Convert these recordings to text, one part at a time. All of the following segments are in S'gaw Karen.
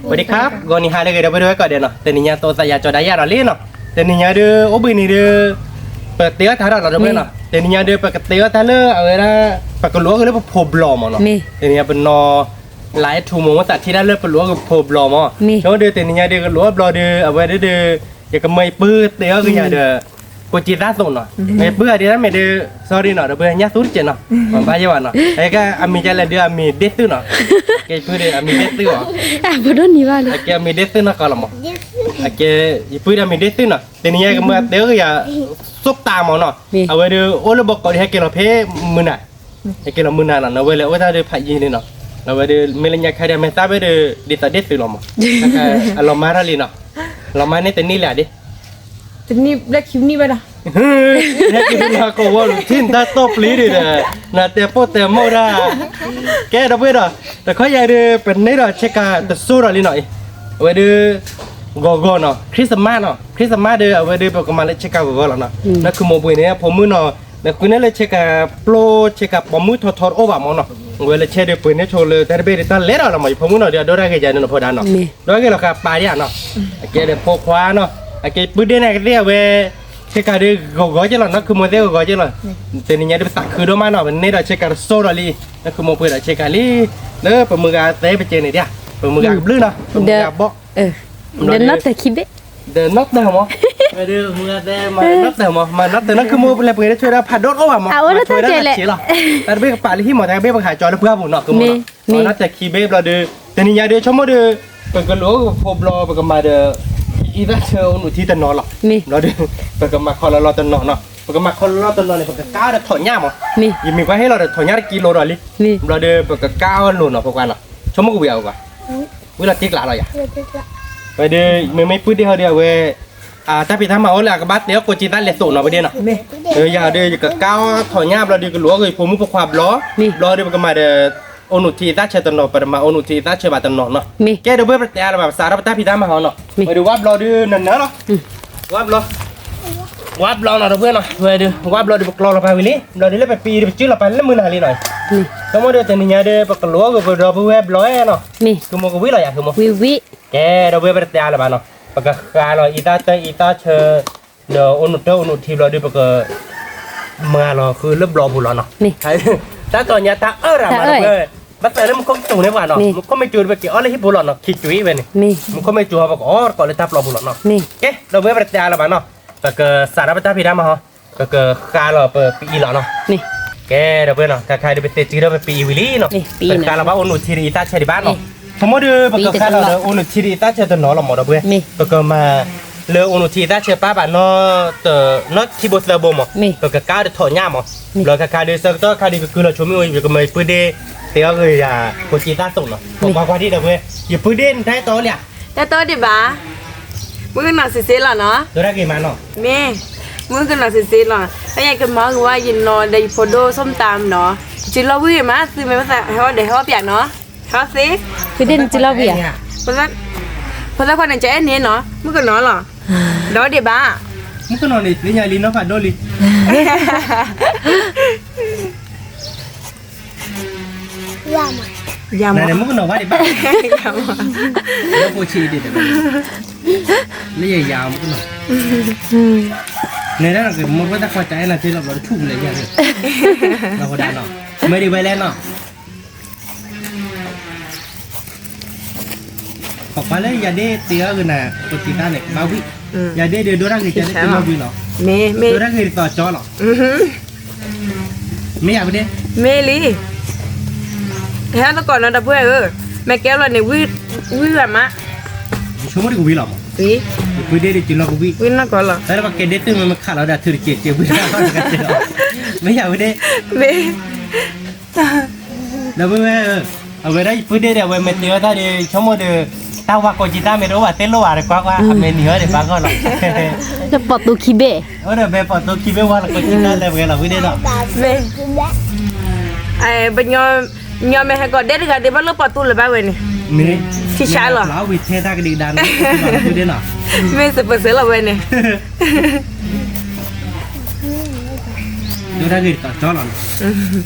สวัสดีครับ ဂီၤနံၤဟါလၢအဂ့ၤ ဒီပုၢ်ဝဲၢ်ကိးဂၤဒဲးနီၤ, တနံၤညါသးသယၤကၠီၤဒါယၤဒီးလံနီၤ, တနံၤညါဒီး အိၣ်ဘှံးနံၤဒီး ပတဲအီၣ်တၢ်ဒီးလီၤ ဒီပုၢ်ဝဲၢ်နီၤ, တနံၤညါဒီး ပကတဲအီၣ်တၢ်လၢအဝဲဒၣ် ပကလူၤအီၣ်က့ၤလၢပဖိဘျီမးနီၤ, တနံၤညါပနီၤ လၢအဲၣ်ထူမိၢ်မ့ၢ်သးထံၣ်တၢ်လၢပလူၤအီၣ်က့ၤဖိဘျီမး, ဆိဒီးတနံၤညါဒီးကလူၤအီၣ်ဘျီဒီး အဝဲဒၣ်ဒီး ယကမၢယပုၢ်တဲအီၣ်က့ၤယၤဒီး ကိးက့ၤသးသိးနီၤ, မ့ၢ်ပုၢ်အဒ့ဒၣ်မ့ၢ်ဒီး sorry နီၤ ဒီပုၢ်ဝဲၢ်ညၣ်သူတကဲးနီၤ, ဘၣ်ယဲဘၣ်နီၤ, အကဲအမံၤကလဲၣ်ဒီးအမံၤဒ့ၣ်သုနီၤ, ကဲပုၢ်ဒီးအမံၤဒ့ၣ်သုအီၤ, အကဲအမံၤဒ့ၣ်သုနီၤကီးလီၤမး, အကဲ ယပုၢ်ဒီးအမံၤဒ့ၣ်သုနီၤ, တနံၤညါကမၢတဲအီၣ်က့ၤယၤ စိၣ်တၢ်မးနီၤ, အဝဲဒီးအိၣ်လၢဘီကီးဒီးဟဲက့ၤလီၤဖဲမုၢ်နၤ ဟဲက့ၤလီၤမုၢ်နၤနီၤ, နဝဲလဲၤအိၣ်တၢ်ဒီးဖးယံၤန့ၣ်နီၤ, နဝဲဒီးမ့ၢ်လၢညါခါဒီး မ့ၢ်သးဘၣ်ဒီး ဒ်သိးဒ့ၣ်သုလီၤမး, အလီၤမၢ်ထီၣ်လံနီၤ, လီၤမၢ်န့ၣ်တနံၣ်လၢ်ဒ့ၣ်, တနံၣ်ဘျဲၣ်ခံနံၣ်ဘၣ်ဒီး, ဟဲက့ၤလၢနၤကဝီၤလူၤထံၣ်နတၢ်တီၢ်ပျံၤဒံးဒီး နတဲပိၢ်တဲမိၢ်ဒၣ်, ကဲဒီပုၢ်ဝဲၢ်ဒီး တခီယၤဒီး ပန့ၢ်ဒီးဆ့ကၤတစိၢ်ဒီးလံနီၤ, အဝဲဒီး ဂီၤဂီၤနီၤ Christmas နီၤ Christmas ဒီး အဝဲဒီးပကမၤလၢဆ့ကၤဂီၤဂီၤလီၤနီၤ, နၢ်ခုမိၢ်ပှ့ၤန့ၣ် ဖိမုၣ်နီၤ, နဃုန့ၢ်လၢဆ့ကၤပျိ ဆ့ကၤပိာ်မုၣ်ထီထီတအိၣ်ဘၣ်မးနီၤ, အဝဲလၢဆဲဒီးပှ့ၤန့ၢ်ဆိလၢတၢ်တဘ့ၣ်ဒီးတၢ်လဲၤဒီးလီၤမး, ယဖိမုၣ်နီၤဒီး အဒိၣ်တၢ်ဂ့ၤယၤန့ၣ်နီၤ ဖိဒါနီၤ, ဒိၣ်ဂ့ၤလီၤဃာ်ပာ်ဒံးဧါနီၤ, အကဲဒီးဖိခွါနီၤ, အကဲပုၢ်ဒ့ၣ်န့ၣ်ကသ့ၣ်အဝဲ ဆ့ကၤဒီးဂီၤဂီၤက့လီၤ, နၢ်ခုမိၢ်သ့ၣ်ဂီၤဂီၤက့လီၤ, တနံၤညါဒီးပသးခုဒိၣ်မးနီၤ, ပန့ၢ်ဒီးဆ့ကၤတစိၢ်ဒီးလံ, နၢ်ခုမိၢ်ပှ့ၤဒီးဆ့ကၤလံ, လၢပမုၢ်ဂၤသဲပကဲန့ၣ်ဒၣ်, ပမုၢ်ဂၤကဘျုးနီၤ, ပမုၢ်ဂၤဘီၣ်, ဒီးနီၢ်တၢ်ခံဘ့ၣ်, ဒီးနီၢ်တၢ်မး, မၤနီၢ်တၢ်မး, မၤနီၢ်တၢ် နၢ်ခုမိၢ်ပလဲၤပှ့ၤန့ၢ်ဆိဒၣ်ဖးဒိၣ်တအိၣ်ဘၣ်မး, အဝဲဒၣ်တၢ်ကဲလဲၣ်, တၢ်တဘ့ၣ်ကပာ်လၢဟံၣ်မး, တၢ်တဘ့ၣ်ပကဟးကၠီလၢပှၢ်ပူၤနီၤ, ကမ့ၢ်နီၤ, မၤနီၢ်တၢ်ခံဘ့ၣ်ဘျီဒီး, တနံၤညါဒီး ဆိကမိၣ်ဒီး ပကလူၤအိၣ်ကဖိဘျီ ပကမၤဒီး အံသၣ်ဆၢအိၣ်နုာ်ထံတနီၤလီၤ, ဘျီဒီး ပကမၤခီလီၤလီၤတနီၤနီၤ, ပကမၤခီလီၤလီၤတနီၤန့ၣ် ပကကါအီၤဒီးထိးညၣ်မး, ယမ့ၢ်ကွၢ်ဟ့ၣ်လီၤဒီးထိးညၣ်တကံလိဒီးလံ, ဘျီဒီး ပကကါအီၤလိၤနီၤ ဖိခွါနီၤ, ဆိကမိၣ်ကဝံၤအီၤကွၢ်, ဝံၤလီၤတ့ကျးလီၤယၤ, ဝဲဒီး မ့မ့ၢ်ပုၢ်ဒ့ၣ်ဟီဒီးအဝဲ တၢ်ဖံးတၢ်မၤအိၣ်လၢအကဘၣ်တဲအီၣ်ကိးက့သးလဲၤသိးနီၤ ပဒ့ၣ်နီၤ, ယၤဒီး ယကကါအီၤထိးညၣ်ဘျီဒီး ကလူၤအီၣ်ဂ့ၤဖိမုၣ်ဖိခွါဘျီ, ဘျီဒီး ပကမၤဒီး အိၣ်နုာ်ထံအံသၣ်ဆၢတနီၤ ပတမၤအိၣ်နုာ်ထံအံသၣ်ဆၢဘၣ်တနီၤနီၤ, ကဲဒီး ပဝဲပတတဲအါလၢၤဘၣ် ပစးထီၣ်ပတၢ်ဖံးတၢ်မၤဟီနီၤ, ဝဲဒီးဝၣ်ဘျီဒီးနနၢၤလီၤ, ဝၣ်ဘျီ, ဝၣ်ဘျီနီၤ ဒီပုၢ်ဝဲၢ်နီၤ, ဝဲဒီး ဝၣ်ဘျီဒီး ပကျီလီၤပာ်ဝံၤလံ, ဘျီဒီးလၢပပံးဒီး ပစုလီၤပာ်လၢမုၢ်နၤလံနီၤ, ဆိကမိၣ်ဒီး တနံၤညါဒီး ပကလူၤအီၣ်ဂ့ၤပဒီပုၢ်ဝဲၢ်ဘျီနီၤ, ဆိကမိၣ်ကဝံၤလီၤယၤဆိကမိၣ်, ကဲဒီး ပဝဲပတတဲအါလၢၤဘၣ်နီၤ, ပကဃါလီၤအံသၣ်တၢ်အံသၣ်ဆၢ ဒီးအိၣ်နုာ်တၢ်အိၣ်နုာ်ထံဘျီဒီး ပကမၤလီၤဃုလၢဘျီပူၤလီၤနီၤ, တၢ်တီၤညါတၢ်အၢၣ်ရၣ်မးနီၤ, ဘၣ်သးလၢမူခိၣ်ကစူၤန့ၣ်ပှၤနီၤ, မူခိၣ်မ့ၢ်စူၤဒီး ပက့ၤအီၣ်လၢဟံၣ်ပူၤလီၤနီၤ, ခံစူၤအံၤဝဲန့ၣ်, မူခိၣ်မ့ၢ်စူၤဟီ ပကအီၣ်တကိးလၢတၢ်ပျီပူၤလီၤနီၤ, ကဲဒီး ပဝဲပတတဲအါလၢၤဘၣ်နီၤ, ပကစးထီၣ်ပတၢ်ဖံးတၢ်မၤဟီ, ပကဃါလီၤပပံးအံၤလီၤနီၤ, ကဲဒီး ပဝဲနီၤ ခါခါဒီး ပသ့စုထီၣ်ပပံးအံၤဝံၤလံနီၤ, ပဃါလီၤဘၣ်အိၣ်နုာ်ထံဒီးအံသၣ်ဆၢဒံးဘၣ်နီၤ, ဆိကမိၣ်ဒီး ပကဃါလီၤဒီး အိၣ်နုာ်ထံဒီးအံသၣ်ဆၢတနီၤလီၤမး ဒီး ပဝဲ ပကမၤ လၢအိၣ်နုာ်ထံအံသၣ်ဆၢပၢ်ဘၣ်နီၤ, နီၢ်ထံဘိသၢဘိမး, ပကကါဒီးထိးညၣ်မး, ဘျီခါခါဒီး ဆၢကတီၢ်ခါဒီး ကကုၢ်လီၤဆိမ့ၣ်အူ ယကမၤယပုၢ်ဒ့ၣ် တဲအီၣ်ဂ့ၤယၤ ကိးက့သၣ်သိးနီၤ, ပကွၢ်ကွၢ်ထံၣ်ဒီး ပဝဲ ယပုၢ်ဒ့ၣ်နတၢ်အဲၣ်တီလံဧါ, တၢ်တီဒံးဘၣ်, မုၣ်ကနီၤစ့စ့လီၤနီၤ, ဒိၣ်တၢ်ဂ့ၤမးနီၤ, မ့ၢ် မုၣ်ကနီၤစ့စ့လီၤ, အယကမၤဂ့ၤဝဲယနီၤဒီးယဖိဒိၣ် ส้มตำ နီၤ, ယစုလီၤဝံၤဂ့ၤမး သုမ့ၢ်ဘၣ်သးဟဲအီၣ်ဒီးဟဲအီၣ်ပၠးနီၤ, ဟဲအီၣ်သ့, ဖုဒ့ၣ်နစုလီၤဝံၤဧါ, ဖိသၣ်ခွါန့ၣ် ကအဲၣ်န့ၣ်နီၤ မုၣ်ကနီၤလီၤ, ဒီးဒံးဘၣ်, မုၣ်ကနီၤန့ၣ် သ့ၣ်ညါလံနီၤဖးဒိၣ်လံ ယၤမး, ယၤမး, နမ့ၢ်ကနီၤဝါဒံးဘၣ်, ယၤမး, လၢဖိဆံးဒံးတဘၣ်, လၢယၤယၤမ့ၢ်ကနီၤ, နဲဒၣ်ကမိၢ်ပှၢ်တၢ်ခွါကအဲၣ်နၤသ့လီၤဘျီတဆူၣ်ကလဲၣ်ယၤ, လီၤဝဲဒၣ်နီၤ, မ့ၢ်ဒံးဝဲလဲၣ်နီၤ ပကွၢ်လၢယၤဒ့ၣ်တ့အီၣ်ဂ့ၤနၤ ပက့ၤတၢ်န့ၣ် ဘၣ်ဝံၣ်, ယၤဒ့ၣ်ဒုးဒိၣ်တၢ်ဂ့ၤကဲလၢတ့လီၤဝံၤလီၤ, ဒိၣ်တၢ်ဂ့ၤတသီကၠီလီၤ, မ့ၢ်ယၤဝဲဒ့ၣ်, မ့ၢ်လံ, ဟဲသကိးနီၤဒီပုၢ်ဝဲၢ်ဧၢ, မ့ၢ်ကဲလီၤန့ၣ် ဝံၣ်ရၤမး, ယဆိကမိၣ်ဒ်ကဝံၣ်လီၤမး, ယပုၢ်ဒ့ၣ်ဒ်က့ၤလီၤကဝံၣ်, ဝံၣ်နီၢ်ကီၢ်လီၤ, တၢ်လၢပှၤကဲဒ့ၣ်သုမ့ၢ်မ့ၢ်ခးလီၤဒၣ်ထုတက့ၤက့ၤဝံၣ်, မ့ၢ်ယၤဝဲဒ့ၣ်, မ့ၢ် ဒီပုၢ်ဝဲၢ်ဧၢ, အဝဲဒၣ်ယပုၢ်ဒ့ၣ်ဒီး အဝဲမ့ၢ်တ့အီၣ်တၢ်ဒီး ဆိကမိၣ်ဒီး တၢ်ဝါကိးကံတၢ်မ့ၢ်တအိၣ်ဘၣ်သ့ၣ်လိၣ်ဘၣ်ဒီး ကွၢ်ကွၢ် အမဲာ်နံၤဟီဒီးဘၣ်ဂီၢ်လီၤ, လၢပိာ်တူခံဘ့ၣ်, အိၣ်ဒီးမဲာ်ပိာ်တူခံဘ့ၣ်ဝါလၢကိးကံတၢ်လၢပှဲၤလီၤဝံၤဒ့ၣ်ဒီး, မ့ၢ်, ပညီမ့ၢ်ဟဲကီးဒဲတဂၤဒံးဘၣ်လၢပိာ်တူလၢၤဘၣ်ဝဲန့ၣ်, မ့ၢ်, ထံဆါလီၤ, ဝံၤထဲတၢ်ကဒံကဒါန့ၣ်, မ့ၢ်စပၢၤစၢၤလီၤဝဲန့ၣ် ဒိၣ်တၢ်ဂ့ၤတသီကၠီလီၤန့ၣ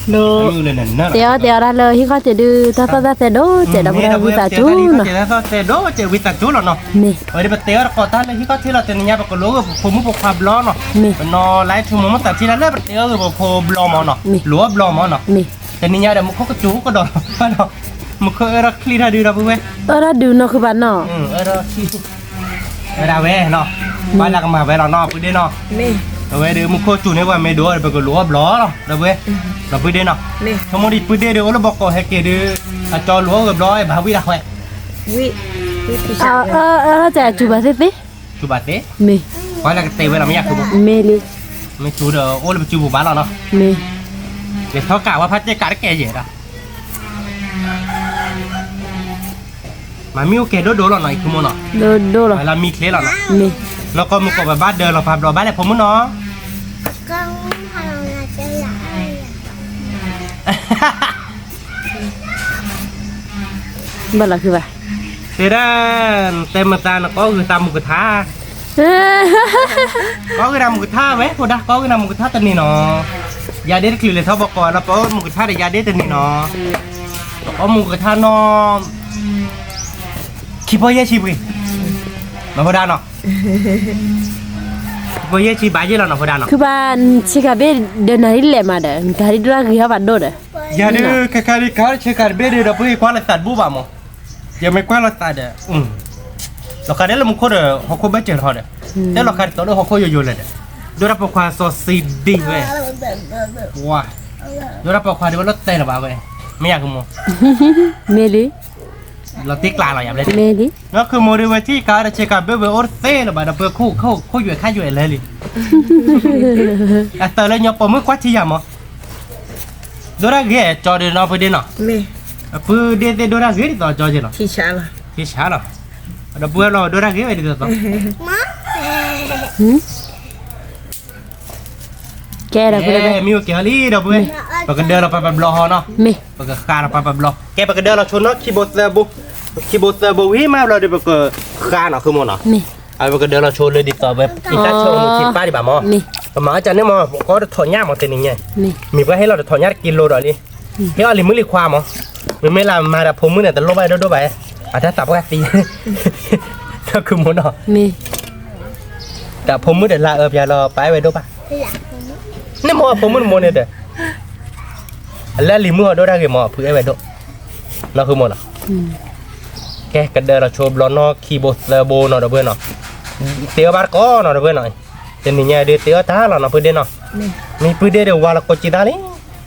်, လၢ တဲအီၤတဲအီၤဒၣ်လၢဟံၣ်ခီၣ်ထံးဒုး တၢ်သီၣ်တၢ်သဲဒိၣ်တဲာ်ဒီး ပဝံသးစူၤနီၤ, မ့ၢ် တၢ်သီၣ်တၢ်သဲဒိၣ်တဲာ် ဝံသးစူၤလီၤနီၤ, မ့ၢ် အဝဲဒၣ်ပတဲအီၤတကိးတၢ်လၢဟံၣ်ခီၣ်ထံးလီၤ တနံၤညါ ပကလိၣ်ဂ့ၤပဖိမုၣ်ဖိခွါဘျီနီၤ, မ့ၢ် ပနီၤလၢထူမီၤမုၢ်သးထံလၢ လၢပတဲအီၤဂ့ၤပဖိဘျီမးနီၤ, မ့ၢ် လိၣ်အီၣ်ဘျီမးနီၤ, မ့ၢ် တနံၤညါဒီး မူခိၣ်ကစူၤကဒီးလီၤ, မူခိၣ်အၢထီၣ်ချံထီၣ်ဒုးဒီး ပဝဲ အၢထီၣ်ဒုးနီၤ ဃုဘၣ်နီၤ, အၢထီၣ်ချံ ဝဲဒၣ်ဝဲနီၤ, ပှၤလၢကမၤဝဲလီၤနီၤ ပုၢ်ဒ့နီၤ, အဝဲဒၣ်မူခိၣ်စူၤန့ၢ်ပှၤမ့ၢ်ဒိၣ်ဒီး ပကလိၣ်အီၣ်ဘျီလီၤ ဒီးပဝဲ, ဒီးပုၢ်ဒ့နီၤ, ဆိကမိၣ်ဒ်ပုၢ်ဒ့ဒီး အိၣ်လၢဘီကီးဟဲက့ၤဒီး အကၠီလိၣ်အီၣ်ဂ့ၤဘျီ ဘၣ်ဝံၣ်ဒၣ်ဃဲ, အၢ အၢ အၢ တၢ်စူၤဘၣ်သ့သ့, စူၤဘၣ်သ့, မ့ၢ် ပှၤလၢကတဲဝဲလီၤ မ့ၢ်ယၤ မ့ၢ်လံ, မ့ၢ်စူၤဒီး အိၣ်လၢပစုပူၤဘၣ်လီၤနီၤ, မ့ၢ် ယထီၣ်ကးဝဲဖးတဲကးတကဲယဲၢ်ဒီး မၤမံအိၣ်ကဲဒိၣ်ဒိၣ်လီၤနီၤ အံၤခူမိၢ်နီၤ, ဒိၣ်ဒိၣ်လီၤ, လၢမံချ့လီၤနီၤ, မ့ၢ် နီၢ်ကီၢ်မုၢ်ကီၢ်ပဘၣ်ဒᢢလီၤပှၤဘျီဘၣ်လဲၣ် ဖိမုၣ်နီၤ, ဘၣ်လီၤခုဘၣ်, တဲဒၣ်, တဲမသးနကီၢ်ဂ့ၤသးမုၢ်ကထါ ကီၢ်ဂ့ၤနၤမုၢ်ကထါဝဲ ဖိဒါ ကီၢ်ဂ့ၤနၤမုၢ်ကထါတန့ၢ်နီၤ, ယၤဒ့တချုးလဲၤထီၣ်ဘီကီးလီၤ ပအီၣ်မုၢ်ကထါဒီးယၤဒ့တန့ၢ်နီၤ, ပအီၣ်မုၢ်ကထါနီၤ, ခံပီၢ်ယဲၢ်ဆံပှ့ၤ, မ့ၢ်ဖိဒါနီၤ, ခံပီၢ်ယဲၢ်ဆံဘၣ်ယဲၢ်လီၤနီၤ ဖိဒါနီၤ, ခုဘၣ်, ဆ့ကၤဘ့ၣ်ဒီးနၤဒ်လဲၣ်မးဒီး နကၤဒ်ဒိၣ်ဂ့ၤဟီၣ်ဘၣ်ဒိၣ်ဒီး, ယၤဒုး ခဲခါဒ်ကၤဆ့ကၤတဘ့ၣ်ဒီး ဒီးပဂ့ၤကွၢ်လၢသးတဘူၣ်ဘၣ်မး, ယမ့ၢ်ကွၢ်လီၤသးဒီး လီၤခါဒဲလၢမူခိၣ်ဒီး ဟီၣ်ခိၣ်ဘၢၣ်စၢၤလီၤဒီး, တဲလီၤခါဒ်သိးလၢဟီၣ်ခိၣ်ယိယိလဲၣ်ဒီး, ဒိၣ်တၢ်ပိာ်ခွါစီၤစံဒံဝဲ, ဝါ, ဒိၣ်တၢ်ပိာ်ခွါဒ်ဝဲလီၤတဲာ်လၢၤဘၣ်ဝဲ, မ့ၢ်ယၤကမိၢ်, မ့ၢ်လံ, လီၤတံၢ်ကျါလီၤယၤဘျဲၣ်, မ့ၢ်လံ, နီၢ်ခုမိၢ်ဒုးဝဲထံၣ်ကၤဒီးဆ့ကၤဘ့ၣ်ဝဲအိၣ်တသ့လၢၤဘၣ်ဒီး ပခိၣ်ခိၣ်ခိၣ်ယွဲၢ်ခါယွဲၢ်လဲၣ်လံ, အသးလၢညီပိာ်မုၣ်ကွၢ်ထံယၤမး ဒိၣ်တၢ်ဂ့ၤကၠီဒုးနီၢ်ပုၢ်ဒ့နီၤ, ပုၢ်ဒ့သ့ၣ်ဒိၣ်တၢ်ဂ့ၤဒ်သိးကၠီက့လီၤ, ထံဆါလီၤ, ဒီပုၢ်ဝဲၢ်လီၤဒိၣ်တၢ်ဂ့ၤဝဲဒ်သိးသိး, ကဲဒီးပုၢ်ဝဲၢ်, မ့ၢ်အိၣ်ကဲၤလံဒီပုၢ်ဝဲၢ်, ပကဒၢလီၤပှၤပဘျီဟီနီၤ, မ့ၢ် ပကဃါလီၤပှၤပဘျီ, ကဲပကဒၢလီၤဆိနီၤ ခံဘိသၢဘိ, ခံဘိသၢဘိဝံၤမးဘျီဒီး ပကဃါနီၤ ခုမိၢ်နီၤ, မ့ၢ် အဝဲပကဒၢလီၤဆိလၢဒ်သိးဝဲ အံသၣ်ဆၢအနူးထံပၢ်ဒံးဘၣ်မး, ပမၤအီၣ်ကန့ၣ်မး ကီတထီၣ်ညၣ်မးတနံၤညါ, မ့ၢ်ပှၤဟ့ၣ်လီၤတထီၣ်ညၣ်တကံလိဒီးလံ, ဟ့ၣ်အီၣ်လံၤမုၣ်လံၤခွါမး, မ့မ့ၢ်လၢမၤဒီးဖိမုၣ်န့ၣ် တလိၣ်ဘၣ်ဒိၣ်ဒိၣ်ဘၣ်, အတၢ်သးပှၢ်သံ, ဒီးခုမိၢ်နီၤ, တၢ်ဖိမုၣ်ဒီးလၢအအၢပၠးလီၤ ပှၤအဲၣ်ဝဲဒိၣ်ဘၣ်, န့ၣ်မးဖိမုၣ်တမိၢ်န့ၣ်ဒီး အလၢလံၤမုၣ်အီၤဒိၣ်တၢ်ဂ့ၤမး ဖုအဲၣ်ဝဲဒိၣ်, နီၢ်ခုမိၢ်နီၤ, ကဲကဒၢလီၤဆိဘျီနီၤ ခံဘိသၢဘိနီၤ ဒီပုၢ်ဝဲၢ်နီၤ, တ့အီၣ်ဘၣ်တကိးနီၤ ဒီပုၢ်ဝဲၢ်နီၤ, တနံၤညါဒုးတ့အီၣ်တၢ်လီၤနီၤ ပုၢ်ဒ့နီၤ, မ့ၢ်ပုၢ်ဒ့ဒီးဝါလီၤကိးကံသၣ်လံ,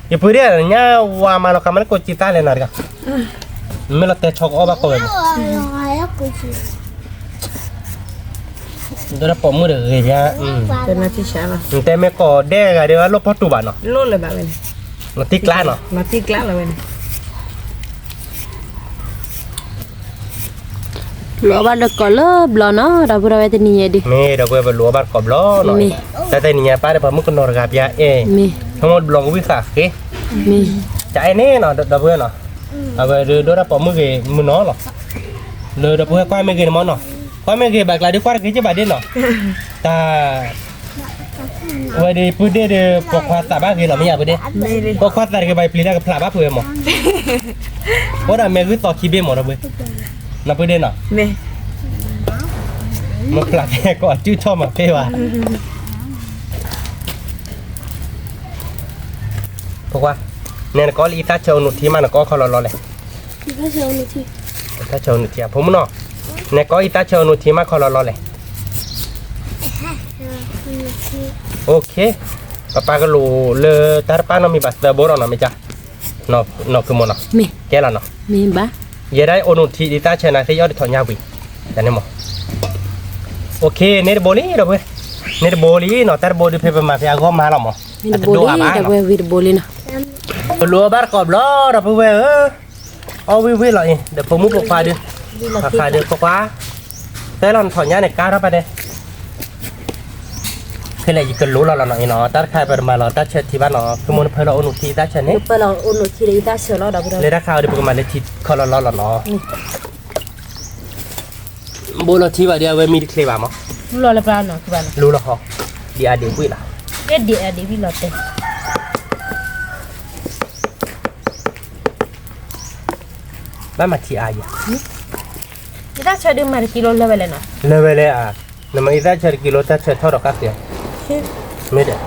ယပုၢ်ဒ့ညါဝါမၤလီၤခါမးလၢကိးကံသၣ်လဲၣ်နီၤတဂၤ, မ့ၢ်လီၤတဲာ်ဆီကအီၣ်ဘၣ်ကိးဝဲမး ဒီးပိာ်မုၣ်ဒီးဂ့ၤဘၣ်, တဲမ့ၢ်ကိးဒဲဂၤဒီး အလိၣ်ပီၢ်တူာ်ဘၣ်နီၤ, နတံၢ်ကျါနီၤ, လိၣ်ဘၣ်လၢကိးလၢဘျီနီၤ ဒီပုၢ်ဝဲၢ်တနံၤညါဒုး, မ့ၢ်ဒီပုၢ်ဝဲၢ်ပလိၣ်ဘၣ်ကိးဘျီနီၤ, တၢ်တနံၤညါပၢ်ဒီးပှၤမုၣ်ကနီၤတဂၤပျၢ်အဲၣ်, ဆိကမိၣ်ဘျီကဝံၣ်ဃာ်ဃ့, တအဲၣ်န့ၣ်နီၤ ဒီပုၢ်ဝဲၢ်နီၤ, အဝဲဒုးဒိၣ်တၢ်ပိာ်မုၣ်ဂ့ၤမုၢ်နီၤလီၤ, လၢဒီပုၢ်ဝဲၢ်ကွၢ်မ့ၢ်ဂ့ၤန့ၣ်မးနီၤ, ကွၢ်မ့ၢ်ဂ့ၤဘၣ်ကျါဒုးကွၢ်တဂ့ၤက့ဘၣ်ဒ့နီၤ, တၢ် ဝဲဒၣ်ပုၢ်ဒ့ဒီး ပိာ်ခွါသးဘၣ်ဂ့ၤလီၤ မ့ၢ်ယၤပုၢ်ဒ့, ပိာ်ခွါသးတဂ့ၤဘၣ် ပျံၤတၢ်ကဖျးဘၣ်ဖုးဝဲမး, အိၣ်ဒၣ်မ့ၢ်ဂုၢ်သီခံဘ့ၣ်မး ဒီပုၢ်ဝဲၢ်, နပုၢ်ဒ့နီၤ, မ့ၢ်ဖျးကဲကိးအစုၣ်ထီၣ်မးဖဲဘၣ်, ဖိခွါ, နဲနကအီၣ်လၢအံသၣ်ဆၢအနူးထံမး နကအီၣ်ခီလီၤလီၤလဲၣ်, အံသၣ်ဆၢအနူးထံ, ဖိမုၣ်နီၤ, နဲကအီၣ်အံသၣ်ဆၢအနူးထံမးခီလီၤလီၤလဲၣ်, ပပၢ်ကလူၤလၢတၢ်တပၢ်နီတမံၤဘၣ်သၢဘိဒီးနီၤ မ့ၢ်ကါ, နီၢ်ခုမိၢ်နီၤ, ကဲလီၤနီၤ, ယဲဒၣ်အံၤအိၣ်နူးထံဒ်သၣ်ဆၢနၤသ့ၣ် ယအီၣ်ဒ်ထီၣ်ညၣ်ဝံၤ, တန့ၣ်မး, န့ၢ်တဘိလံ ဒီပုၢ်ဝဲၢ်, န့ၢ်တဘိလံနီၤ, တၢ်တဘိဒုးဖဲပမၤဖဲအဂီၢ်မးလီၤမး, အတဒိၣ်အါဘၣ်နီၤ, ပလိၣ်ဘၣ်တကိးဘျီ ဒီပုၢ်ဝဲၢ်ဧၢ အီၣ်ဝံၣ်ဝံၣ်လီၤအံၤ ဒီးဖိမုၣ်ဖိခွါဒုး, ဖိခွါဒုး ဖိခွါ, တဲလီၤနထီၣ်ညၣ်န့ၣ် ကါထီၣ်ပၢ်ဒဲး, ခဲလၢာ်ယကလိလီၤလီၤနီၤအံၤနီၤ, တၢ်တခါပတမၤလီၤတၢ်ဆၢထံဘၣ်နီၤ, ဖဲမိၢ်နဖၢလီၤအိၣ်နူးထံအံသၣ်ဆၢန့ၣ်, လၢတၢ်ခါအံၤဒီးပကမၤလၢထံခီလီၤလီၤလီၤနီၤ, ဘိလီၤထံဘၣ်ဒီး အဝဲမံတချ့ဘၣ်မး, လူလီၤဃီ, ဒ်အဒံးဝံၣ်လီၤ, ဒ်အဒံးဝံၣ်လီၤတဲ ပ ဘၣ်မၤထံအါယၤ, ယသၣ်ဆၢဒုးမၤတကံလိလၢဝဲလဲၣ်နီၤ, လၢဝဲလဲၣ်ဧါ, နမၤယသၣ်ဆၢတကံလိ တၢ်ဆၢထီၣ်ဒီးကါသ့, မ့ၢ်ဒီး,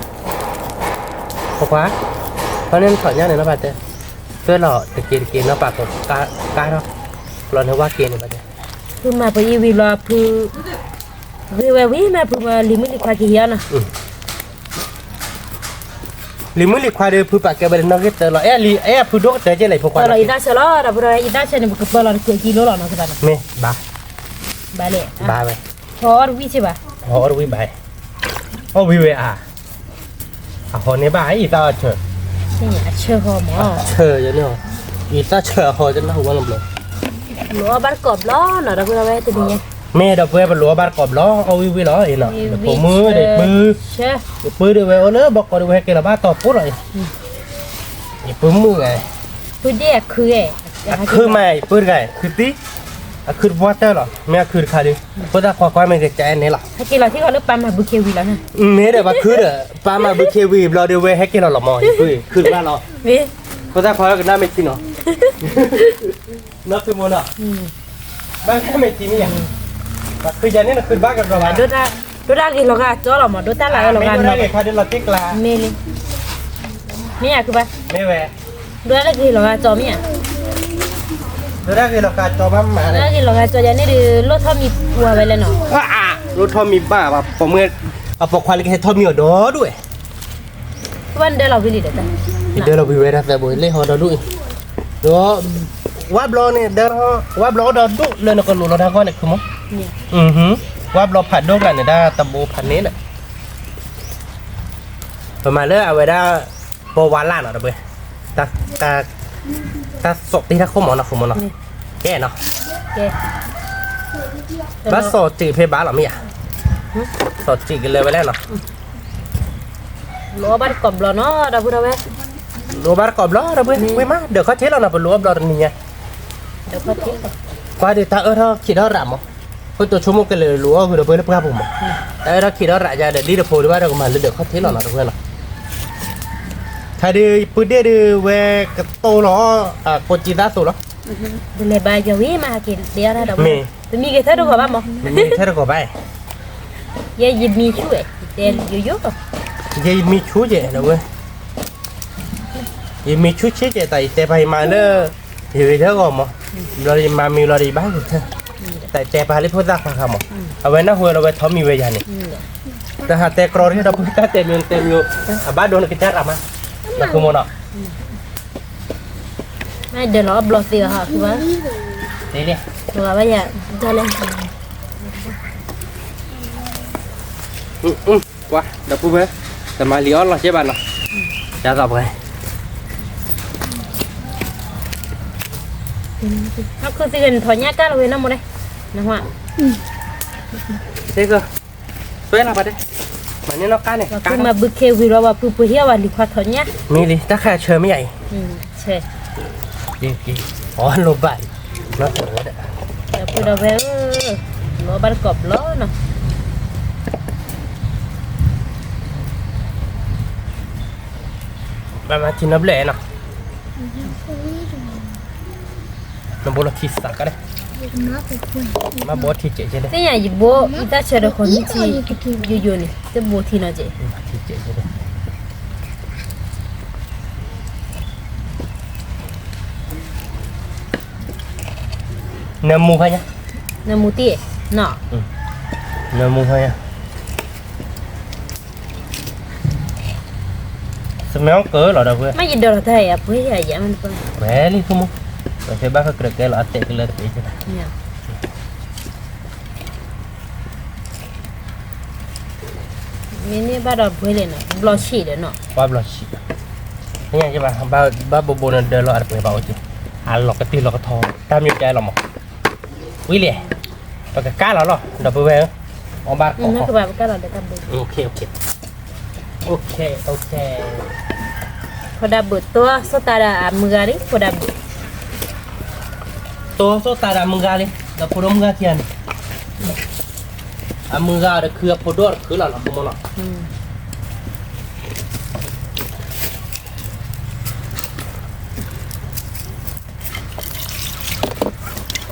ဖိခွါ, ဖဲန့ၣ်နထီၣ်ညါန့ၣ်နီၤဘၣ်တဲ, သွဲၣ်လီၤတက့ၤတက့ၤနီၤ ပာ်ကကါထီၣ်, လီၤန့ၣ်ဝါက့ၤန့ၣ်ဘၣ်တဲ, ဖုမၤပအံၤဝံၤဘျီဖု, ဂ့ၤဝဲဝံၤမးဖုမၤလံၤမုၣ်လံၤခွါက့ၤဟံးအီၤနီၤ လံၤမုၣ်လံၤခွါဒီး ဖုပာ်ကဲဝဲလၢနီၢ်ဂ့ၢ်တၢလီၤ, အဲၣ်ဖုဒိၣ်ကတၢကဲလဲၣ် ဖိခွါလီၤ, ယသၣ်ဆၢလီၤ ဒီပုၢ်ဒီဝဲၢ် ယသၣ်ဆၢန့ၣ် ပကပၢလီၤတက့ၤကံလိလီၤနီၤ ကဘၣ်နီၤ, မ့ၢ်ဘၣ်, ဘၣ်လဲၣ်, ဘၣ်ဝဲ, ဟီအီၣ်တဝံၣ်စ့ၢ်ဘၣ်, ဟီအီၣ်တဝံၣ်ဘၣ်, အီၣ်ဝံၤဝဲဧါ, အဟီန့ၣ်ဘၣ်အံၤသၣ်အီၣ်ဆၢ, အဆၢဟီမး, အဆၢယန့ၣ်, ယသၣ်ဆၢအဟီတနၢ်ဟူဘၣ်လီၤဘျီ, လိၤအီၣ်ဘၣ်တကိးဘျီနီၤ ဒီပုၢ်ဒီဝဲၢ်တနံၤညါ, မ့ၢ်ဒီပုၢ်ဝဲၢ် ပလိၤအီၣ်ဘၣ်တကိးဘျီ အီၣ်ဝံၤဝံၤလီၤအံၤနီၤ, ဒီးဖိမုၣ်ဒီးယပုၢ်, ယပုၢ်ဒီးဝဲအိၣ်လၢဘီကီးဒီးဝဲဟဲက့ၤလီၤဘၣ်တီၤဖိလီၤအံၤ, ယပုၢ်မုၣ်ဂၤ, အခုမး ယပုၢ်တဂၤ ခုသံ, အခုတပှၢ်တၢၢ်လီၤ မ့ၢ်အခုတခါဒီး, ဖိသၣ်ခွါခွါမ့ၢ်ကစၢ်အဲၣ်န့ၣ်လီၤ, ဟဲက့ၤလီၤထံၣ်ဃီလၢပၢ်မၤဘုခ့ဝံၤလီၤ, မ့ၢ်ဒီးပှၤခုဒီး, ပၢ်မၤဘုခ့ဝံၤဘျီဒီးဝဲဟဲက့ၤလီၤလီၤမး ယပုၢ်ခုတဘၣ်လီၤ, မ့ၢ်, ဖိသၣ်ခွါကနၣ်မ့ၢ်ထံနီၤ နီၢ်ဖုမိၢ်နီၤ, ဘၣ်မ့ၢ်ထံမ့ၢ်ယၤ, ဘၣ်ခုယၤန့ၣ်နခုတဘၣ်ကဘျီဘၣ်, ဒိၣ်တၢ်ဂ့ၤလီၤဂာ်ကၠီလီၤမး ဒိၣ်တၢ်လၢဂ့ၤလီၤဂာ်နီၤ, မ့ၢ်လံ, မ့ၢ်ယၤခုဘၣ်, မ့ၢ်ဝဲ, ဒိၣ်တၢ်လၢဂ့ၤလီၤဂာ်ကၠီမ့ၢ်ယၤ, ဒိၣ်တၢ်ဂ့ၤလီၤဂာ်ကၠီဘၣ်မး, ဒိၣ်တၢ်ဂ့ၤလီၤဂာ်ကၠီယၤန့ၣ်ဒီး လိၣ်ထီၣ်မံၤပှၤဝဲလဲၣ်နီၤ, လိၣ်ထီၣ်မံၤဘၣ်ဘၣ် ပိာ်မုၣ်, အပိာ်ခွါလၢကဟဲထီၣ်မံၤအီၤဒီဒူၣ်ဝဲ ကဘၣ်နဒၢလီၤဝံၤလံဒီး, ယဒၢလီၤဝံၤဝဲဒၣ်သၢဘိလ့ၣ်ဟီဒီဒူၣ်အံၤ, ဒီး, ဝါဘျီန့ၣ်ဒၢ, ဝါဘျီအိၣ်ဒီဒူၣ်လၢနကလိၤလီၤတၢ်ဂီၢ်န့ၣ်ခုမး, ဝါဘျီဖးဒိၣ်ကျါန့ၣ်ဒၣ်တဘိဖးန့ၣ်ဒီး, ပမၤလၢအဝဲဒၣ်, ပဝါလၢ်နီၤတဘ့ၣ်, တၢ်, တၢ်စီၣ်တ့ၢ်တၢ်ခိၣ်မးနီၤခုမးနီၤ, ကဲနီၤ, ဘၣ်စီၣ်စံးဖဲဘၣ်လီၤမ့ၢ်ယၤ, စီၣ်စံးကလၢာ်ဝဲလဲၣ်နီၤ လိၤအီၣ်ဘၣ်တကိးဘျီနီၤ ဒီပုၢ်ဒီဝဲၢ်, လိၤအီၣ်ဘၣ်တကိးဘျီဒီပုၢ်ဝဲၢ်, ဝံၤမး ဒၢးခီၣ်ထံးလီၤနီၤ ပလိၤအီၣ်ဘျီတနံၤညါ, ကွၢ်ဒီးတၢ်အၢၣ်ထီၣ်ခံးထီၣ်ရးမး, ဃိတိၤဆိကမိၣ်ကလဲၤလိၤအီၣ်ဂုာ်ဒီပုၢ်ဝဲၢ်လၢပှၢ်ပူၤမး, တၢ်အၢၣ်ထီၣ်ခံးထီၣ်ရးယၤဒီးဒ်တဖိဒံးဘၣ်ဒီးကမၤလၢဒၢးခီၣ်ထံးလီၤနီၤ ဒီပုၢ်ဝဲၢ်နီၤ, ခါဒီးပုၢ်ဒ့ၣ်ဒုးဝဲကတိၤလီၤ, ကိးကံသၣ်သိးလီၤ ဒ်လဲၣ်ဘၣ်ယီၤဝံၤမးဟဲက့ၤတဲအီၣ်တၢ်ဒီး, ပမံဂ့ၤထဲတဂီၤဘၣ်မး, ပမံဂ့ၤထဲတဂီၤဘၣ်, ယဲယမံဆူၣ်ဝဲ, ယတဲယိယိ, ယဲယမံဆူၣ်ကဲးဒီပုၢ်ဝဲၢ်, ယမံဆူၣ်ဆ့ကဲး တၢ်ယတဲပၢ်ယမါလၢ, ယဂ့ၤထဲဂီၤမး, ဘျီယမၤမံဘျီဒီးယဘၣ်ဂ့ၤထဲ, တၢ်ယတဲပၢ်လၢဖိသၣ်ခွါခါမး, အဝဲနၢ်ဟူလီၤဝဲထီမံၤဝဲယၤန့ၣ်, တၢ်ဟးတဲကြီတဂ့ၤဒီပုၢ်ဝဲၢ် တၢ်တဲမံၤတဲမံၤ, အဘၣ်ဒိနကစၢ်ရးမး, ဒီးဖိမးနီၤ မ့ၢ်ဒၢးလီၤအဘျီသ့အီၤဟး, သ့လံ, ဘၣ်ယၤ, ကွၢ် ဒီပုၢ်ဝဲၢ်, တမၤလံာ်အီၣ်လီၤကဲဘၣ်နီၤ, ယသးပှဲၤ, နခုသ့ၣ်ဂ့ၤနထီၣ်ညၣ်ကၢ်လီၤဝဲနီၢ်မိၢ်န့ၣ်, နဟါ, သ့ၣ်ဂ့ၤ, သွဲနၤပှၤတဲ, မၤန့ၢ်နီၢ်ကၢ်န့ၣ်, ပှၤဖုမၤဘုခ့ဝံၤလီၤ ပှၤဖုပှ့ၤဟ့ၣ်အီၤဝဲလံၤခွါထီၣ်ညၣ်, မ့ၢ်လံ တၢ်ခါဆၢမ့ၢ်ယၤအံၤ, ဆၢ, အီၣ်လိာ်ဘၣ်, ဒီပုၢ်ဒီဝဲၢ်ဧၢ, လိာ်ဘၣ်တကိးဘျီနီၤ, ဘၣ်မၤထံနီတဘျီနီၤ, နဘိလီၤထံစးကါဒီး, မ့ၢ်ဘိထံစဲးကဲဒီး, သ့ၣ်ညါယဘိ ယတၢ်ဆၢဒီးဃီၤမ့ၢ်ထံ, ယိယိန့ၣ် တဘိထံနီၤကဲး, ထံစဲးကဲဒီး နၢမူဖးညါ, နၢမူတံၢ်, နၢမူဖးညါ, စမဲအီၣ်ကၢလီၤဒီပုၢ်ဝဲၢ်, မ့ၢ်ယဒၢးလီၤတၢ်ယၤပှ့ၤယၤယၤမ့ၢ်တပၢ်, ဝဲလံဖိမူ, ပဖဲဘၣ်ဃၢကရၢကဲလီၤအတဲာ်ကလၢာ်တပ့ၤကဲဘၣ် မ့ၢ်န့ၢ်ဘၣ်ဒီးပှ့ၤလဲၣ်နီၤ, ဘျီဆံးဒီးနီၤ, ပှၤဘျီဆံး, သ့ၣ်ညါကဲဘၣ်, ဘၣ်ဘိဘိနဒၢးလီၤအတပှဲၤဘၣ်အိၣ်က့ၤ, အလီၤကတံၢ်လီၤကထီ, တၢ်မံၤကဲလီၤမး, ဝံၤလဲၣ်, ပကကါလီၤလီၤ ဒီပုၢ်ဝဲၢ်ဧၢ, အီၣ်ဘၣ်တကိး, ဖိဒၣ်ဘုးတိၢ်ဆိတၢ်ဒီးအမုၢ်ဂၤလံ, ဖိဒၣ်ဘုး, တိၢ်ဆိတၢ်ဒီးအမုၢ်ဂၤလံ, ဒီးဖိဒိၣ်မုၢ်ဂၤခံဂၤန့ၣ်, အမုၢ်ဂၤအီၤတခုအဖိဒိၣ်တခုလီၤနီၤ ဖိမုၣ်နီၤ.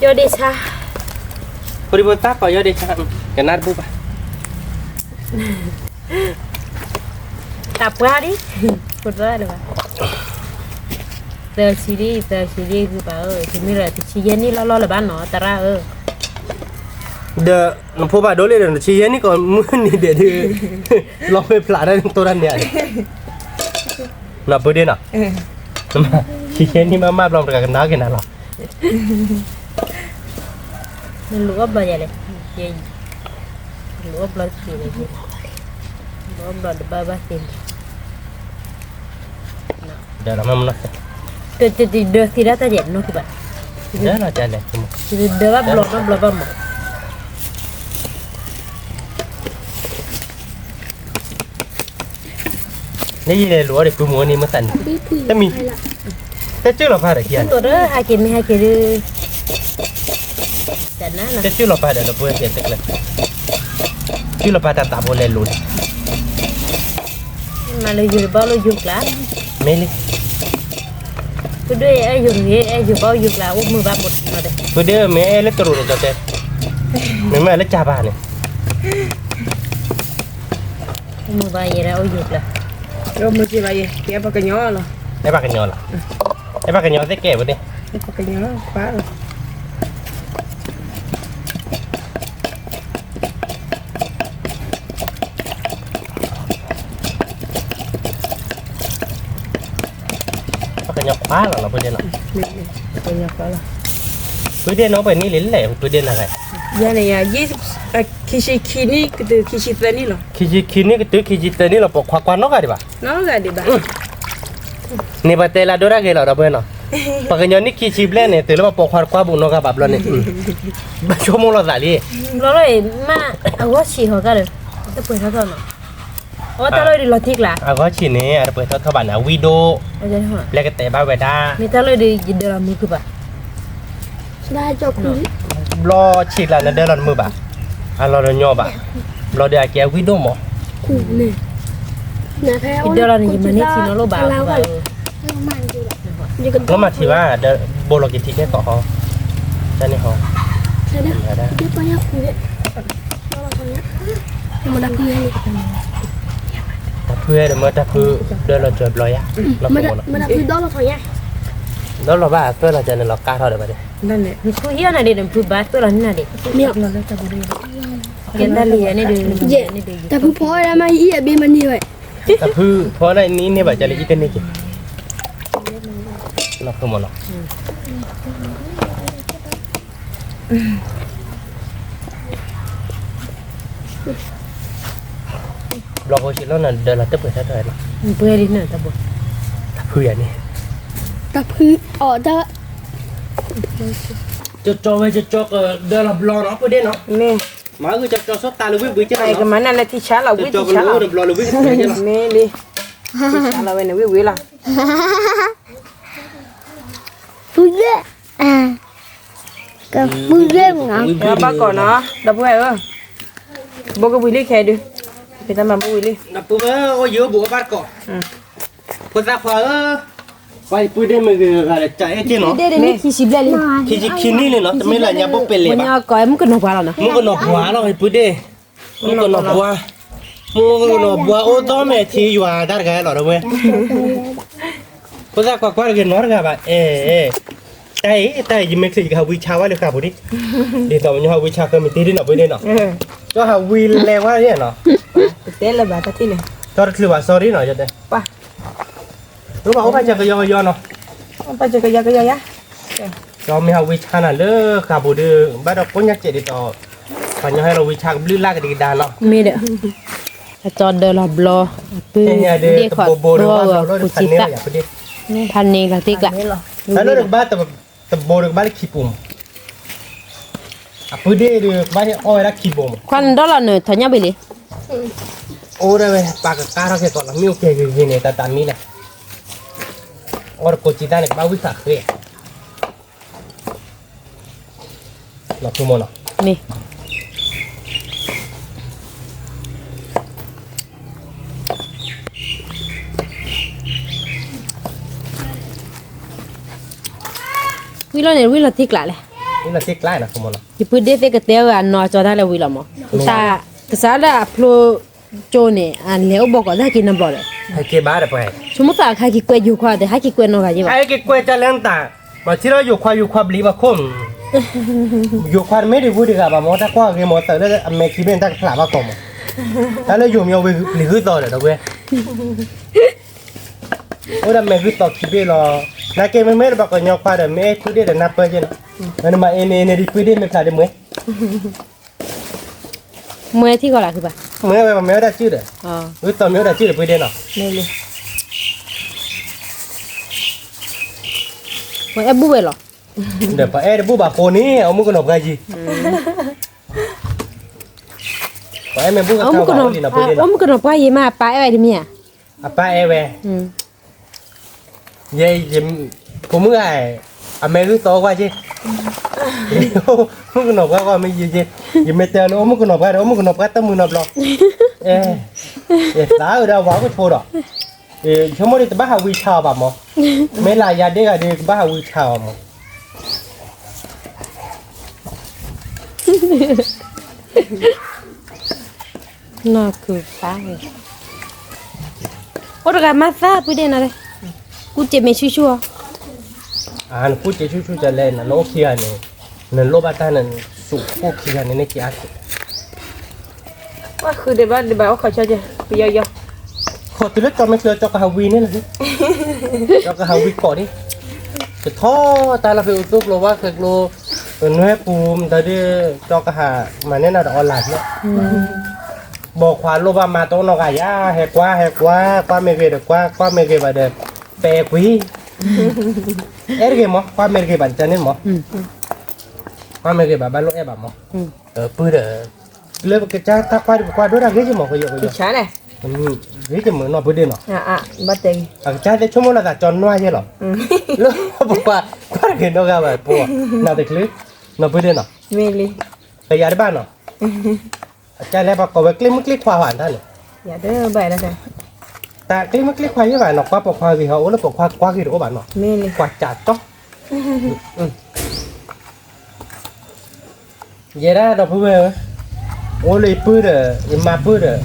ယီၢ်ဒ့ဆါ, ဖိဒံဖိသၣ်ကိးယီၢ်ဒ့ဆါ, ကနၣ်တဘူၣ်ဘၣ်, တၢ်ပှၢ်လံ, ဖိသၣ်လၢၤဘၣ်, သၢဆံလံ သၢဆံလံ ဂုၢ်ပၢ်ဧၢ, တမ့ၢ်လၢတဆံယဲၢ်နံၣ်လီၢ်လီၢ်လၢၤဘၣ်နီၤ သရၣ်ဧၢ, ဒီးနဖိဘၣ်ဒိလံဒီး နဆံယဲၢ်နံၣ်ကိးမုၢ်နံၤဒဲးဒုး, လီၤမ့ၢ်ဖျးဒၣ်နတိၢ်တၢ်န့ၣ်ဧါ, နီၤပုၢ်ဒ့နီၤ, ဆံယဲၢ်နံၣ်မးမးဘျီ ပတကနၣ်က့ၤနၤလီၤ. နလူၤအီၣ်ဘျီယၤလဲၣ်, လူၤအီၣ်ဘျီတက့ၢ်, လူၤအီၣ်ဘျီတဘၣ်ဘၣ်သ့န့ၣ်, ဒီးမ့ၢ်မနီၤ, တဒၢသ့ဒၣ်တၢ်ယဲၢ်နီၢ်ကဘၣ်, ဒၢဘၣ်ဘျီဘၣ်ဘျီဘၣ်မး နယလဲၤလိာ်အီၤဒီး ပုၢ်မုၣ်န့ၣ်မ့ၢ်သးန့ၣ်, တမံၤ, တကၢၢ်လီၤဖးဒီးခံဂၤ, ဟဲက့ၤမ့ၢ်ဟဲက့ၤဒုး, တကၢၢ်လီၤဖးဒီး ဒီပုၢ်ဝဲၢ်သ့ၣ်တကျၢၤ, ကၢၢ်လီၤဖးတၢ်သးဖိလဲၤလိာ်န့ၣ်, မၤလၢယိၤတဘၣ်လိာ်ယိၤကျါ, မ့ၢ်လံ, ပုၢ်ဒ့အဲၣ်ယိၤဂ့ၤ အဲၣ်ယိၤဘၣ်အိၣ်ယိၤကျါ အိၣ်မုာ်ဘၣ်မး, ပုၢ်ဒ့မ့ၢ်အဲၣ်လၢတရူးန့ၣ် ကၠီတဲ, မ့ၢ်မ့ၢ်လၢကၢ်ဘၣ်န့ၣ် မုာ်ဘၣ်ယဲဒၣ်အိၣ်ယိၤကျါ, မုာ်က့ၤဘၣ်ယဲ, ကဲပှၤကညီလီၤ, အဲၣ်ပှၤကညီလီၤ, အဲၣ်ပှၤကညီသ့ၣ်ကဲဝဲန့ၣ်, ပှၤကညီလီၤ, ပှၤကညီခွါလီၤလီၤ ပုၢ်ဒ့နီၤ, ပှၤကညီခွါလီၤ, ပုၢ်ဒ့နီၤ ပှဲၤနံၣ်လံလဲၣ် ပုၢ်ဒ့နီၤ, ယၤန့ၣ်ယၤ, ခံဆံခံနံၣ်ကတုၤ ခံဆံသၢနံၣ်လီၤ, ခံဆံခံနံၣ်ကတုၤ ခံဆံသၢနံၣ်လီၤ ပိာ်ခွါကွၢ်နီတဂၤဒံးဘၣ်, နီတဂၤဒံးဘၣ်, န့ၣ်ပတဲလၢဒိၣ်တၢ်ဂ့ၤလီၤ ဒီပုၢ်ဝဲၢ်နီၤ, ပှၤကညီနံၣ်ခံဆံဘျဲၣ်န့ၣ် တုၤလၢပှၤပိာ်ခွါတကွၢ်ဘူးနီတဂၤဘၣ်ဘျီန့ၣ်, ဘၣ်ဆိကမိၣ်လိာ်သးလံ, ဘျီလၢမ့ၢ်အဂီၢ်ဆံးဟီၤကၢ်ဒီး, တပှဲၤထီၣ်ထီၣ်နီၤ, အဝဲတၢ်လီၢ်ဒ်လီၤတံၢ်ကျါ, အဂီၢ်ဆံးန့ၣ် အတပှဲၤထီၣ်ထီၣ်ဘၣ်န့ၣ် အဝံၣ်ဒိၣ်, လၢကတဲဘၣ်ဝဲဒၣ်, မ့ၢ်တၢ်လီၢ်ဒ်ယဒၢလီၤမုာ်ကဘၣ် ဘျီဆံးကျါနဒၢလီၤတမုာ်ဘၣ်, အလီၤတညီဘၣ်, ဘျီဒီးအကဲဝံၣ်ဒိၣ်မး, ယဒၢလီၤန့ၣ် ယမၤန့ၢ်ထံနီၤလိၣ်ဘၣ်, လီၤမၤထံဘၣ်, ဒီးဘိလီၤက့ၤထံကဲကီးဟီ, တၢ်န့ၣ်ဟီ, တၢ်ဖုဟဲဒီးမၢတၢ်ဖုဒၢလီၤစၢၤဘျီယါ, ဒီးလီၤဘၣ်သွဲၣ်လီၤကၢ်န့ၣ်လီၤကါထီၣ်ဒီးဘၣ်ဒဲး, ဖုဟံၣ်အီၣ်နၤဒံး နဖုဘါသွဲၣ်လီၤန့ၢ်နၤဒံး, ယဲတၢ်လံၤန့ၣ်ဒုး, တၢ်ဖုဖီအီၣ်ဒၣ်မး ယအံၣ်အဘ့မၤန့ၢ်ဝဲ, တၢ်ဖုဖီအီၣ်ဒၣ်နအံၣ်န့ၢ်ဘၣ် ကလၢအံၣ်တန့ၢ်က့ၤ, လီၤဖုမၢနီၤ ဘျီဖိဆံးလီၤနၤ ဒၢလီၤတပှဲၤထီၣ်ထီၣ်နီၤ, ပှဲၤလံနၤတဘိ, တၢ်ဖုယၤန့ၣ်, တၢ်ဖုအီၣ်တၢ်, ကၠီကၠီဝဲ ကၠီကၠီကဒၢလီၤဘျီနီၤ ပုၢ်ဒ့နီၤ, မ့ၢ်, မၤဂုာ်ကၠီကၠီဆိတၢ်လၢဝ့ၢ်ဘှံးက့နီၤ, ကမၤနၢ်လၢထံဆါလီၤ ဝ့ၢ်ထံဆါလီၤ, မ့ၢ်လံ, ထံဆါလီၤဝဲန့ၣ်ဝ့ၢ်ဝ့ၢ်လီၤ ဖုယဲၢ်, ကဖုယဲၢ်နီၤ, ဘၣ်ကီးနီၤ ဒီပုၢ်ဝဲၢ်ဧၢ, ဘိကဝံၤလံခဲဒုး, ဖံးတၢ်မၤဘိဝံၤလံ, ဒီပုၢ်ဝဲၢ်အိၣ်ယိဘိးဘၣ်ကီး, ဖိသၣ်ခွါဧၢ, ပှၤယပုၢ်ဒ့မ့ၢ်ဂ့ၤဂ့ၤဒီး ကအဲၣ်က့နီၤ, ခံဆံခံနံၣ်လံနီၤ, တမ့ၢ်လၢညါဘိပ့ၤလဲၤဘၣ်, မုၣ်ကနီၤပှၤလီၤ ယပုၢ်ဒ့, မုၣ်ကနီၤပှၤ, မုၣ်ကနီၤပှၤအိၣ်ဒီးမဲာ်ထံယွၤတၢ်တဂၤလီၤဒီပုၢ်ဝဲၢ် ဖိသၣ်ခွါကွၢ်တဂ့ၤနီတဂၤဘၣ်, အဲ, တၢ်အံၤ တၢ်အံၤ ယမ့ၢ်ချုးယကဟးဝံဆါဝဲလၢဃာ်ပူၤဒံး, ဒ်သိးပညီဟးဝံဆါဃၢမ့ၢ်တ့ၢ်ဒံးနီၤ ပုၢ်ဒ့နီၤ, ကၠီဟးဝံလဲၤဝဲဒၣ်နီၤ, တဲလၢၤဘၣ်တၢ်ထံၣ်န့ၣ်, ကၠီတချုးဘၣ် sorry နီၤ, ယတဲ, ပအိၣ်ဘၣ်အိၣ်ဘၣ်စၢၤကယီကယီနီၤ, ပစၢၤကယီကယီယါ, ကၠီမ့ၢ်ဟးဝံဆါနၤလၢဃာ်ပူၤဒီး ဘၣ်ဒီးကိးညါစဲးဒ်သိး, ပှၤညီဟဲလီၤဝံဆါကဘျုးလၢ်ကဒံကဒါနီၤ, မ့ၢ်ဒီး အကၠီဒၢလီၤဘျီ, ပုၢ်ဒ့ခီၣ်ထီၣ်ဝဲပူၤစံးသး, ဖးန့ၢ်လီၤတ့ၢ်ကျး, တၢ်လၢတကဘၣ်, တဘိတကဘၣ်လၢခံပူၤမး, အပုၢ်ဒ့ဒီး ကဘၣ်ဟ့ၣ်အီၣ်ဝဲဒၣ်ခံဘိမး, ခွါနဒီလီၤနထီၣ်ညၣ်ဘ့ၣ်လံ, အိၣ်ဒၣ်ဝဲ ပာ်ကကါထီၣ်က့ၤကီးလီၤ မ့ၢ်အိၣ်ကဲဂ့ၤဂ့ၤန့ၣ် တၢ်တၢ်မံလၢ်, အီၣ်တကိးစံးသးန့ၣ် ကဘၣ်ဝံသးဃ့ လီၤဖုမၢနီၤ, မ့ၢ်, ဝံလီၤန့ၣ် ဝံလီၤတ့ၢ်ကျးလဲၣ်, လၢစ့ကျါနီၤ ယပုၢ်ဒ့ၣ်သ့ၣ်ကတဲဝဲအနီၢ်ကၠီတၢ်လၢဝံၤလီၤမး, တၢ်ကစးလၢအဖျိကၠိန့ၣ် အလဲၤအိၣ်ဘီကီးတၢ်က့ၤနဘျီဒီး, ဟဲက့ၤဘၣ်ဒီးပှၤ, ဆိကမိၣ်သးခါက့ၤကွဲယိၤခွါဒီး ဟဲက့ၤကွဲနီၢ်ဂၤယ့ၢ်ဘၣ်, ဟဲက့ၤကွဲတၢ်လၢနတၢ်, မၤထံလီၤယိၤခွါ ယိၤခွါဘျံးဘၣ်ခိၣ်, ယိၤခွါတမ့ၢ်ဒံးဝံတဂၤဘၣ်မး တၢ်ကွၢ်ဂ့ၤမး သုးလၢအမဲာ်ခံဘ့ၣ်နတၢ်ကဖျးဘၣ်ကီးမး, တၢ်လၢယိၤမ့ၢ်ဝဲပျံၤဂုၢ်သီဒီး ဒီပုၢ်ဝဲၢ် အိၣ်ဒီးမဲာ်ဂုၢ်သီခံဘ့ၣ်လီၤ, နာ်က့မ့မ့ၢ်လၢပှၤကညီခွါဒီး မ့ၢ်အဲၣ်ပုၢ်ဒ့ၣ်ဒီးနၢ်ပၢၢ်က့နီၤ, နမၤအ့န့ၣ်န့ၣ်ဒ်ပုၢ်ဒ့ၣ်မ့ၢ်ဖျါဒ်မွဲ, မွဲထံၣ်ဃီလၢခုဘၣ်, မ့ၢ်ဝဲပှၤမ့ၢ်ဝဲဒၣ်စုဒီး, ဂုၢ်သီမ့ၢ်ဝဲဒၣ်စုဒီးပုၢ်ဒ့ၣ်နီၤ, ပှၤအဲၣ်ဘူၣ်ဝဲလီၤ, ဒီးပှၤအဲၣ်တဘူၣ်ဘၣ်ဃိန့ၣ် အမုၣ်ကနီၤပှၢ်ယံၤ ပှၤအဲၣ်မ့ၢ်ဘူၣ်ကခါဝဲလံနီၤ ပုၢ်ဒ့ၣ်နီၤ, အမုၣ်ကနီၤပှၢ်ယံၤမး အပၢ်အဲၣ်ဝဲဒ်မ့ၢ်ဧါ, အပၢ်အဲၣ်ဝဲ, ယဲ, ဖိမုၣ်ဂၤ, အမဲာ်ဂုၢ်သီကွၢ်က့, မုၣ်ကနီၤပှၢ်ကွၢ်မ့ၢ်ယဲ, ယမ့ၢ်တဲလၢအမုၣ်ကနီၤပှၢ်ဒီး အမုၣ်ကနီၤပှၢ်တမုာ်နီတဘျီ, အဲ, ယသးအုးဒီးဝၤအိၣ်ဆိဒီး, ဆိကမိၣ်ဒ်တဘၣ်ဟးဝံဆါအီၤဘၣ်မး, မ့ၢ်လၢယၤဒ့ဂၤဒ်ကဘၣ်ဟးဝံဆါအီၤမး နီၢ်ခုၣ်ဖး, အိၣ်တဂၤမၤသးပုၢ်ဒ့ၣ်နီၤ, ကူၣ်စ့မ့ၢ်ဆူၣ်ဆူၣ်အီၤ, နကူၣ်စ့ဆူၣ်ဆူၣ်ကလဲၣ် နအိၣ်ခံဂၤန့ၣ်, နလိၣ်ဘၣ်တၢ်န့ၣ်, စူးအိၣ်ခံဂၤန့ၣ် န့ၣ်က့ၤအါက့ၤ ပှၤဃုဒံးဘၣ်ဒံးဘၣ်အိၣ်ခိးဆၢကဲ, ပယီယီ, ဃီတုၤလၢကၠီမ့ၢ်ချၢကၠီကဟးဝံန့ၣ်လီၤ, ကၠီကဟးဝံကိးဒံး, ကထီၣ်တၢ်လၢဖဲအိၣ်သိၣ်ကျိဝါဃဲၤကျိ, ပနွဲပူၤမတၤဒ်, ကၠီကဟးမၤန့ၢ်နၤဒီးအီလၢ်ဖျၢၣ်, ဘီခွါလိၣ်ဘၣ်မၤတအိၣ်နီတဂၤယၤ, ဟဲကွၢ်ဟဲကွၢ်, ကွၢ်မ့ၢ်ဂ့ၤဒီးကွၢ်, ကွၢ်မ့ၢ်ဂ့ၤဘၣ်ဒီး, ပဲာ်ကွံာ်, အဲၣ်တဂ့ၤမး, ကွၢ်မ့ၢ်တဂ့ၤဘၣ်န့ၣ်မး, ကွၢ်မ့ၢ်ဂ့ၤဘၣ်ဘၣ်လိၣ်အဲၣ်ဘၣ်မး, ပုၢ်ဒီး, လၢပကစၢ်တၢ်ကွၢ်ဒ်ပကွၢ်ဒိၣ်တၢ်ဂ့ၤက့ၤမး ပယီၤပယီၤ, ဂ့ၤက့ၤမးနီၤပုၢ်ဒ့ၣ်နီၤ, အကစၢ်သ့ၣ်ဆိကမိၣ်လီၤသးကၠီနွၢ်ယဲလီၤ, လၢပကွၢ်, ကွၢ်တဂ့ၤနီတဂၤဘၣ်ပှၤ, နၤတချုး, နီၤပုၢ်ဒ့ၣ်နီၤ, ကယၤတဘၣ်နီၤ, အကစၢ်လဲၤပှၤကိးဝဲကျ့မုၢ်ကျ့ခွါဘၣ်တၢ်န့ၣ်, တၢ်ကျ့မုၢ်ကျ့ခွါယဲဘၣ်နီၤ ကွၢ်ပိာ်ခွါဂ့ၤဟီ အိၣ်လၢပိာ်ခွါကွၢ်ဂ့ၤတအိၣ်ဘၣ်နီၤ, ကွၢ်ကၠးတီ ယဲဒၣ်ဒီပုၢ်ဝဲၢ်ဧၢ, အိၣ်လၢယပုၢ်ဒီး ယမါပုၢ်ဒီး,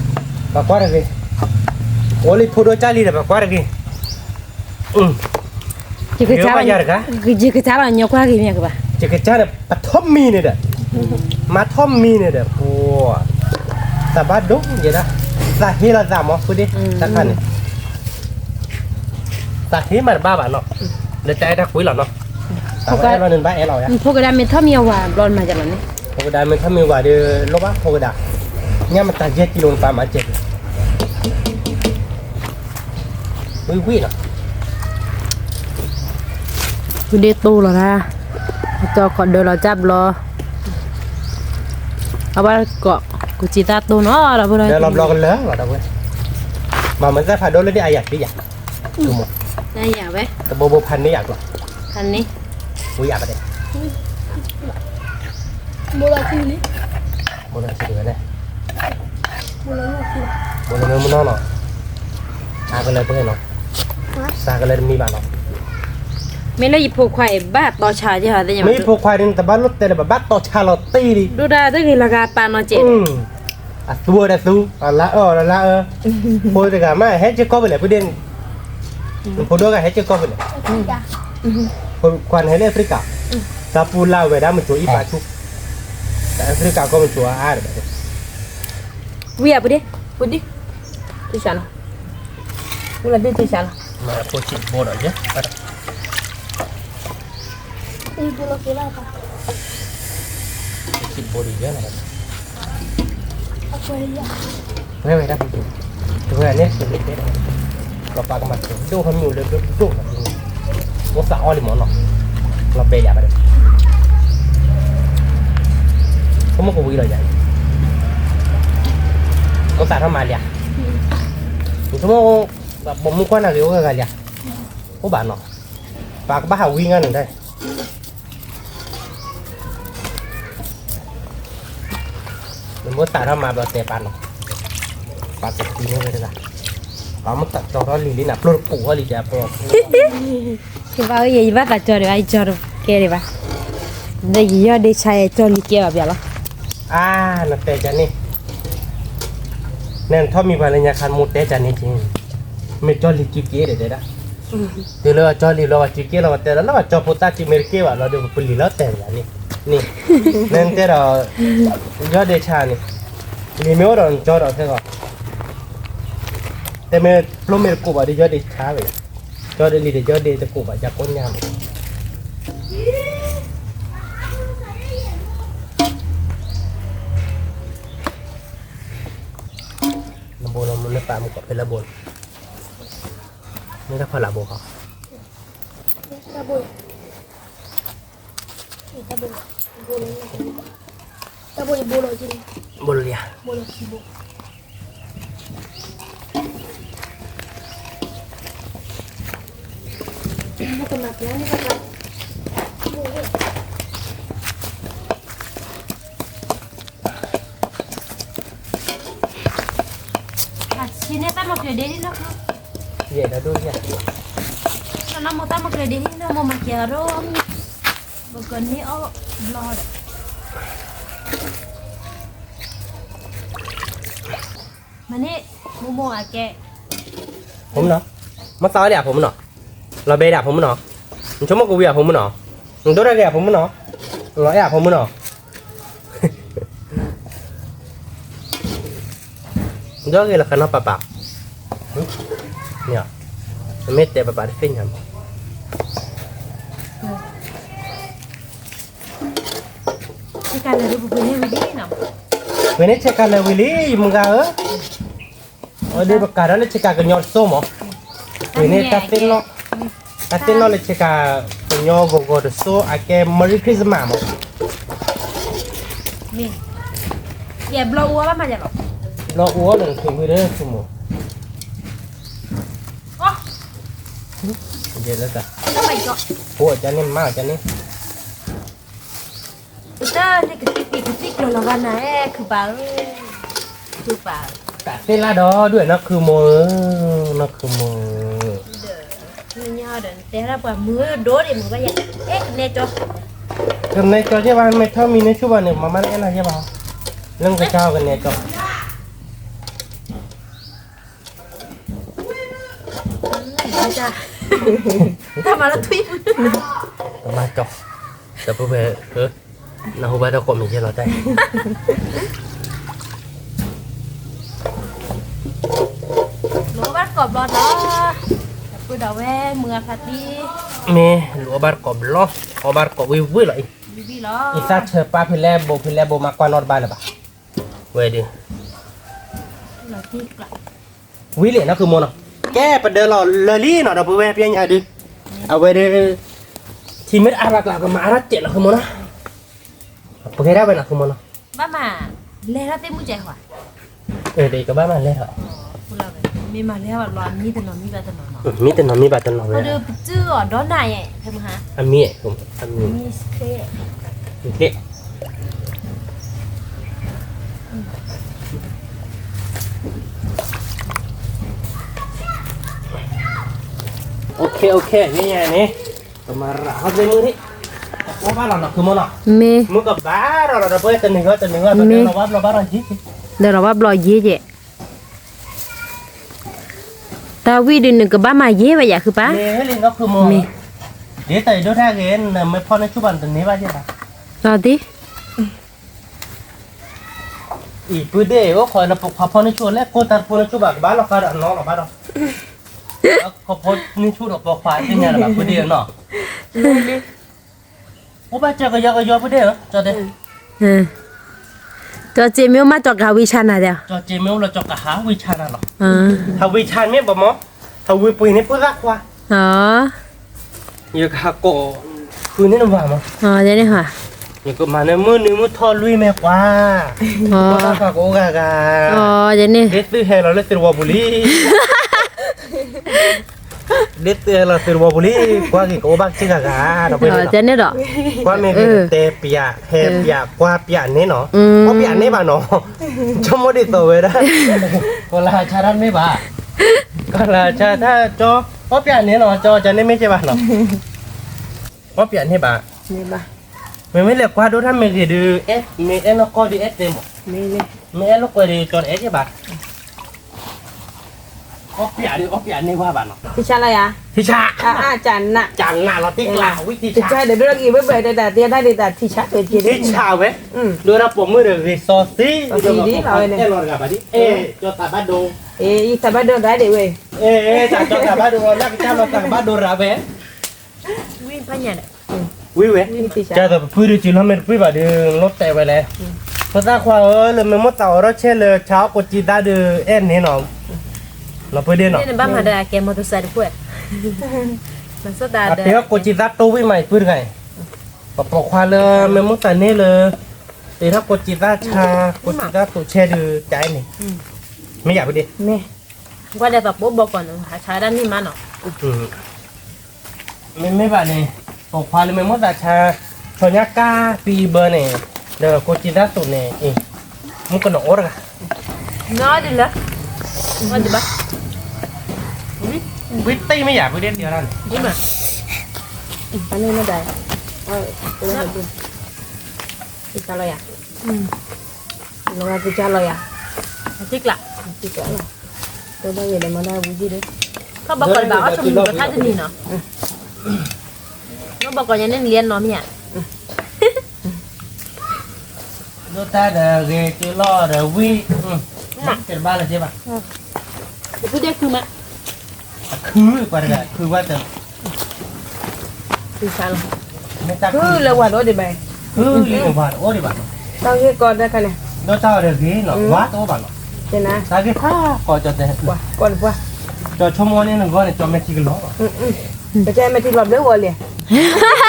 ပှၤကွၢ်တဂ့ၤ, အိၣ်လၢယဖိဒိၣ်ကၢ်လံဒီး ပှၤကွၢ်တဂ့ၤ, ယကစၢ်လီၤညီကွၢ်ဂ့ၤမ့ၢ်ကဘၣ်, ယကစၢ်ဒီး ပထီၣ်မံၤန့ၣ်ဒီး, မၤထီၣ်မံၤန့ၣ်ဒီး, ပှၤ, သးဘၣ်ဒိယဲဒၣ်, သးဟ့လီၤသးမး ပုၢ်ဒ့ၣ်, တၢ်ခါန့ၣ် သးဟ့မးတဘၣ်ဘၣ်နီၤ, လၢတၢ်အဲၣ်တၢ်ကွံလီၤနီၤ, သးဘၣ်အဲၣ်လီၤန့ၣ်ဘၣ်အဲၣ်လီၤဝဲ, ဖိကဒါမ့ၢ်ထီၣ်မံၤအဝၤဘျီနမၤယလီၤန့ၣ်, ဖိကဒါမ့ၢ်ထီၣ်မံၤဝၤဒီး လိၣ်ဘၣ်ဖိကဒါ, ညၣ်မတၤယဲၢ်ကံလိနပၢ်မၤစဲး, ဝံၣ်ဝံၣ်နီၤ, ဝံၣ်ဒ့ၣ်တိၢ်လီၤဒၣ်, ကၠီခီဒၢလီၤတၢ်ဘျီ, အဝဲကိး, ကူစံးတၢ်တိၢ်နီၤဒီပုၢ်ဒီ, ဒၢလီၤဘျီကလၢာ်လီၤဒီပုၢ်, မၤမ့ၢ်သၣ်ဖးဒိၣ်လၢဒ်အယၤတ့ယၤ, တဘိဘိဖးန့ၢ်ယၤကျီ, ဖးန့ၢ်, ဝံၤယၤပဒဲး, ဘိလီၤဆံန့ၣ်, ဘိလီၤမ့ၢ်မနီၤနီၤ, စးကလၢပှဲၤနီၤ, စးကလၢတမံၤဘၣ်နီၤ, မ့ၢ်လၢယဖိခွါအံၤဘၣ်တီဆါ, မ့ၢ်ယဖိခွါဒ်န့ၣ် တဘၣ်လိၣ်တဲလၢၤဘၣ် ဘၣ်တီဆါလီၤတံၢ်လံ, ဒိၣ်ဒၣ်တဂ့ၤလီၤဂာ်ပာ်နီၤစဲး, အသူဝဲဒီးသူ, အလါအၢ အလါအၢ, ဖိတဂၤမး ဟဲက့ၤကီၢ်ဖဲလဲၣ် ပုၢ်ဒ့ၣ်န့ၣ်, ဖိဒိၣ်ဂၤဟဲက့ၤကီၢ်ဖဲလဲၣ်, ခွါန့ၣ်ဟဲလၢအဖရံကၤ, တၢ်ပူၤလၢဝဲဒၣ်မကိၤအံၤပာ်ဆူၣ်, အဖရံကၤကီၢ်မကိၤအါအါဒီး, ဝံၤအပုၢ်ဒ့ၣ်, ပုၢ်ဒ့ၣ်, တဆါလီၤ, ဝံၤလီၤဒ့ၣ်တဆါလီၤ, ဖိဆံးဘိဒီးယဲ, ဖိဆံးဘိဒီးယဲ, ဝဲဝဲဒၣ်, တဝဲန့ၣ်, လီၤပာ်ကမၤဒိၣ်ဟီမ့ၣ်အူလၢဒိၣ်ဒိၣ်, အိၣ်သးအီၣ်လံမ့ၢ်နီၤ, လီၤပဲာ်ယၤဘၣ်ဒီး, ကမိၣ်ကဝံၤလီၤယၤ, အိၣ်သးထီၣ်မၤလံဧါ, ကမိၣ်, ပိာ်မုၣ်ကွၢ်နၤဂ့ၤအိၣ်ဂၤဂၤလံဧါ, အိၣ်ဘၣ်နီၤ, ပှၤကဘၣ်ဟးဝံငါန့ၣ်ဒၣ် နမိၢ်သးထီၣ်မၤဘျီတဲပာ်နီၤ, ပာ်တသံန့ၢ်ဝဲတဂၤ, ပာ်မ့ၢ်သးကၠီထီၣ်လံၤလံနၤ ပျိၢ်တပူၤအီၤလံတဲပျိၢ်, ယဘၣ်ယဲ ယဘၣ်သးကၠီဒံးဘၣ် ယကၠီတကဲဒံးဘၣ်, ဒီးယယီၢ်ဒ့ဆါအကၠီလံၤကဲဘၣ်ပျၢ်လီၤ. အါ, နတဲကန့ၣ်, နထီၣ်မံၤပှၤလၢညါခါမိၢ်တဲကန့ၣ်က့, မ့ၢ်ကၠီလံၤစုက့ဒီးတဲဒၣ်, တုၤလၢကၠီလံၤလီၤ ပှၤစုက့လီၤ ပတဲဒီးလၢပှၤကၠီဖိသၣ်စုမ့ၢ်တက့ၢ်ဘၣ်လီၤဒီး ပပလံၤလီၤတဲာ်လၢန့ၣ်, န့ၣ်, နတဲဒီး, ယီၢ်ဒ့ဆါန့ၣ်, လံၤမ့ၢ်အိၣ်ဒီးနကၠီဒီးခဲဂီၤ တဲမ့ၢ်ဖျိမ့ၢ်တကိးဘၣ်ဒီး ယီၢ်ဒ့ဆါဝဲ, ကၠီဒီးလံၤဒီး ယီၢ်ဒ့တကိးဘၣ် ယကိးညါမး, နဘိလီၤမ့ၢ်နပာ်မူကီၢ်ဖဲလၢဘိ, မ့ၢ်တၢ်ဖီလာ်ဘိခီ တၢ်ဘိ, တၢ်ဘိ, ဘိလီၤ, ဘိလီၤလံဧါ, ဘိလီၤခံဘိ, ကမၤပျၢ်န့ၣ်ဘၣ်, အဆံးန့ၣ်တၢ်မၤကျၢၤဒ့န့ၣ်လီၤ, ယဲၢ်ဒီဒိၣ်ယဲၢ်, နမိၢ်တၢ်မၤကျၢၤဒ့န့ၣ် နမိၢ်မၤကဲၤအီၤဒိၣ်, ပကန့ၢ်အီၣ်ဘျီဒီး, မ့ၢ်န့ၣ်, မိၢ်မိၢ်အကဲ, ဖိမုၣ်နီၤ, မ့ၢ်သးအီၣ်ဒံးအဖိမုၣ်နီၤ, လီၤဘဲဒံးအဖိမုၣ်နီၤ, နဆိကမိၣ်ကဝံၤအဖိမုၣ်နီၤ, နဒိၣ်တၢ်ဂ့ၤအဖိမုၣ်နီၤ, လီၤအဲၣ်အဖိမုၣ်နီၤ ဒီးဂ့ၤလီၤခါနီၢ်ပၢ်ပၢ်, မ့ၢ်, မ့ၢ်တဲပၢ်ပၢ်တသ့ၣ်ညါမး, ဝဲန့ၣ်ဆဲးကၤလၢာ်ဝံၤလံ ယမုၢ်ဂၤဧၢ, အဒုးပကၤထီၣ်လၢဆဲးကၤကညီတစိၢ်မး, ဝဲန့ၣ် တၢ်သ့ၣ်နီၣ်လၢဆဲးကၤကညီဂီၤဂီၤတစိၢ် အကဲ Merry Christmas မး, ဘျီအူအီၣ်လၢနထုးဝံၤလၢဆိမိၣ်, ယဲလၢတၢ်, ဖိအကန့ၣ်မါအကန့ၣ် ပတၢ်န့ၣ်ကသံၣ်ကသံၣ်ကျိၤလီၤဂာ်နၤအဲၣ် ခုပၢ်ဧၢ, ခုပၢ်, တၢ်သ့ၣ်လၢဒီးဒွဲၣ်နီၢ်ခုမိၢ်ဧၢ, နီၢ်ခုမိၢ်ဧၢ, ဒီး, နညါဒီးနတဲဒၣ်ပှၤမုၢ်ဒိၣ်ဒံးမုၢ်ဘၣ်ယဲ, အဲၣ်ကနဲကၠီ, ကနဲကၠီယဲၢ်ဘၣ် မ့ၢ်ထီၣ်မံၤန့ၢ်ဆူၣ်ဘၣ်န့ၣ် မၤမါတအဲၣ်နၤယဲၢ်ဘၣ်, လၢနကစၢ်ကနဲကၠီ တၢ်မၤလၢထွံၣ်, တမၤကီ, ဒီပုၢ်ဝဲၢ်, နဟူဘၣ်တၢ်ကိးမံၤယဲၢ်လီၤတၢ်, လိၣ်ဘၣ်တကိးဘျီဒီး, ဒီပုၢ်ဒီးဝဲၢ်မုၢ်အဖးတံၢ်, မ့ၢ်လိၣ်အီၣ်ဘၣ်တကိးဘျီ, အီၣ်ဘၣ်တကိးဝံၤဝံၤလီၤအံၤ, အံသၣ်ဆၢပၢ်ဖဲလဲၣ်ဘိဖဲလဲၣ်ဘိမၤကွၢ်နီတဘၣ်လၢၤဘၣ်, ဝဲဒုး ဝံၤလံနီၢ်ခုမိၢ်နီၤ, ကဲပဒၢလီၤလၢာ်လံနီၤ ဒီပုၢ်ဝဲၢ်ပျဲညါဒုး, အဝဲဒုး, ထံမ့ၢ်တအါဘၣ်ကျါကမၤအါထီၣ်စဲးနီၢ်ခုမိၢ်နီၤ, ပကဲဒၣ်ဝဲနီၢ်ခုမိၢ်နီၤ, ဘၣ်မး, လဲၤထီၣ်သ့ၣ်မုၢ်ကဲးဟါ, ဒီးကဘၣ်မၤလဲၤထီၣ်, မ့ၢ်မၤလဲၤဘၣ်လီၤ မံတနီၤမံဘၣ်တနီၤနီၤ, မံတနီၤမံဘၣ်တနီၤဝဲ, ပတုၣ်အီၤဒီးနၤယဲၢ်, အမံၤ, အမံၤ, OK OK န့ၣ်, ကမၤရၤဟီၣ်သ့ၣ်မုၢ်န့ၣ်, အိၣ်ဘၣ်လီၤနီၢ်ခုမိၢ်နီၤ, မ့ၢ်, မုၢ်ကဘၣ်ဒီးလီၤဒီး ပဝဲတနံၤဂီၢ်တနံၤဂီၢ် ဒီးလီၤဝါဘျီဘၣ်ဒီးယ့ၢ်, ဒီးလီၤဝါဘျီယ့ၢ်ကဲး တၢ်ဝံၣ်ဒုးနကဘၣ်မၤယဲၢ်ဝဲယၤခုပၢ်, မ့ၢ်ဝဲလံနီၢ်ခုမိၢ်, မ့ၢ်, ဒ်သိးယဒိၣ်တၢ်ဂ့ၤ နမ့ၢ်ဖီၣ်န့ၢ်ဆူၣ်ဘၣ်နတန့ၢ်ဘၣ်ယဲၢ်ဘၣ်, လီၤတံၢ် အံၤ ပုၢ်ဒ့ၣ် အိၣ်ခိးနပိာ်ခွါဖီၣ်န့ၢ်ဆူၣ်လဲၣ် ကိၢ်တၢ်တဖီၣ်န့ၢ်ဆူၣ်ဘၣ် ကဘၣ်လီၤဃာ်ဒီးအနီၢ်လီၤဘၣ်ဒီး, ခိးဖီၣ်န့ၢ်ဆူၣ်ဒီးပိာ်ခွါသ့ၣ်ညါလၢၤဘၣ် ပုၢ်ဒ့ၣ်ဧၢနီၤ, အိၣ်ဘၣ်စၢၤကယီကယီ ပုၢ်ဒ့ၣ်ဧၢ, ကၠီတဲ ကၠီစ့မ့ၢ်အိၣ်မး ကၠီကဟးဝံဆါနၤတဲ, ကၠီစ့မ့ၢ်အိၣ်လီၤ ကၠီကဟးဝံဆါနၤလီၤ, ဟးဝံဆါမ့ၢ်ဘၣ်မး, ဟးဝံပှ့ၤန့ၢ်ဖိသၣ်ခွါ ယကဟးကိးဃုန့ၢ်နဝၤမး, ယကမၤန့ၢ်မုၢ်နံၤမုၢ်ထီၣ်လွံၢ်မ့ၢ်ပှၤ, ဖိသၣ်ခွါကအိၣ်ဂၤဂၤ, ဒ်သုဟဲလီၤလၢသုးတဝီပူၤလံ, ဒ်သုဟဲလီၤသုးတဝီပူၤလံ, ကွၢ်က့ၤကအိၣ်ဘၣ်က့ၤဂၤဂၤ, ကွၢ်မ့ၢ်ဂ့ၤတဲပျး ဟဲပျး ကွၢ်ပျးန့ၢ်နီၤ, ကွၢ်ပျးန့ၢ်ဘၣ်နီၤ, ဆိကမိၣ်ဒ်သိးဝဲဒၣ်, ကီၤလၤဆါတၢ်မ့ၢ်ဘၣ်, ကီၤလၤဆါတၢ်ကၠီ, ကွၢ်ပျးန့ၢ်နီၤ ကၠီ ကၠီန့ၢ်မ့ၢ်ကဲဘၣ်နီၤ, ကွၢ်ပျးန့ၢ်ဘၣ်, န့ၢ်ဘၣ်, မ့မ့ၢ်လဲၤကွၢ်ဒိၣ်တၢ်မ့ၢ်ဂ့ၤဒုး အဲၣ် မ့ၢ်အဲၣ်နီၢ်ကီၢ်ဒုး အဲၣ်တဲမး, မ့ၢ်အဲၣ်လိာ်ကွဲဒုး ကၠီတအဲၣ်က့ဘၣ်, အီၣ်ပၠးဒုး အီၣ်ပၠးန့ၢ်ဝဲဘၣ်နီၤ, ထံဆါလီၤယၤ, ထံဆါ, ကၠးနးလီၤတံၢ်ကျါ ဝံထံဆါ, ထံဆါဒီး ဒိၣ်က့ၤဘၢဘၢဒီးတၢ်တဲတၢ်ဒုး တၢ်ထံဆါဝဲ, ထံဆါဝဲ, ဒိၣ်ဒၣ်ပိာ်မုၣ်ဒီးဂ့ၤစီသံ, အဲၣ်လီၤတဂၤဘၣ်ဒ်, အဲၣ် ကၠီသးဘၣ်ဒိ, အဲၣ် ယသးဘၣ်ဒိတၢ်ဒ့ဝဲ, အဲၣ် တၢ်ကၠီသးဘၣ်ဒိလီၤ လၢကစၢ်လီၤသးဘၣ်ဒိရၤဝဲ ဝံၤဝဲ, ကၢ်သိးပဖုဒုးစံးလီၤမ့ၢ်တပှံၢ်ဘၣ်ဒုး လိၣ်တဲာ်ဝဲလဲၣ်, ဖိသၣ်ခွါဧၢ လၢမ့ၢ်မိၢ်သးအိးထီၣ်ဆဲးလၢဆါအီၣ်ကိးကံသါဒုး အဲၣ်န့ၣ်နီၤ, လီၤပှ့ၤဒ့နီၤ, ဘၣ်မၤဒီးအကဲမီၤတစဲးတဖှဲၣ်, အတ့ထီၣ်ကိးကံသါတိၢ်ဝံၣ်မး ယပုၢ်တဂၤအံၤ, ပပိာ်ခွါလၢမ့ၢ်မိၢ်သးန့ၣ်လၢ တ့ထီၣ်ကိးကံသါဆါ ကိးကံသါတိၢ်ဆဲးဒုး ကအဲၣ်န့ၣ်, မ့ၢ်ယၤပဒ့ ကွၢ်ဒဲးသိးပိဘီကီးန့ၣ် ဟးဆါဒၣ်န့ၣ်မးနီၤ, မ့မ့ၢ်ဘၣ်န့ၣ် ပိာ်ခွါလၢမ့ၢ်မိၢ်သးဆါ ဆီညါကါပံဘၢန့ၣ် ဒီးကိးကံသါတိၢ်န့ၣ် မုၣ်ကနီၤအိၣ်တဂၤ, နီဒ်လၢ, နီဒ်ဘၣ်, ဝံတံၢ်မ့ၢ်ယၤ ဝံတံၢ်တ့ၢ်ဒၣ်န့ၣ်, အန့ၣ်မ့ၢ်ဒၣ်, ကစၢ်လီၤယၤ, လီၤကစၢ်လီၤယၤ, တံၢ်ကျါ, တံၢ်ကျါလီၤ, တဘၣ်ဂ့ၤဒီးမၤဒၣ်ဝံၤဒ်ဒီး, ထီၣ်ဘၣ်ကီးတဘၣ်အီၣ်ဆိးမုၢ်ကထါတနံၤနီၤ, ထီၣ်ဘၣ်ကီးညါန့ၣ်လံနီၤမ့ၢ်ဧါ, ဒိၣ်တၢ်ဒီးဂ့ၤကၢလီၤဒီးဝံၤ, တဘၣ်လၢၤက့ဘၣ်, တခုဒဲခုမး, အခုပှၤတဂၤ ခုဝဲတ, ခုလၢဝၤတအိၣ်ဒံးဘၣ်, ခုလၢဝၤတအိၣ်ဒံးဘၣ်, တၢ်ဂ့ၢ်ကီတၢ်ခါန့ၣ်, ဒီးတၢ်အီၤဒီးဂ့ၤနီၤ ဝၤတအိၣ်ဘၣ်နီၤ, တၢ်ဂ့ၢ်ဖးကီကၠီတဲ, ကီတပှၢ်, ကၠီဆိကမိၣ်န့ၣ်နဂီၢ်န့ၣ် ကၠီမဲာ်ထံကလီၤ, ပကဲမဲာ်ထံလီၤဘျၢဝီၤလံ,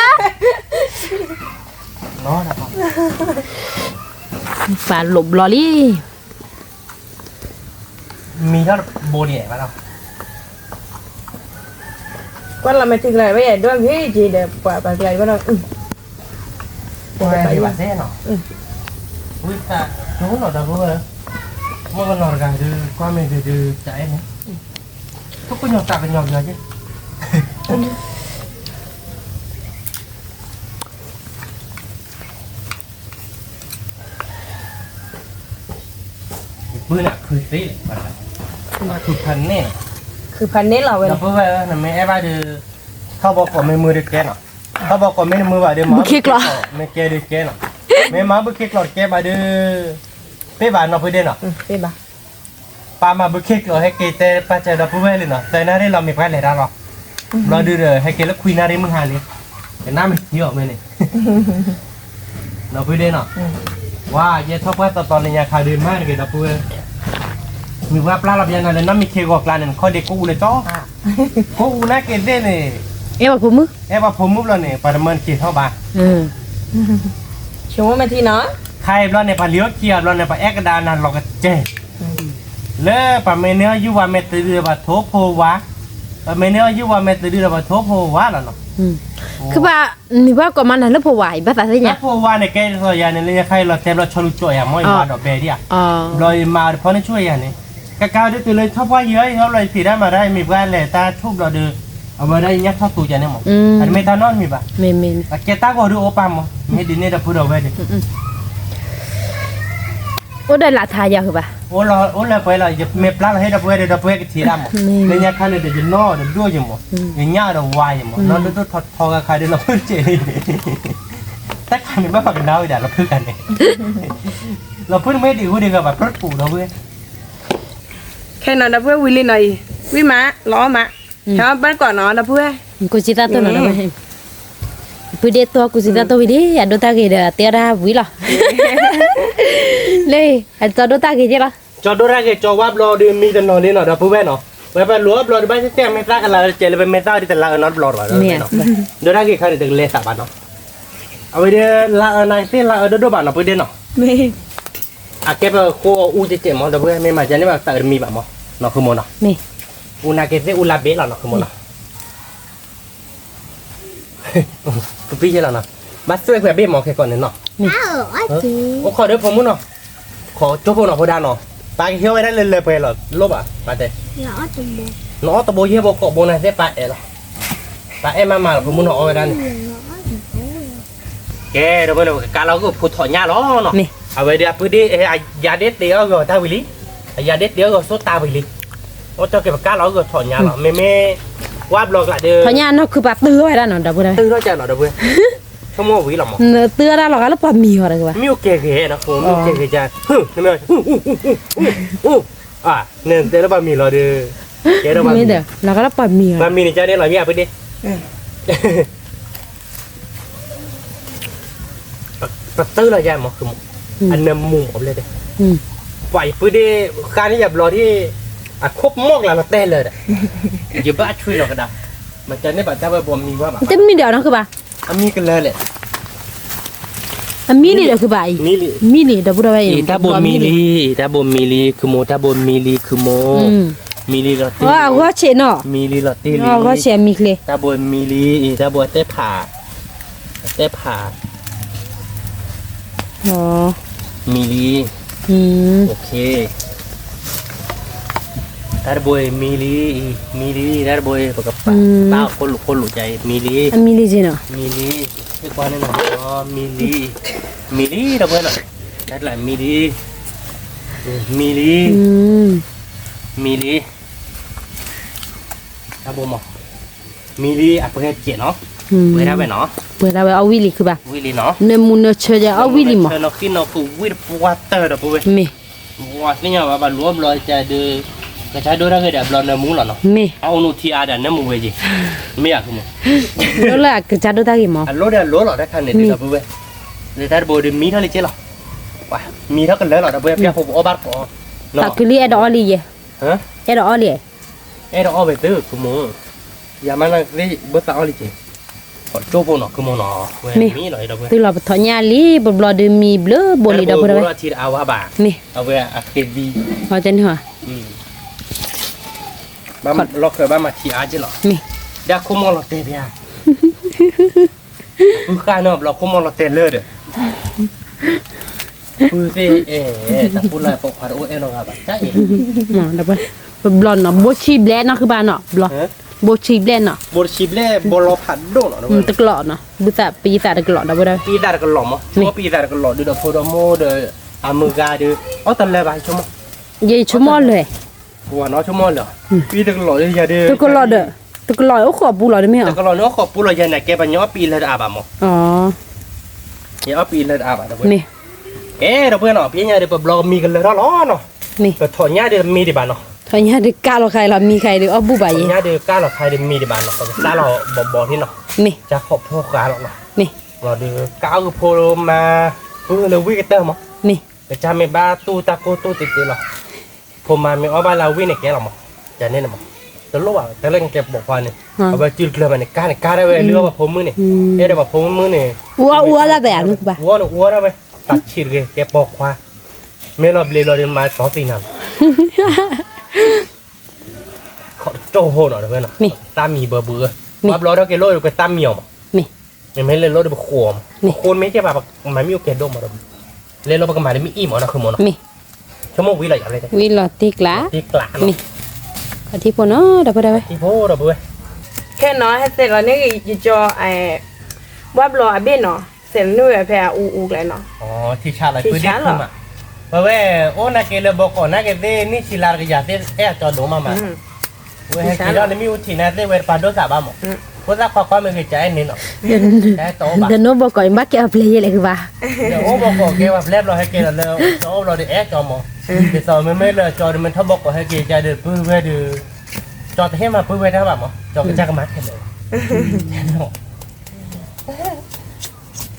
ပာ်လိာ်ဘျီလံ မံၤထီၣ်တဘိန့ၣ်ဘၣ်လီၤ, ကွၢ်လီၤမဲာ်ထံကလီၤဝဲယဲၢ်ဒိၣ်ဂ့ၤက့ၤဒီး ပှၤပှၤကလီၤဘၣ်လီၤ, ကွၢ်ဘၣ်စ့နီၤ, ဝံသးကၠိနီၤဒီပုၢ်ဝဲၢ်, မ့ၢ်ကနီၤတဂၤဒုး ကွၢ်မ့ၢ်ဂ့ၤဒုး ကအဲၣ်န့ၣ်, ထူၣ်ကညီၤသးကညီၤကညီၤက့ၤ ယပုၢ်န့ၣ် ခုသ့လံ, ခုဖးန့ၢ်လီၤ, ခုဖးန့ၢ်လီၤဝဲန့ၣ်, ဒီပုၢ်ဝဲၢ်ဧၢ နမ့ၢ်အဲၣ်ဘၣ်ဒီး ထီၣ်ဘီကိးမ့ၢ်မုာ်တကဲနီၤ, ထီၣ်ဘီကိးမ့ၢ်တမုာ်ဘၣ်ဒီး မၤဘုခ့ကျိာ်, မ့ၢ်ကဲဒီးကဲနီၤ, မ့ၢ်မၤဘုခ့ကျိာ်တကဲဘၣ်ဒီး ပ့ၢ်ဘၣ်နီၤဖုဒ့နီၤ, ပၢ်မၤဘုခ့ကျိာ်ဟဲက့ၤတဲပာ်စၢၤဒီပုၢ်ဝဲၢ်လံနီၤ, သၢနၣ်ရံၣ်လီၤမ့ၢ်ပှၤလဲၤတၢ်လီၤ, ဘျီဒုးဒီး ဟဲက့ၤလၢခွံနၣ်ရံၣ်မုၢ်ဟါလံ, ကနၣ်မ့ၢ်ထံအီၤမ့ၢ်န့ၣ် ဒီပုၢ်ဝဲၢ်နီၤ, ဝါ ယဲထီၣ်ပှၢ်တီတီလၢညါခါဒုး မၤတဂ့ၤဒီပုၢ်ဝဲၢ်, မ့ၢ်ပှၤပျၢ်လီၤပျၢ်နၤလၢနီၢ်မံခ့ဂီၤကျါန့ၣ် နခီၣ်ဒ့ကိးအူလၢကၠီ, ကိးအူနၢ်က့ၤသ့ၣ်န့ၣ်, အဲၣ်ပှၤဖိမုၣ်, အဲၣ်ပှၤဖိမုၣ်ဘျီန့ၣ် ပှၤတမၢနက့ၤထီၣ်ဘၣ်, ဆိကမိၣ်မဲာ်ထံနီၤ, ခါအံၤဘျီန့ၣ် ပှၤလံၤအိၣ်ခံဂၤဘျီန့ၣ် ပှၤအဲၣ်ကဒါနၤလီၤကစဲၤ လၢပှၤမ့ၢ်န့ၢ်အီၣ်ယုၢ်ဝါမဲာ်တဒုဒီးပှၤထိဖိဝါ, ပှၤမ့ၢ်န့ၢ်အီၣ်ယုၢ်ဝါမဲာ်တဒုဒီးပှၤထိဖိဝါလီၤနီၤ, ခုဘၣ်, နမ့ၢ်ပှၤကိးမးနၤလၢဖိဝါအံၤ ဘၣ်သးသ့ၣ်ညါ, လၢဖိဝါန့ၣ် ကဲဒ်သိးယၤန့ၣ် လၢညါခါအံၤလီၤတဲာ်ဘျီဆီလူၤကၠီယၤမ့ၢ်ယဝၤဒီးဘဲဒံဧါ, ဘျီယမၤတဖီန့ၣ်ဆူၣ်ယၤန့ၣ်, ကကါဒုးတုၤလၢထီၣ်ပှၢ်ယံၤအံၤ ဘျီယဖံးတၢ်မၤတၢ်မ့ၢ်ပှၤလဲၤတၢ်ဆူၣ်ဘျီဒီး, အဝဲဒၣ်ယညါထီၣ်သူကန့ၣ်မး, အတမ့ၢ်တၢ်နီတမံၤဘၣ်, အကဲတၢ်ဂီၤဒုးအိၣ်ပာ်မး, မ့ၢ်ဒ်န့ၣ်ဒီပုၢ်ဒီးဝဲၢ်န့ၣ် အိၣ်ဒၣ်လၢထါယၤဟုဘၣ်, အိၣ်လၢပှဲၤလီၤ, ယမ့ၢ်ပျၢ်လီၤဟ့ၣ်ဒီပုၢ်ဝဲၢ်ဒီး ဒီပုၢ်ဝဲၢ်ကထံၣ်ဒၣ်မး, လၢညါခါန့ၣ်ဒီး ယနီၢ်ဒီးဒိၣ်ယမး, ယညၣ်ဒီးဝါယမး, နီၢ်ဒိၣ်ဒိၣ်ထီထီဂၤခါဒီး လီၤဖုၣ်စဲးန့ၣ်, တၢ်ခါန့ၣ်ဘၣ်ပှၤကနၣ်ဝဲဒၣ်လီၤဖုၣ်ခါန့ၣ်, လီၤဖုၣ်န့ၣ်မ့ၢ်ဒံးဟူဒံးဂၤဘၣ် ပြၢတပူၤဒီပုၢ်ဝဲၢ်, ခဲနီၤဒီပုၢ်ဝဲၢ်ဝံၤလံနီၤအံၤ, ဝံၣ်မး, လီၤအီၣ်မး, ဟဲအီၣ်ဘၣ်ကီးနီၤဒီပုၢ်ဝဲၢ်, ကူစံသၣ်တိၢ်နီၤဒီပုၢ်ဝဲၢ် ပုၢ်ဒ့တိၢ်ကူစံသၣ်တိၢ်ဝံၤလံ အဒိၣ်တၢ်ဂ့ၤဒီး တဲအီၣ်ဒၣ်ဝံၤလီၤ, လၢ, အကၠီဒိၣ်တၢ်ဂ့ၤက့လီၤ, ကၠီဒိၣ်တၢ်ဂ့ၤ ကၠီဝါဘျီဒီးမံတနီၤလံနီၤ ဒီပုၢ်ဝဲၢ်နီၤ, ဝဲပလိာ်အီၣ်ဘျီဒီး ဘၣ်တဲတဲမ့ၢ်သၣ်ကလၤကဲလၢပမ့ၢ်သၣ်အီၤဒ်တလၤအၢနီတဘျီဘၣ်, ဒိၣ်တၢ်ဂ့ၤခါန့ၣ် တကလဲၤသးဘၣ်နီၤ, အဝဲဒၣ်လၤအၢနာ်က့သ့ၣ်လၤအၢဒိၣ်ဒိၣ်ဘၣ်နီၤ ပုၢ်ဒ့နီၤ, အကဲပဃိအူကဲကဲမး ဒီပုၢ်ဝဲၢ် မ့ၢ်မၤကဲန့ၣ်ဘၣ်သးအၢတမံၤဘၣ်မး, နီၤဃုမးနီၤ, အူနာ်က့သ့ၣ်အူလါဘ့ၣ်လီၤနီၤဃုမးနီၤ ကပံယဲလီၤနီၤ, ဘၣ်သွဲၣ်ကွံာ်အဘ့ၣ်မးခဲကိာ်န့ၣ်နီၤ, အိၣ်ခိးဒီးဖိမုၣ်နီၤ, ခိးကၠိဖိနီၤ ဖိဒါနီၤ, ပၢ်ကဟ့ၣ်ဝဲဒၣ်လၢလၢပှဲၤလီၤ လိၣ်ဘၣ်, ပၢ်တဲ, နအီၣ်တဘိယဲၢ်ဘိကိးဘိနၤသ့ၣ်ပၢ်အဲၣ်လီၤ, ပၢ်အဲၣ်မးမးလီၤ ဖိမုၣ်နီၤအီၣ်ဝဲဒၣ်န့ၣ်, ကဲ ဒီပုၢ်ဝဲၢ်န့ၣ် ပကကးလီၤဂၢၢ်ဖိထီၣ်ညါလီၤနီၤ. အဝဲဒၣ်အပုၢ်ဒ့ၣ် အယၤဒ့ၣ်တ့အီၣ်ဂီၤတၢ်ဝံၤလံ, အယၤဒ့ၣ်တ့အီၣ်ဂီၤစိတၢ်ဝံၤလံ, အိၣ်တ့ၢ်က့ၤပကးလီၤဂၢၢ်ထီၣ်ညါလီၤ. မ့မ့ၢ် ကွၢ်ဘျီကျးဒီး ထီၣ်ညါနီၢ်ခုပာ်တုၤဝဲဒၣ်နီၤ ဒီပုၢ်ဝဲၢ်, တုၤထီၣ်ကလီၤ ဒီပုၢ်ဝဲၢ်, ဆိကမိၣ်ဝံၤလီၤမး, တုၤဝဲဒၣ်လီၤဂာ်လၢပှၤမံၤဂီၤတက့ၢ်ဘၣ်, မ့ၢ်အိၣ်ကဲဂ့ၤနီၤ မ့ၢ်အိၣ်ကဲဂ့ၤက, နတဲလၢပှၤမံၤလီၤဒီး, ကဲဒီးပှၤမံၤ, လီၤဂာ်လၢပှၤမံၤဂီၤ, ပှၤမံၤန့ၣ်ကန့ၣ်လီၤ ယဲၢ်အပုၢ်ဒ့ၣ် ပတုၤလီၤယါမး ဃုမး, အနၢမူမးဘျဲၣ်တဲ, ပှၤယပုၢ်ဒ့ၣ် ဃါန့ၢ်ယၤဘျီဒ် အခိၣ်မီၢ်ကျါလီၤတဲာ်လၢာ်ဒီး, ယဘၣ်ဆွံလီၤကဒါ, မတၤန့ၣ်ဘၣ်တၢ်ဝဲဘီမံၤဘၣ်ဘၣ်, တမံၤဒီးနီၢ်ခုပာ်, အမံၤကလၢာ်လဲၣ်, အမံၤလံဒီးခုပာ်အံၤ, မံၤလံ, ဒီပုၢ်ဝဲၢ်အံၤ တၢ်ဘိမံၤလံ, တၢ်ဘိမံၤလံ ခုမး, တၢ်ဘိမံၤလံ ခုမး, မံၤလံလီၤတ့ၢ်, အဂီၢ်ဆံးနီၤ, မံၤလံလီၤတ့ၢ်လံ, အဂီၢ်ဆံးအမံၤချ့, တၢ်ဘိမံၤလံ, တၢ်ဘိအတဲဖး အတဲဖး, မံၤလံ, တၢ်တဘိအံၤမံၤလံ, မံၤလံ, တၢ်တဘိအံၤ ပကပာ်တၢ်အခိၣ်လိာ်ခိၣ်လိာ်ကါအံၤ မံၤလံ, မံၤလံ, မံၤလံ, ဟ့ၣ်ကွၢ်န့ၣ်နီၤ, မံၤလံ, မံၤလံ ဒီပုၢ်ဝဲၢ်နီၤ, တၢ်တလၢမံၤလံ, မံၤလံ, မံၤလံ တၢ်ဘိမး, မံၤလံအပှဲၤစဲးနီၤ, ပှဲၤဒၣ်ဝဲနီၤ, ပှဲၤဒၣ်ဝဲအီၣ်ဝံၣ်လံခုဘၣ်, နၢမူနၢဆၢယၤအီၣ်ဝံၣ်လံမး, နၢမူနၢဆၢနီၤဃံနီၤဃုာ်ဝံၣ်တပှၢ်တၢၢ်ဒီပုၢ်ဝဲၢ်, မ့ၢ်, ပှၤသ့ၣ်ညါဘၣ်ဘၣ်လူၤအီၣ်ဘျီကဒီး, ကစၢ်ဒိၣ်တၢ်ဂ့ၤဒီးအဘျီနၢမူလီၤနီၤ, မ့ၢ်, အအိၣ်နူထံအါဒီးနၢမူဝဲက့ၤ, မ့ၢ်ယါ, လၢကစၢ်ဒိၣ်တၢ်ဂ့ၤမး, အလိၣ်ဒီးအလိၣ်လီၤတၢ်ခါန့ၣ်ဒီပုၢ်ဝဲၢ်, လၢတၢ်တဘိဒီးမံထီၣ်လံက့လီၤ, မံထီၣ်ကလၢာ်လီၤ ဒီပုၢ်ဝဲၢ် ပျၢ်ဖိပအီၣ်ဘၣ်တကိး, သးခုလံအဲၣ်ဒိးအီၣ်လံယဲ, အဲၣ်ဒိးအီၣ်လံ, အဲၣ်ဒိးအီၣ်ဝဲသု ခုမး, ယၤမးနသ့ၣ်ဘၣ်သးအီၣ်လံက့ၤ, ကၠိဖိနီၤ ခုမးနီၤ, ဝဲမံလီၤဒီပုၢ်ဝဲၢ်, တုၤလီၤပထီၣ်ညါလံ ပဘျီဒုးမံဘျုးဘိလံဒီပုၢ်ဝဲၢ်, မ့ၢ်, အဝဲအဃ့သံ, လီၢ်ခၢၣ်ဘၣ်မၤထံအါက့လီၤ, မ့ၢ်, ဒ်ခိၣ်မီၢ်လီၤတဲာ်ဖဲ, ပုၢ်ဃၢ်နီၤ ဘျီခိၣ်မီၢ်လီၤတဲာ်လၢဒီး ပုၢ်သ့ၣ်အဲၣ်, တၢ်ပူၤလၢပိာ်ခွါတအိၣ်အဲၣ်လီၤဂၤဘၣ်, ပဘျီနီၤ ဘိဆံဘျဲၣ်နီၤ ခုဘၣ်နီၤ ဘျီ, ဘိဆံဘျဲၣ်နီၤ, ဘိဆံဘျဲၣ် ဘီလီၤဖးဒိၣ်နီၤ, တကလီးနီၤ ဘုသးပယသးတကလီး ဒီပုၢ်ဝဲၢ်, ပယသးတကလီးမး, ပယသးတကလီးဒုးဒီးဖိဒီမိၢ်ဒီး အမုၢ်ဂၤဒီး အီၣ်တလၢဘၣ်ဆိကမိၣ်, ယဆိကမိၣ်လၢ ပှၤနီၤဆိကမိၣ်လၢ ပယသးတကလီးဒီးယၤဒီး တကလီးဒီး တကလီးအိၣ်ဃိးပူလီၤ တမ့ၢ်ဧါ, တကလီးန့ၣ်အိၣ်ဃိးပူလီၤ ယၤန့ၣ်ကဲပှၤညီအီၣ်ပယီၤလၢတအါဘၣ်မး, ယအီၣ်ပယီၤလၢတအါဘၣ် ဒီပုၢ်ဝဲၢ်, ကဲ ဒီပုၢ်ဝဲၢ်နီၤ ပညါဒီးပဘျီကမံၤကလၢာ်ထီၣ်လီၤနီၤ, ပထီၣ်ညါဒီးမံၤဒံးဘၣ်နီၤ, ထီၣ်ညါဒီးကးလီၤခါအံၤလီၤ မံၤခါအံၤဒီးအီၣ်ဘူၣ်ဘၣ်ယဲ, ထီၣ်ညါဒီးကးလီၤခါအံၤဒီးမံၤဒံးဘၣ်နီၤ ပကစးလီၤဘီဘီထံနီၤ, ကၢ်ခီၣ်ဖိဃာ်လီၤနီၤ, ဒီးကးအီၣ်ဂုၢ်ဖိမါ, ပုၢ်လၢဝံၣ်ကတၢၢ်မး, ကစၢ်မ့ၢ်ဘၣ်တူၢ်တၢ်ကိၢ်တူၢ်တသ့လီၤ, ဖိမါမ့ၢ်အီၣ်ဘၣ်လၢဝံၣ်န့ၣ်ကဲလီၤမး, ယၤန့ၣ်မး, တလိၣ်ဘၣ် တၢ်လၢနကဲပိာ်ခွါန့ၣ်, အဝဲစုတကျၢၤဘၣ်န့ၣ် ကါန့ၣ်ကါဒၣ်ဝဲလၢပှၤဖိမုၣ်န့ၣ်, အဲၣ်ဒိးပှၤဖိမုၣ်န့ၣ်, အူအီၣ်အူအီၣ်ဒၣ်ဝဲ, အူအီၣ်န့ၣ်အူအီၣ်ဒၣ်ဝဲ, တၢ်ဆံးတဂ့ၤ ကဲပိာ်ခွါ, မ့ၢ်လီၤဘျ့ဘျီဒီးမၤတီသံနၤလီၤ ခီၣ်တကၠိၢ်ဖိနီၤ တဝဲနီၤ, သၣ်မံၤဘၢဘုဧၢ, ပှၤဘျီထီၣ်က့ၤလိၣ်ဒီးပသၣ်မံၤအီၤမး, မ့မ့ၢ်လၢလိၣ်ဒီးပဃိးအီၤမး, ပဃိးမ့ၢ်ကဲဘၣ် ပမၤမ့ၢ်အိၣ်ကဲဒိၣ်မးဒီး, လဲၤလီၤပကမၤတမ့ၢ်အံၣ်မးနီၤ ခုမးနီၤ, ဆိကမိၣ်ဝံၤလီၤယၤလဲၣ်, ဝံၤလီၤတံၢ်ကျး, တံၢ်ကျးနီၤ, ခီၣ်ထံးဖိနီၤ ဒီပုၢ်ဝဲၢ်, ခီၣ်ထံးဖိဒီပုၢ်ဝဲၢ်, ခဲနီၤ ဟဲသဲးလီၤန့ၢ်ယကၠီ ဘှါဘျီအဘ့ၣ်နီၤ, သဲးလီၤန့ၢ်ဝဲဖဲအအူအူကျဲနီၤ, ထံဆါလီၤ ပုၢ်ဒ့ၣ်ဖုမး, ပဝဲအိၣ်နာ်က့ၤလၢဘီကီးနာ်က့ၤသ့ၣ် နံၣ်ဆံလါတကယၤသ့ၣ် အဲၣ်အကၠီဒိၣ်မးမး, ဝဲဟဲက့ၤလီၤနမ့ၢ်အိၣ်ထံးနၤသ့ၣ်ဝဲတပာ်ဒိၣ်သးဘၣ်မး, ဖိသၣ်ခွါခွါမ့ၢ်ဂ့ၤကအဲၣ်န့ၣ်နီၤ, တအိၣ်ဘၣ်, ဒီးနိၣ်ဘီကီးအံၤဘၣ်ကဲအီၤပျဲၢ်ယဲၢ်လဲၣ်ကဘၣ်, ဒီးအိၣ်ဘီကီးကဲပှၤပျဲၢ်ဘျီဟဲက့ၤလီၤလၢ ကၠီအိၣ်ဘျီဒီးအဲၣ်ကၠီမး, ဒ်သိးမ့မ့ၢ်လၢကၠီဒီးမ့ၢ်ထီၣ်ဘီကီးဟဲက့ၤကဒီးပုၢ်ဝဲၢ်ဒီး, ကၠီတဟ့ၣ်မၤပုၢ်ဝဲၢ်တၢ်ဘၣ်မး ကၠီကစၢ်ကမၤထဲလဲၣ်, တံၢ်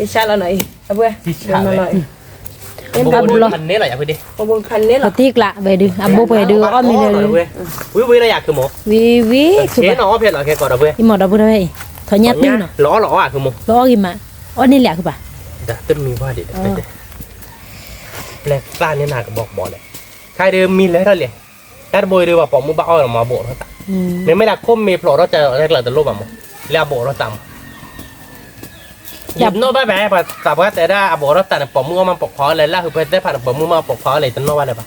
ဆါလီၤနီၤအံၤ, အဘိ, ပှၤတံၢ်ကျးဝဲဒုး အဘိပှဲၤဒုး အီၣ်မ့ၤလၢ, ဝံၤဝံၤလၢယၤခုမး, ဝံၤဝံၤခုဘၣ်, အံၤမးဒီပုၢ်ဝဲၢ်အံၤ, ထီၣ်ညါပ့ၤနီၤ, လီၤအီၣ်လီၤအီၣ်ခုမး, လီၤအီၣ်ဂ့ၤမး, အီၣ်န့ၢ်လၢခုဘၣ်, တမံၤဘၣ်ဒံး, ပျဲၢ်သၣ်န့ၢ်နၤကဘီကဘီလဲၣ်, ခဲအံၤဒုးမံၤလဲၤထီၣ်လဲၣ်, တၢ်တဘိအံၤဒုးပှၤပိာ်မုၣ်ဘၣ်အီၣ်လီၤမး အဘိးထီၣ်သး, မ့မ့ၢ်ဒၣ်ခိၣ်မ့ၤဖျိးထီၣ်တၢ်ကျးတလိၣ်ဘၣ်မး, လၢအဘိးထီၣ်သးမး, ယတနီၣ်ဘၣ်ဘၣ် ပှၤသးပှၢ်တဲဒၣ်အဘိးထီၣ်သးန့ၣ် ပိာ်မုၣ်အီၣ်မးပိာ်ခွါအီၣ်လဲၣ် လၢဟုဖဲသ့ၣ်ဖးန့ၣ် ပိာ်မုၣ်မးပိာ်ခွါအီၣ်လဲၣ် ယတနီၣ်ဘၣ်လၢၤဘၣ်,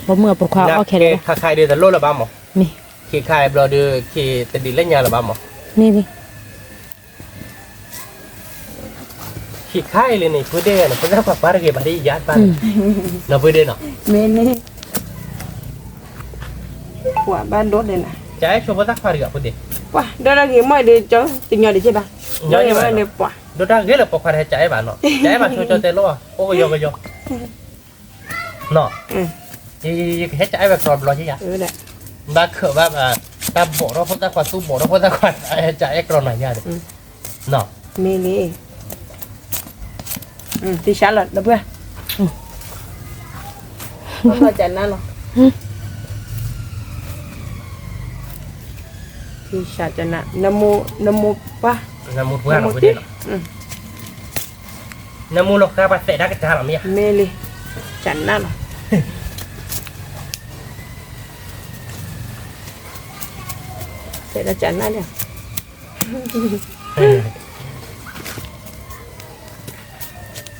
ပိာ်မုၣ်အပိာ်ခွါအီၣ်ခဲလၢာ်, ခါခါအံၤဒုးတလိၣ်လၢၤဘၣ်မး, မ့ၢ်, ခံခါအံၤဘျီဒုး ခံတဒံးလၢညါလၢၤဘၣ်မး, မ့ၢ်လံ ပ ခံခါအံၤလံန့ၣ် ဖုဒ့ၣ်န့ၣ် ဖိသၣ်ခွါပှၤတဂ့ၤဘၣ်ဒ်ယါတပၢ်န့ၣ်, နီၢ်ဖုဒ့ၣ်နီၤ, မ့ၢ်န့ၣ်, ပှၤဘၣ်ဒိၣ်ဒဲးနၤ, ကအဲၣ်ဆိဖိသၣ်ခွါတဂ့ၤဖုဒ့ၣ်, ပှၤဒိၣ်တၢ်ဂ့ၤမ့ၢ်ဒီးကၠီ တညီဒံးက့ဘၣ်, ညီဒံးဘၣ်, ပှၤဒိၣ်တၢ်ဂ့ၤလၢပိာ်ခွါတဟဲကအဲၣ်ဘၣ်နီၤ, ကအဲၣ်ဘၣ်ဆိကၠီတဲလိၣ်ဘၣ် အိၣ်ကယီကယီ နီၤ, ယကဟဲကအဲၣ်ဝဲကျီဘျီယါ, ဘၣ်ခၢးဘၣ်, တၢ်ဘီၣ်ထီၣ်ဖိသၣ်ခွါသူဘီၣ်ထီၣ်ဖိသၣ်ခွါ ဟဲကအဲၣ်ကျီနၤယါဒီး, နီၤ, မ့ၢ်လံ, သံဆါလီၤဒီပုၢ်ဝဲၢ်, ဘၣ်ဘျီကနၣ်လီၤ, သံဆါကနၣ်, နမိၢ်ပှၢ်, နမိၢ်ပှၢ်လီၤ, နမိၢ်လီၤဃါပှၤသဲးတၢ်ကတၢၢ်လီၤမ့ၢ်ဧါ, မ့ၢ်လံ, ကနၣ်လီၤ, သဲးတၢ်ကနၣ်န့ၣ် ခီၣ်လီၤ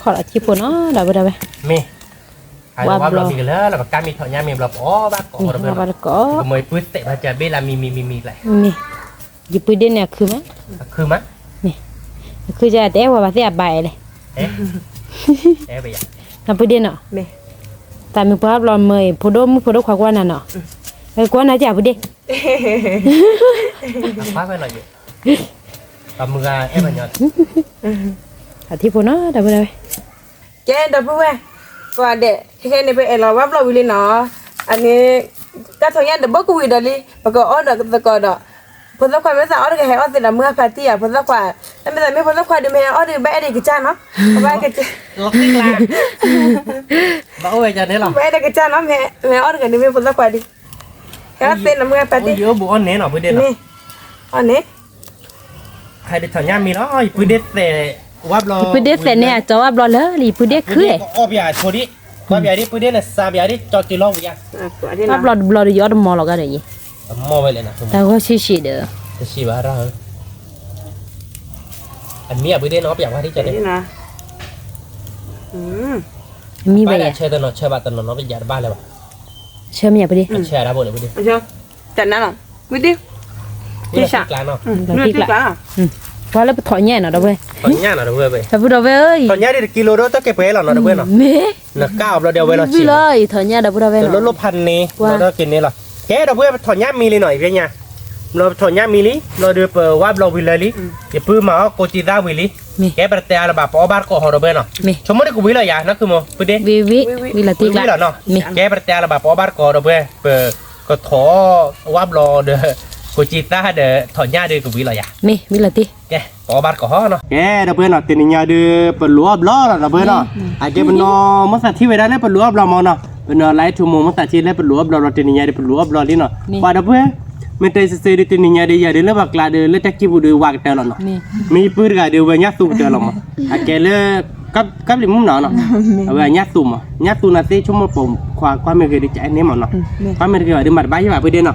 ထံဖိနီၤ ဒီပုၢ်ဝဲၢ်, မ့ၢ်, ဝါဘျီမံၤကလၢ လၢပကါမံၤထီၣ်ညါမံၤဘျီ ပအီၣ်ဘၣ်ကိးဒီပုၢ်ဝဲၢ်နီၤ, ကမိၢ်ယပုၢ်သဲးဘၣ်ကဘ့ၣ်လၢမံၤမံၤမံၤမံၤလဲၣ်, မ့ၢ်, ယပုၢ်ဒ့ၣ်န့ၣ်အခုမး, အခုမး, မ့ၢ်, အခုကတအဲၣ်ဝဲဘၣ်သ့ၣ်အဘၣ်အဲၣ်လဲၣ်, အဲၣ်, နပုၢ်ဒ့ၣ်နီၤ, တၢ်မ့ၢ်ပှၤဘျီမၢအံၤ ဖိဒိၣ်မုၣ်ဖိဒိၣ်ခွါကွၢ်နၤနီၤ, ကွၢ်နၤကပုၢ်ဒ့ၣ် အထံဖိနီၤ ဒီပုၢ်ဝဲၢ်, ကဲ ဒီပုၢ်ဝဲၢ်, ကိးဂၤဒဲး ခဲခဲန့ၣ် ပအဲၣ်လီၤဝါဘျီဝံၤလံနီၤ, အန့ၣ် တၢ်ထီၣ်ညၣ်တဘိကဝံၤဒီးလံ ပကအီၣ်ဒီးသကိးဒီး, ဖိသၣ်ခွါမ့ၢ်သးအီၣ်တဂၤဟဲအီၣ်သ့ဒီးမုၢ်ဟါဖးတံၢ်ဧါ, ဖိသၣ်ခွါ, တမ့ၢ်သးမ့ၢ်ဖိသၣ်ခွါဒုးမ့ၢ်ဟဲအီၣ်ဒုး ဘၣ်အဲၣ်ဒိးကစၢ်နီၤ, ဘၣ်အဲၣ်ဒိးကစၢ်, ဘၣ်အဲၣ်ဒိးကစၢ်နီၤ, မ့ၢ်ဟဲအီၣ်တဂၤဒုးမ့ၢ်ဖိသၣ်ခွါဒုး, ဟဲအီၣ်သ့ဒီးမုၢ်ဟါဖးတံၢ်, အီၣ်န့ၣ်နီၤ ဖုဒ့ၣ်နီၤ, အီၣ်န့ၣ် ဟဲဒုးထီၣ်ညၣ်မံၤလီၤ, ယပုၢ်ဒ့ၣ်သဲး, ဝါဘျီ, ယပုၢ်ဒ့ၣ်သဲးန့ၣ် အကၠီဝါဘျီလၢလံ ယပုၢ်ဒ့ၣ်ခု, အီၣ်ပယၤဆိဒံး, အီၣ်ပယၤဒံး ပုၢ်ဒ့ၣ်နစါပယၤဒံး ကၠီတုၤလီၤဝံၤယါ, ဝါဘျီတဘျီဒီးယအီၣ်တမီၤလီၤကဒီးယံၤ, တၢ်ဂီၢ်ဆံးဆံးဒီး, ဆံးဘၣ်ရၣ်ဧၢ, အမံၤအပုၢ်ဒ့ၣ်နီၤ ပယၤဝါဒံးကၠီဒံး, အမံၤဘၣ်ယၤ, ဆၢတနီၤဆၢဘၣ်တနီၤနီၤ ပယၤတဘၣ်လၢၤဘၣ်, ဆၢမံၤအပုၢ်ဒ့ၣ် တနၤလီၤ, ဝံၤဒံး, တံၢ်စး, ပှၤလၢပထီၣ်ညၣ်နီၤ ဒီပုၢ်ဝဲၢ်, ဒီပုၢ်ဒီပုၢ်ဝဲၢ်ဧၢ, ထီၣ်ညၣ်ဒ်တကံလိဒိၣ်တကဲပှဲၤလီၤနီၤ ဒီပုၢ်ဝဲၢ်နီၤ, မ့ၢ်, နကါအီၤဘျီဒီးအဝဲလီၤဆံး, လီၤအံၤထီၣ်ညၣ်ဒီပုၢ်ဒီပုၢ်ဝဲၢ်နီၤ, တလိၣ်လိၣ်ဖးန့ၣ်, ဘျီဒီးက့ၤန့ၣ်လီၤ, ကဲ ဒီပုၢ်ဝဲၢ် ပထီၣ်ညၣ်မံၤလံနီၤ ယဖဲညါ, ဘျီပထီၣ်ညၣ်မံၤလံ ဘျီဒီးပဝါဘျီဝံၤလၢာ်လံ, ယပုၢ်မၤအီၣ်ကိးကံသၣ်ဝံၤလံ, ကဲပတတဲအါလၢၤဘၣ် ပအီၣ်ဘၣ်တကိးဟီဒီပုၢ်ဝဲၢ်နီၤ, ဆိကမိၣ်ဒ်ကဝံၤလီၤယၤ နီၢ်ခုမိၢ် ပုၢ်ဒ့ၣ်, ဝံၤလီၤတံၢ်လီၤ, ကဲပတတဲအါလၢၤဘၣ် ပအီၣ်ဘၣ်တကိးဒီပုၢ်ဝဲၢ်, ပ ကထီၣ်ဝါဘျီဒီး ကိးကံသၣ်ဒီးထီၣ်ညၣ်ဒီးကဝံၤလီၤယၤ, မ့ၢ်ဝံၤလီၤတံၢ်, ကဲ ပအီၣ်ဘၣ်တကိးဟီနီၤ, ကဲ ဒီပုၢ်ဝဲၢ်နီၤ တနံၤညါဒီး ပလူၤအီၣ်ဘျီလီၤ ဒီပုၢ်ဝဲၢ်နီၤ, အကဲပနီၢ်မိၢ်သးထံၣ်ဝဲဒၣ်လၢပလူၤအီၣ်ဘျီမးနီၤ, ပနီၢ်လၢထူမိၢ်မိၢ်သးထံၣ်လၢပလူၤအီၣ်ဘျီလီၤ တနံၤညါဒီးပလူၤအီၣ်ဘျီလံနီၤ, ပှၤဒီပုၢ်ဝဲၢ်, မ့ၢ်တဲစ့စ့ဒီး တနံၤညါဒီးယၤဒီးလၢပှၤကျါဒီး လၢတၢ်ကံၢ်ပူၤဒီးဝၤကတၢၢ်လီၤနီၤ, မ့ၢ်ယပုၢ်တဂၤဒီး အဝဲညၣ်သူကတၢၢ်လီၤမး, အကဲလၢ ကပျံၤမုၣ်နီၤ, အဝဲညၣ်သူမး ညၣ်သူနၤသ့ ဆိကမိၣ်ပိာ်ခွါကွၢ်မ့ၢ်ဂ့ၤဒီး ကအဲၣ်န့ၢ်မးနီၤ, ကွၢ်မ့ၢ်တဂ့ၤဒီး မၤတဘၣ်ယဘၣ် ပုၢ်ဒ့ၣ်နီၤ,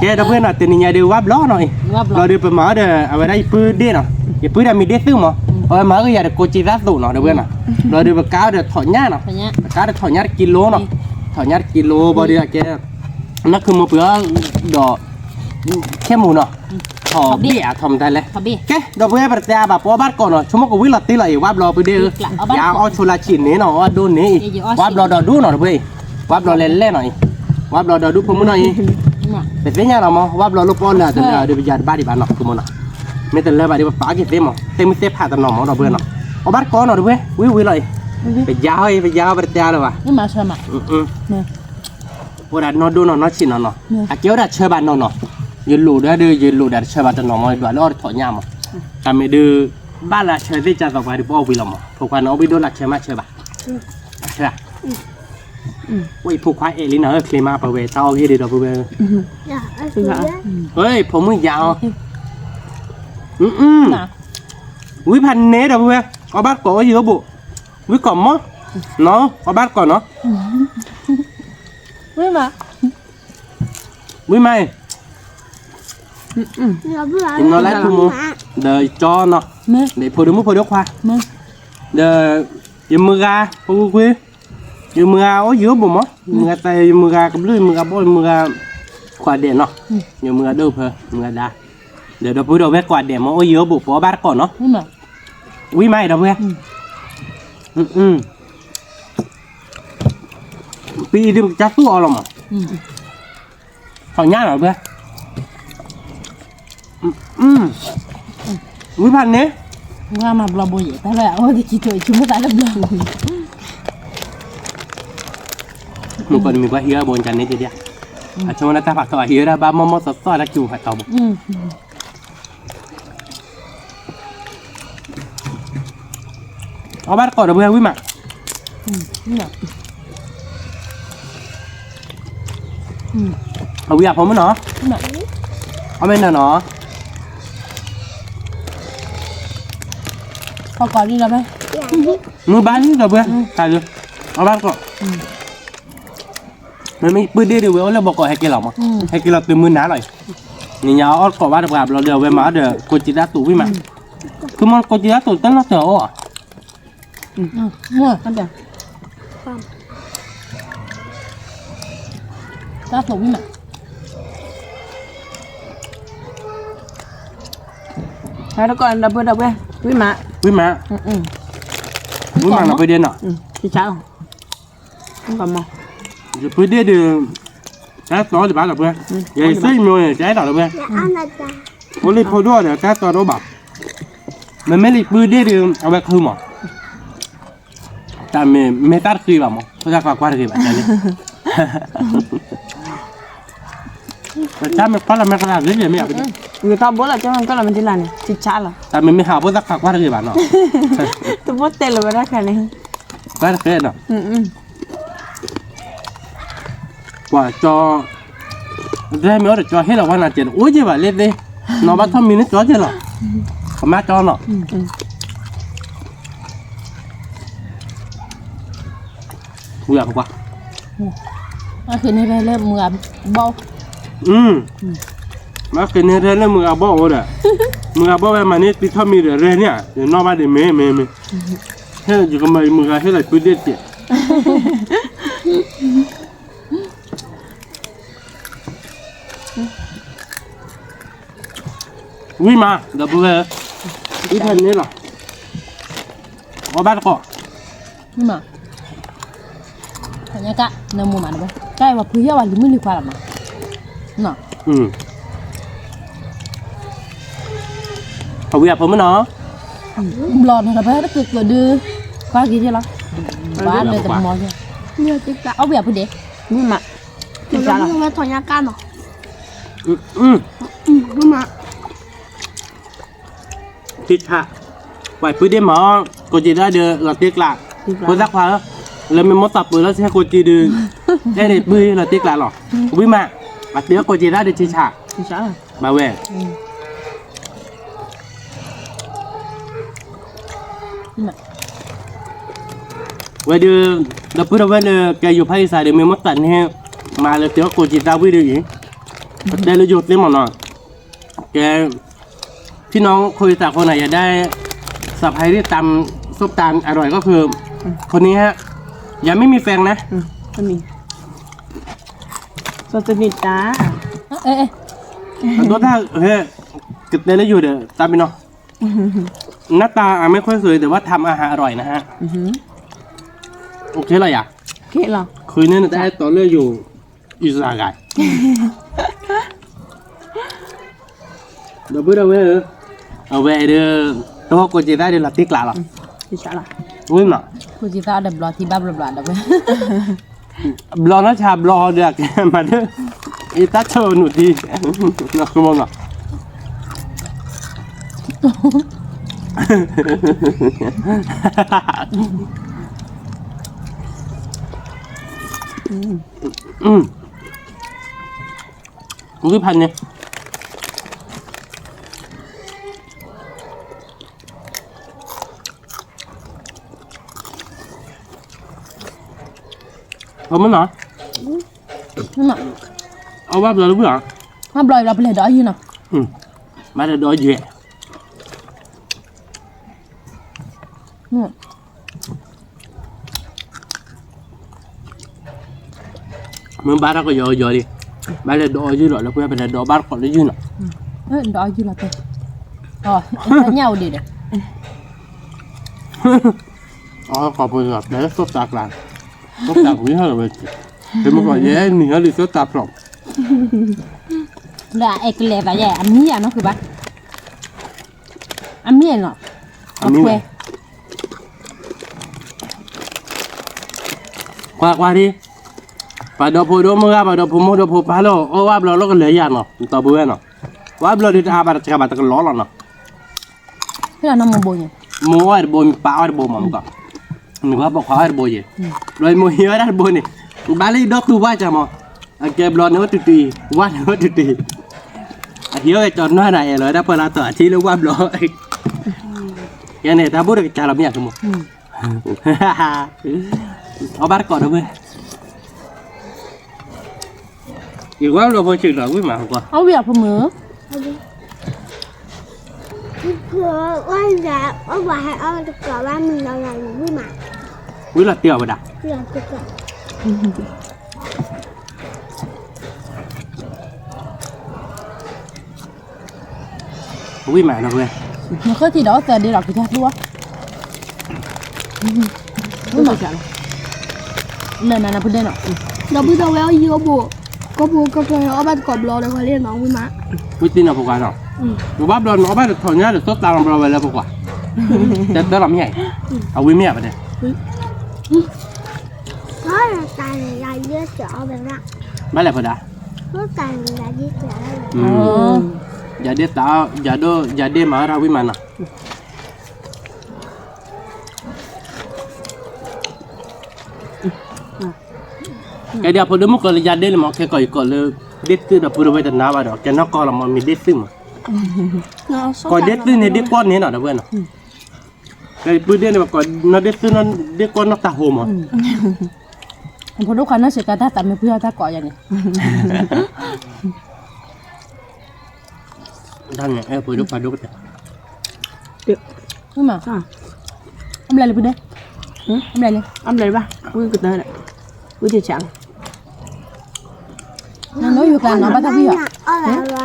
ကဲ ဒီပုၢ်ဝဲၢ်နီၤ တနံၤညါဒီး ဝါဘျီနီၤအံၤ, ဘျီဒီးပမၤအီၣ်ဒီး အဝဲဒၣ်ယပုၢ်ဒ့ၣ်နီၤ, ယပုၢ်ဒီးမံၤဒ့ၣ်သုမး, အဝဲမၤအီၣ်ကယၤဒီးကိးကံသၣ်သိးနီၤ ဒီပုၢ်ဝဲၢ်နီၤ, ဘျီဒီးပကါအီၣ်ဒီးထီၣ်ညၣ်နီၤ, ပကါအီၣ်ဒီးထီၣ်ညၣ်တကံလိနီၤ, ထီၣ်ညၣ်တကံလိဘျီဒီးအကဲ နီၢ်ခုမိၢ်ပှ့ၤအီၣ်ဒီး ခဲမူနီၤ, ထီၣ်ဘ့ၣ်အထီၣ်မတၤလဲၣ်, ကဲ ဒီပုၢ်ဝဲၢ် ပတတဲအါဘၣ် ပအီၣ်ဘၣ်တကိးနီၤ ဆိကမိၣ်ကဝံၤလီၤတံၢ်လီၤအံၤ ဝါဘျီပုၢ်ဒ့ၣ်ဧၢ, ယအီၣ်ဆိလၢဆံးန့ၣ်နီၤ အီၣ်ဒိၣ်န့ၣ်အံၤ, ဝါဘျီဒီးဒူၣ်နီၤ ဒီပုၢ်ဝဲၢ်အံၤ, ဝါဘျီလဲၤလဲၣ်နီၤအံၤ, ဝါဘျီဒီးဒူၣ်ဖိမုၣ်နီၤအံၤ, ပသ့ၣ်ညါလီၤမး ဝါဘျီလိၣ်ပအီၣ်လၢအတလၢဒီးပယၤတဘၣ်ဒံးဘၣ်နီၤ ဆိကမိၣ်နီၤ, မ့ၢ်တလၢဘၣ်ဒီးပပာ်အီၣ်က့ၤသ့မး သ့ၣ်မုၢ်သ့ၣ်ဖးတနီၤမး ဒီပုၢ်ဝဲၢ်နီၤ, အီၣ်ဘၣ်တကိးနီၤ ဒီပုၢ်ဝဲၢ် ဝံၤဝံၤလီၤအံၤ, ပယၤအီၤအံၤ ပယၤအီၤ ပတတဲအါလၢၤဘၣ် အိၣ်ဒၣ်နီၢ်ဒိၣ်နီၢ်နီၢ်ဆံးနီၢ်နီၢ်, အကဲအိၣ်ဒၣ်ဆၢဘၣ်နီၢ်နီၢ်, ယလိာ်ဒီးဒီး ယလိာ်ဒၣ်တဆၢဘၣ်တနီၤမး ယဒွးလၢအီၣ်တထီၣ်ညၣ်မး, တၢ်မ့ၢ်ဒုး ဘၣ်လၢအဆၢသ့ၣ်ကၢ်သိးပှၤဒီးပအီၣ်ဝံၤလီၤမး ဖိခွါန့ၣ်အီၣ်ဝံၤဒိၣ်လၢဆၢမးဆၢဘၣ်, အဆၢ, အိၣ်အံၤဖိခွါအဲၣ်လံနီၤ ချ့မး ပဝဲတၢ်အီၣ်ဂ့ၢ်ဒံးဒီပုၢ်ဝဲၢ်, ဖိမုၣ်ယၤအီၤ, ဝံဖးန့ၣ်ဒီပုၢ်ဝဲၢ်, အီၣ်ဘၣ်တကိးအိၣ်ယံၤအိၣ်ဘူး, ဝံကိးမး, နီၤ အီၣ်ဘၣ်တကိးနီၤ, ဝံမး, ဝံမးအံၤ, ယနီၤလၢထူမိၢ်, ဒီးယကၠီနီၤ, ဒီးယဖိဒိၣ်မုၣ်ဖိဒိၣ်ခွါ, ဒီးယမုၢ်ဂၤ, ဖိကွ့ကွ့, ယမုၢ်ဂၤအိၣ်ယံၤအိၣ်ဘူးမး, ယမုၢ်ဂၤသး ယမုၢ်ဂၤကဘျုး ယမုၢ်ဂၤဘီၣ် ယမုၢ်ဂၤ, ခွါဒဲးနီၤ, ယမုၢ်ဂၤဒိၣ်ဖၢ မုၢ်ဂၤဒါ, ဒီးဒီပုၢ်ဒီးဝဲၢ်ကိးဂၤဒဲးမး အိၣ်ယံၤအိၣ်ဘူး ပအီၣ်ဘၣ်တကိးနီၤ, ဝံၤမးအံၤဒီးဖု, ပအံၤဒုးပကစၢ်သူၣ်အီၤလီၤမး, ထီၣ်ညၣ်လီၤဖု, ဝံၤဖးန့ၣ်, ဝံၤမၤဘျီဘိယဲၢ် တၢ်လၢအအိၣ်တကံၤထိၣ်ဆိကမိၣ်သးလၢဘျီ, မုၣ်ကီၢ်တမံၤပှၤဟံးဝဲဘိကန့ၣ်က့ဒၣ်, အဆိကမိၣ်လၢတၢ်ဖးထီၣ်အဟံးဝဲဒၣ်ဘၣ်မီၢ်မီၢ်သီသီတၢ်ကၠူဖးထီဘိ အီၣ်ဘၣ်တကိးဒီးပှဲၤဝံၤမး, အဝံၤအဖိမုၣ်နီၤ, အီၣ်မ့ၢ်နၤနီၤ, မုၢ်ဘါလံဒီးပှဲၤ, အီၣ်ဘၣ်တကိး မ့မ့ၢ်ပုၢ်ဒ့ၣ်ဒုးဝဲအိၣ်လၢဘီကီးဟဲက့ၤလီၤမး, ဟဲက့ၤလီၤတုၤမုၢ်နၤလီၤအံၤ, နညါအီၣ်တကိးဘၣ်တပှၤဘျီဒီး အဝဲမၤအီၣ်ဒီးကိးက့ၤတၢ်သူၣ်ဝံၤမး, သုမီၢ်ကိးက့ၤတၢ်သူၣ်တနီၤတၢ်အီၣ်, တၢ်သူၣ်ဝံၤမး, ဟဲတကိးဒီးပှဲၤဒီးပှဲၤ ဝံၤမး, ဝံၤမး, ဝံၤမးနီၤပှဲၤဒ့ၣ်နီၤ, ယပုၢ်ဒ့ၣ်ဒုး, တၢ်သီတဘၣ်လီၤပှဲၤ, ယဲယသ့ၣ်ညိန့ၣ် တၢ်အဲၣ်ဒိးလီၤပှဲၤ, အိၣ်လံဖိဒိၣ်ဒီးတၢ်သီတအိၣ်ဘၣ်, မ့မ့ၢ်လံပုၢ်ဒ့ၣ်ဒုး အဝဲခုမး, တၢ်မ့ၢ်မ့ၢ်တၢ်တဃ့ဘၣ်မး ဖိသၣ်ခွါကွၢ်တဂ့ၤဘၣ်န့ၣ်, တၢ်မ့ၢ်ကွၢ်လီၤမ့ၢ်ကလၢ်ဂ့ၤဂ့ၤမ့ၢ်, ဂ့ၤထီဘိလီၤ ကၠီမ့ၢ်ကွၢ်လီၤမ့ၢ်ဒ်လဲၣ်န့ၣ် ထံဆးလီၤ, တၢ်မ့မ့ၢ်ဟးဖိသၣ်ခွါကွၢ်တဂ့ၤဘၣ်နီၤ, တဘိတဲလၢၤဝဲဒၣ်ခါန့ၣ်, ကွၢ်တဃ့နီၤ ပှၤကၠီ, ဒ်မ့ၢ်အိၣ်ဒီးကၠီဟ့ၣ်လီၤဝဲနၤကဲး အိၣ်က့ဘၣ်လၢသ့, နီၢ်ဘၣ်ထီၣ်မံၤန့ၣ်ကၠီကဲးလီၤ, ကမၣ်ကၠီနီၤ, ဝံၤအပကွၢ်, အဃ့န့ၢ်ဖဲလၢမုၢ်ဂၤဘီၣ်, အဃ့န့ၢ်ဖဲလၢမုၢ်ဂၤဘီၣ်အိၣ်ဒီး, မုၢ်ဂၤဘီၣ်ဝဲမၤန့ၢ်သံထီၣ်မံၤဒီးရဲန့ၣ်, ယနီၢ်ဘၣ်ဒ်မ့ၢ်မ့ၢ်မ့ၢ်, ဟဲယကမၤယမုၢ်ဂၤဟ့ၣ်လီၤပုၢ်ဒ့ၣ်တကဲး ဝံၤမး ဒီပုၢ်ဝဲၢ်, ဝံၤဖဲန့ၣ်လီၤ, အီၣ်ဘၣ်တကိး, ဝံၤမး, ညါက, နမိၢ်မးတဝဲ, တၢ်အံၤပှၤဖုဟ့ၣ်ဝဲလံၤမုၣ်လံၤခွါလီၤမး, အဝံၤအဖိမုၣ်နီၤ, ဘျီနီၤဒီးပှဲၤတက့ၤကၢးဒုး, ကွၢ်က့ၤယဲလီၤ, ဘၣ်လၢတမီၤယဲ, အီၣ်ဝံၤအဖုဒ့, ဝံၤမး, ထံဆးလီၤ, ထံဆး, ပှၤပုၢ်ဒ့ၣ်မး, ကိးက့ၤတၢ်ဒုးလီၤတ့ကျး, ဖိသၣ်ခွါဧၢ, လၢမ့ၢ်မိၢ်သးပၢၤလီၤဆဲးကိးက့ၤဒုး, အဲၣ်ဒိးပုၢ်လီၤတ့ကျးလီၤ, ဝံၤမး, အတဲကိးက့ၤတၢ်ဒုးထံဆး, ဘၣ်ဝဲ ဝဲဒုး, ဒီပုၢ်ဒီဝဲၢ်လၢကဲယိၤဖးအံသးဒုး မ့ၢ်မိၢ်သးန့ၣ်, မၤလၢတဲအီၣ်ကိးက့ၤတၢ်ဝံၤဒုးအံၤ, ပတဲလၢယိၤသ့မးနီၤ, ကဲ, ဖံနီၢ်ခိအံသးအဃိန့ၣ် ယဒၣ်, สะใภ้ที่ตำส้มตำอร่อยก็คือคนนี้ฮะ ยังไม่มีแฟนนะ สนิทตา โอเคเหรออยาก คืนนี้นะ แต่ตอนเลือกอยู่ อิสระไง ဒီပုၢ်ဒီဝဲၢ်ဧၢ, အဝဲဒုး, တဟီၣ်ကိးက့ၤသးဒုးလီၤတ့ကျးလီၤ, ဝံၤမး, ဘျီနီၢ်ဆါဘျီဒီးကဲမးဒုး, အတၢ်ဆိၣ်နုာ်ဒံး, နီၢ်ကမီၤနီၤ ဂုၢ်ဖးန့ၣ်, အမ့ၢ်နီၤ, အဝဲဘျီတဝံၣ်ဧါ, ဘၣ်ဘျီဒီးပလဲၤဒီးအယုၢ်နီၤ, ဘၣ်ဒီးဒီးယုၢ် မ့ၢ်ဘၣ်တၢ်ကယီကယီလံ, ဘၣ်လဲၤဒီးအီၣ်ယုၢ်လီၤ လၢပှဲၤပလဲၤဒီးဘၣ်တကိးလၢယုၢ်နီၤ, ဒီးအီၣ်ယုၢ်လီၤတဲ, ညၣ်အိၣ်ဒံးဒီး, အီၣ်ကီၢ်ပှ့ၤလီၤ တဲလၢသိၣ်တၢ်ကျါ, သိၣ်တၢ်ဝံၤဟီၣ်လီၤဝဲ, မ့ၢ်ကီၢ်ယဲနံၤဟီၣ်လံသိၣ်တၢ်ဖျိး, ဒီးအဲကလဲၤသးယဲ အမံၤယၤနီၢ်ခုဘၣ်, အမံၤနီၤ, အမံၤ, ကွၢ်ကွၢ်ဒံး, ပှၤဒီဖိဒိၣ်မုၢ်ဂၤ ပှၤဒီဖိမိၢ်ဒီဖိပၢ်လီၤ အီၣ်ဝဲဘျီလီၤကလဲၤယၤနီၤ တီပဝဲနီၤ, ဝဲဘျီဒုးတအါဘၣ်တဆှးဘၣ်တကလီလီၤနီၤ ဟ့ၣ်လီၤနီၢ်မိၢ်ဘိညါ, မိၢ်အီၣ်တဘိ ပၢ်အီၣ်တဘိမးမုၢ်ကီၢ်, မ့ၢ်ပှၤပိာ်ခွါအီၣ်တဘိယဲ, ဘျီမိၢ်ဟံးဝဲဒၣ်တဘိန့ၣ်, ဘၣ်လၢယဒီသူဝါကမး, အကဲဘျီန့ၣ်အိၣ်တုၤတုၤ, ဝါန့ၣ်အိၣ်တုၤတုၤ, အဟံးဝဲကၠီနီၢ်ဒၣ်အဲၣ်လီၤဝဲဒၣ်ပှၤလၢတီၢ်အထံလၢဝါဘျီ, ယဲန့ၣ် တၢ်ဘိၣ်တကစၢ်လီၤမ့ၢ်အကမိၢ် အီၣ်ဘၣ်တကိးဒီးဝဲ, ယကွၢ်လီၤဖိဆံးလီၤဝံၣ်မးကွၢ်, အဝံၣ်အဖိမုၣ်, ဝံၣ်လီၤတ့ၢ်အီၤဝဲဒၣ် ဝံၣ်မးနီၤဝဲ, နဃၢထံဒီးအီၣ်သၢဒ့လီၤ ကစၢ်သူအီၤ, ဝံၣ်မး, လၢနၤနၤဖုဒဲနီၤ, ဒီပုၢ်ဒီဝဲၢ်အီၣ်ယံၤအိၣ်ဘိ, ကိးဘိကီၢ်ကီၢ်အီၣ်ဘၣ်တကိးဘျီဒီးဝဲလံနီၤ ဝံၣ်မး, ဝံၣ်တ့ၢ်နီၤဖိခွါနီၤ, နဘၣ်ဘျီနအီၣ်ဘၣ်တထီၣ်ညါဒီးသိၣ်တၢ်လီၤဘျီဝဲလၢဖိခွါ, တဲတၢ်လီၤမ့ၢ်ယါအံၤ, အဝံၣ်မ့ၢ်ယါပဒဲ ဘၣ်လဲၣ်ဖဒၣ်, ယၤဒ့သး, ယၤဒိၣ်, ယၤဒ့မၤအီၣ်တၢ်ဝံၣ်မးနီၤ, ကဲဒ်အဖိဒိၣ်မုၣ်ကီးလၢယၤဒ့လၢမး ခဲကီၢ်ယကီၢ်လၢ, ဒ့သုဒီးပုၢ်ဒီဝဲၢ်တနာ်ဘၣ်ဒီး ကဲနီၢ်ကီၢ်လီၤမး မ့ၢ်ဒ့သုမး, ကီၢ်ဒ့သုန့ၣ်ဒ့ကွီၢ်န့ၣ်နီၤ ဒီပုၢ်ဝဲၢ်နီၤ, ကဲပုၢ်ဒ့န့ၣ် ကီၢ်နီၢ်ဒ့သု ဒ့ကွီၢ်နီၢ်တၢ်ဟိမး, ဖိဒိၣ်ခွါနီၢ်စံးကါတၢ်သးမ့ၢ်ပှံၢ်အီၣ်တၢ်ကိးယၤန့ၣ် တၢ်န့ၣ် အဲၣ်ဖိဒိၣ်ခွါဒိၣ်ကတၢၢ်, မ့ၢ်မး, အဘျဲၣ်လံဖုဒဲ, အဘျဲၣ်လံ, အဘျဲၣ်ဘၣ်, ဝံကတၢၢ်, ဝံတဆးလီၤ, နယူၤကျါနီၤဘၣ်တၢ်ဝံၣ်ဧါ,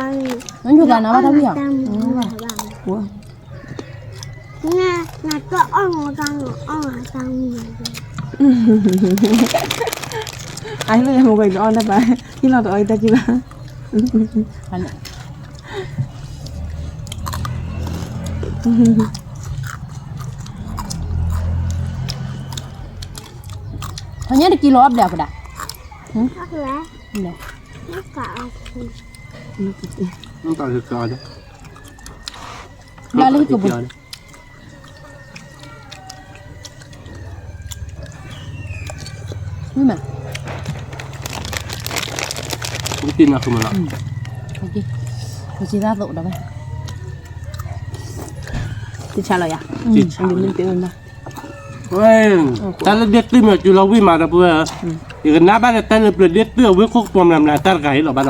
နယူၤကျါနီၤဘၣ်တၢ်ဝံၣ်ဧါ, အဟ့ၣ်လီၤယမိၢ်ကွၢ်တအီၣ်တၢ်ကံဘၣ် ဟညါတကံလိၤအဘျဲၣ်အကဒၣ်, ဘျဲၣ်လၢဟံၣ်ကပူၤ, ဝံၣ်မး, ဝံၣ်တ့ၢ်နီၤဃုာ်မးလီၤ, ကစံးတၢ်သိးဒီးဝဲ, တဆါလီၤယၤ, တၢ်လၢဒ့သုမ့ၢ်စုလီၤဝံၣ်မးဒီပုၢ်ဝဲၢ်, ယကနၣ်ဘၣ်လၢတၢ်လၢပျၢၤဒ့သုအဝ့ၢ်ခိၣ်ကပီၤမျၢ်မျၢ်တၢ်တဂၤအံၤလီၤဘၣ်ဒီး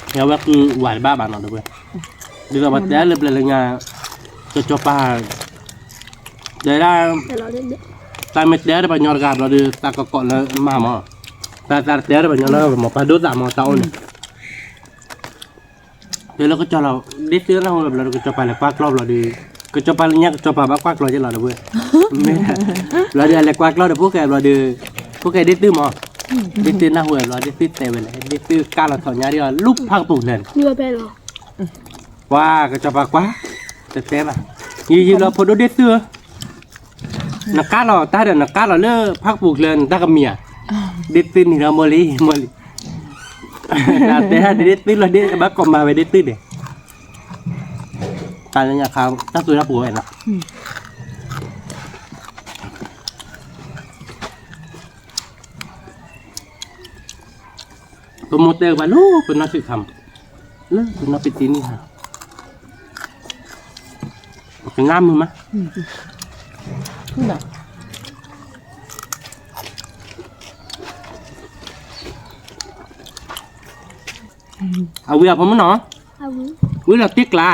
အဝဲဃုဝဲတဘၣ်ဘၣ်နီၤ ဒီပုၢ်ဝဲၢ်, ဒ်သိးပှၤတဲလၢပျဲၢ်လၢညါ, ကစီၤပၤ, တဲဒၣ်, တၢ်မ့ၢ်တဲဒီးပှၤညီတဂၤဘျီဒီး သးကကိးလၢမၤမး, တၢ်သးတဲဒီးပှၤညီလၢမၤပှၤဒိၣ်သးမးတၢ်အိၣ်န့ၣ် တဲလၢကစီၤလီၤ ဒ့သုနၢ်ဟူဘျီဒီး ကစီၤပၤလဲၤကွၢ်ကျီၢ်ဘျီဒီး, ကစီၤပၤလၢညါကစီၤပၤဘၣ်ကွၢ်ကျီၢ်က့လီၤဒီပုၢ်ဝဲၢ်, မ့ၢ်, ဘျီဒီးအလဲၤကွၢ်ကျီၢ်ဒီးဖိၣ်ဃဲဘျီဒီး, ဖိၣ်ဃဲဒ့သုမး, ဒ့သုနၢ်ဟူဘျီ ဒ့သုတဲဝဲလဲၣ် ဒ့သုကၢ်လီၤထီၣ်ညါဒီး လူၢ်ဖးကပူၤလဲၣ်, ပှၤကစီၤပၤကွၢ်, တတဲဘၣ်, ယံာ်ယံာ်လီၤဖိဒိၣ်ဒ့သုဧၢ နကၢ်လီၤတၢ်ဒီး နကၢ်လီၤလၢဖးကပူၤချၢ နတၢ်ကမံၤဧါ, ဒ့သုန့ၣ်ဒီးမိၢ်လံ မိၢ်လံ, တၢ်တဲဒၣ်ဒ့သုလီၤဒ့ ဘၣ်ကိးမၤဝဲဒ့သုန့ၣ်, တၢ်လၢညါခါ တၢ်သူတၢ်ပူၤဝဲနီၤ ပမိၢ်တဲဘၣ်လၢပနီၢ်ဆံးခါမး, လၢပနီၢ်ပတံၤနံၣ်ခါ, ကနၣ်မုာ်မး, အဝံၤအဖိမုၣ်နီၤ, ဝံၤလီၤတ့ၢ်ကျါ,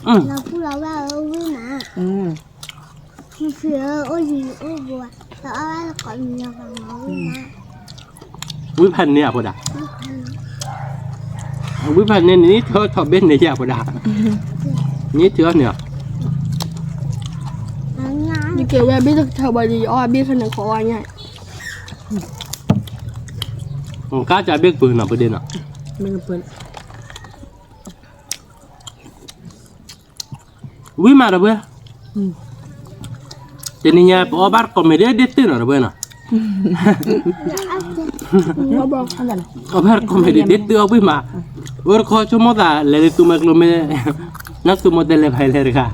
လီၤပူလီၤဝဲအဝံၤမး, ဝံဖးန့ၢ်အဖိဒၣ်, ဝံဖးန့ၢ်န့ၣ် ထီၣ်ဘ့ၣ်န့ၣ်ယၤဖိဒၣ်, န့ၣ်ထီၣ်န့ၣ်, ယကဲဝဲဘ့ၣ်တထီဘၣ်ဒီး ယအီၣ်ဘ့ၣ်ဖဲန့ၣ်ခီဝါညါ, ကါစၢ်ဘ့ၣ်ကပၢၤနီၤ ပဒ့နီၤ, ဝံမးဒီပုၢ်ဝဲၢ်, တနံၤညါပအီၣ်ဘၣ်တကိးမ့ၢ်ဒ်ဒ့ၣ်တုၢ်နီၤ ဒီပုၢ်ဝဲၢ်နီၤ, အီၣ်ဘၣ်တကိးမ့ၢ်ဒ်ဒ့ၣ်တုၢ်အီၣ်ဝံမး, အိၣ်တခီဆိကမိၣ်သးလဲၤလၢသူမွဲကျိမ့ၢ်, နီၢ်သူမွဲတဲလဲၤဖဲလဲၣ်တဂၤ,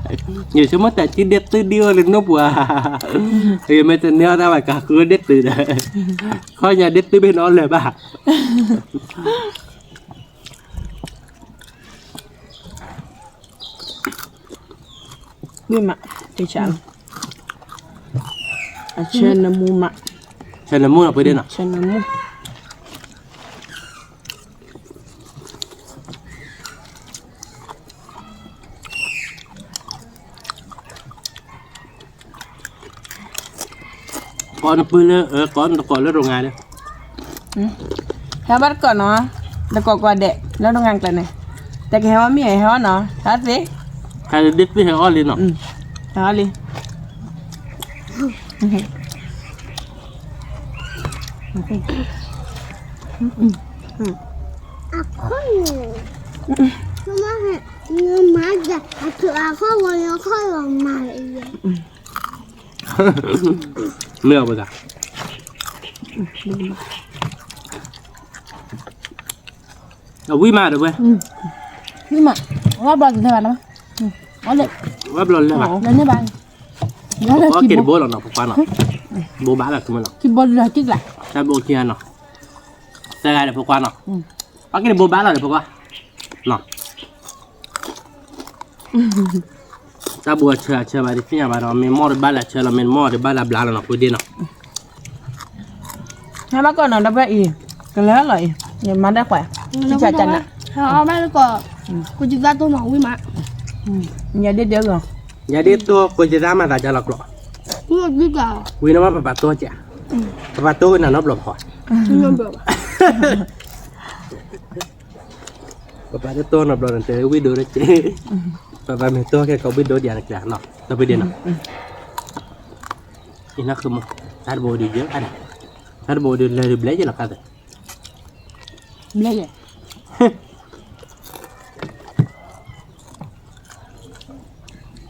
ယဆိကမိၣ်တၢ်ကံၣ်ဒ့ၣ်တုၢ်ဒ်အီၣ်လၢနီၢ်ပှၤ, ယမ့ၢ်တန့ၢ်အီၣ်တၢ်ဘၣ်ကးဃုဒ့ၣ်တုၢ်ဒီး, ခီညါဒ့ၣ်တုၢ်ဘ့ၣ်နီၣ်လၢၤဘၣ် မ့ၢ်မး, တဆၢလီၤ, အဆၢနမူမး, ဆၢနမူနီၤ ပဒ့နီၤ, ဆၢနမူ ကိးနပုၢ်လၢ ကိးနတကိးလၢရိငါဒီး, ဟဲဘၣ်တကိးနီၤ, တကိးကွၢ်ဒဲး လၢရိငါကျဲန့ၣ်, တကဟဲဝဲမ့ၢ်ဟဲဝဲနီၤ, ဟဲသ့, ဟဲဒ့ၣ်သ့ၣ်ဟဲအီၣ်လံနီၤ, ဟဲအီၣ်လံ မ့ၢ်အဝဲဒၣ်, အဝံမးဒီးဝဲ, ဝံမး, ဝဲဘျီလဲၤဘၣ်နီၤ, ဝဲဘျီလဲၤဘၣ်, လဲၤန့ၢ်ဘၣ်, အီၣ်က့ၤတဘိလီၤနီၤ ဖိခွါနီၤ, ဘိဘၣ်လီၤကမၢလီၤ, တၢ်ဘိခံဂၤနီၤ, သၢဂၤဒီးဖိခွါနီၤ, အီၣ်က့ၤတဘိဘၣ်လီၤဒီးဖိခွါ, နီၤ တၢ်ဘိအဆၢအဆၢဘၣ် တသ့ၣ်ညါဘၣ်ဒီး မ့ၢ်မီၢ်ဒီးဘၣ်လၢအဆၢလီၤ မ့ၢ်မီၢ်ဒီးဘၣ်လၢအဘျါလီၤနီၤ ပဒ့နီၤ, ဟဲဘၣ်ကီးနီၤ ဒီပုၢ်ဝဲၢ်အံၤ, ကလၢလီၤအံၤ, ယမၤတၢ်ခွဲး, ယကနး, ဟဲအီၣ်ဘၣ်လၢကီး, ကိးကံသၣ်တိၢ်နီၤ ဝံမး, ယဒ့ဒဲလီၤ, ယဒ့တိၢ်ကိးကံသၣ်မၤသးကလီၤကျိး, ဝံနီၤမး ပပာ်တိၢ်ကဲ, ပပာ်တိၢ်ကနၤနီတဘျီဖီ, ပပာ်တိၢ်နီတဘျီန့ၣ် တဲဝံဒိၣ်တက့ၢ်, ပပာ်မ့ၢ်တိၢ်ကဲကီးဝံဒိၣ်ဒံးနကျါနီၤ ဒီပုၢ်ဝဲၢ်နီၤ, အံၤနီၢ်ဃုမုၢ်, တၢ်တဘိဒုးယဲၢ်, တၢ်တဘိဒုးလဲၤဒုးဘျဲယဲလီၤခါသ့, ဘျဲယဲ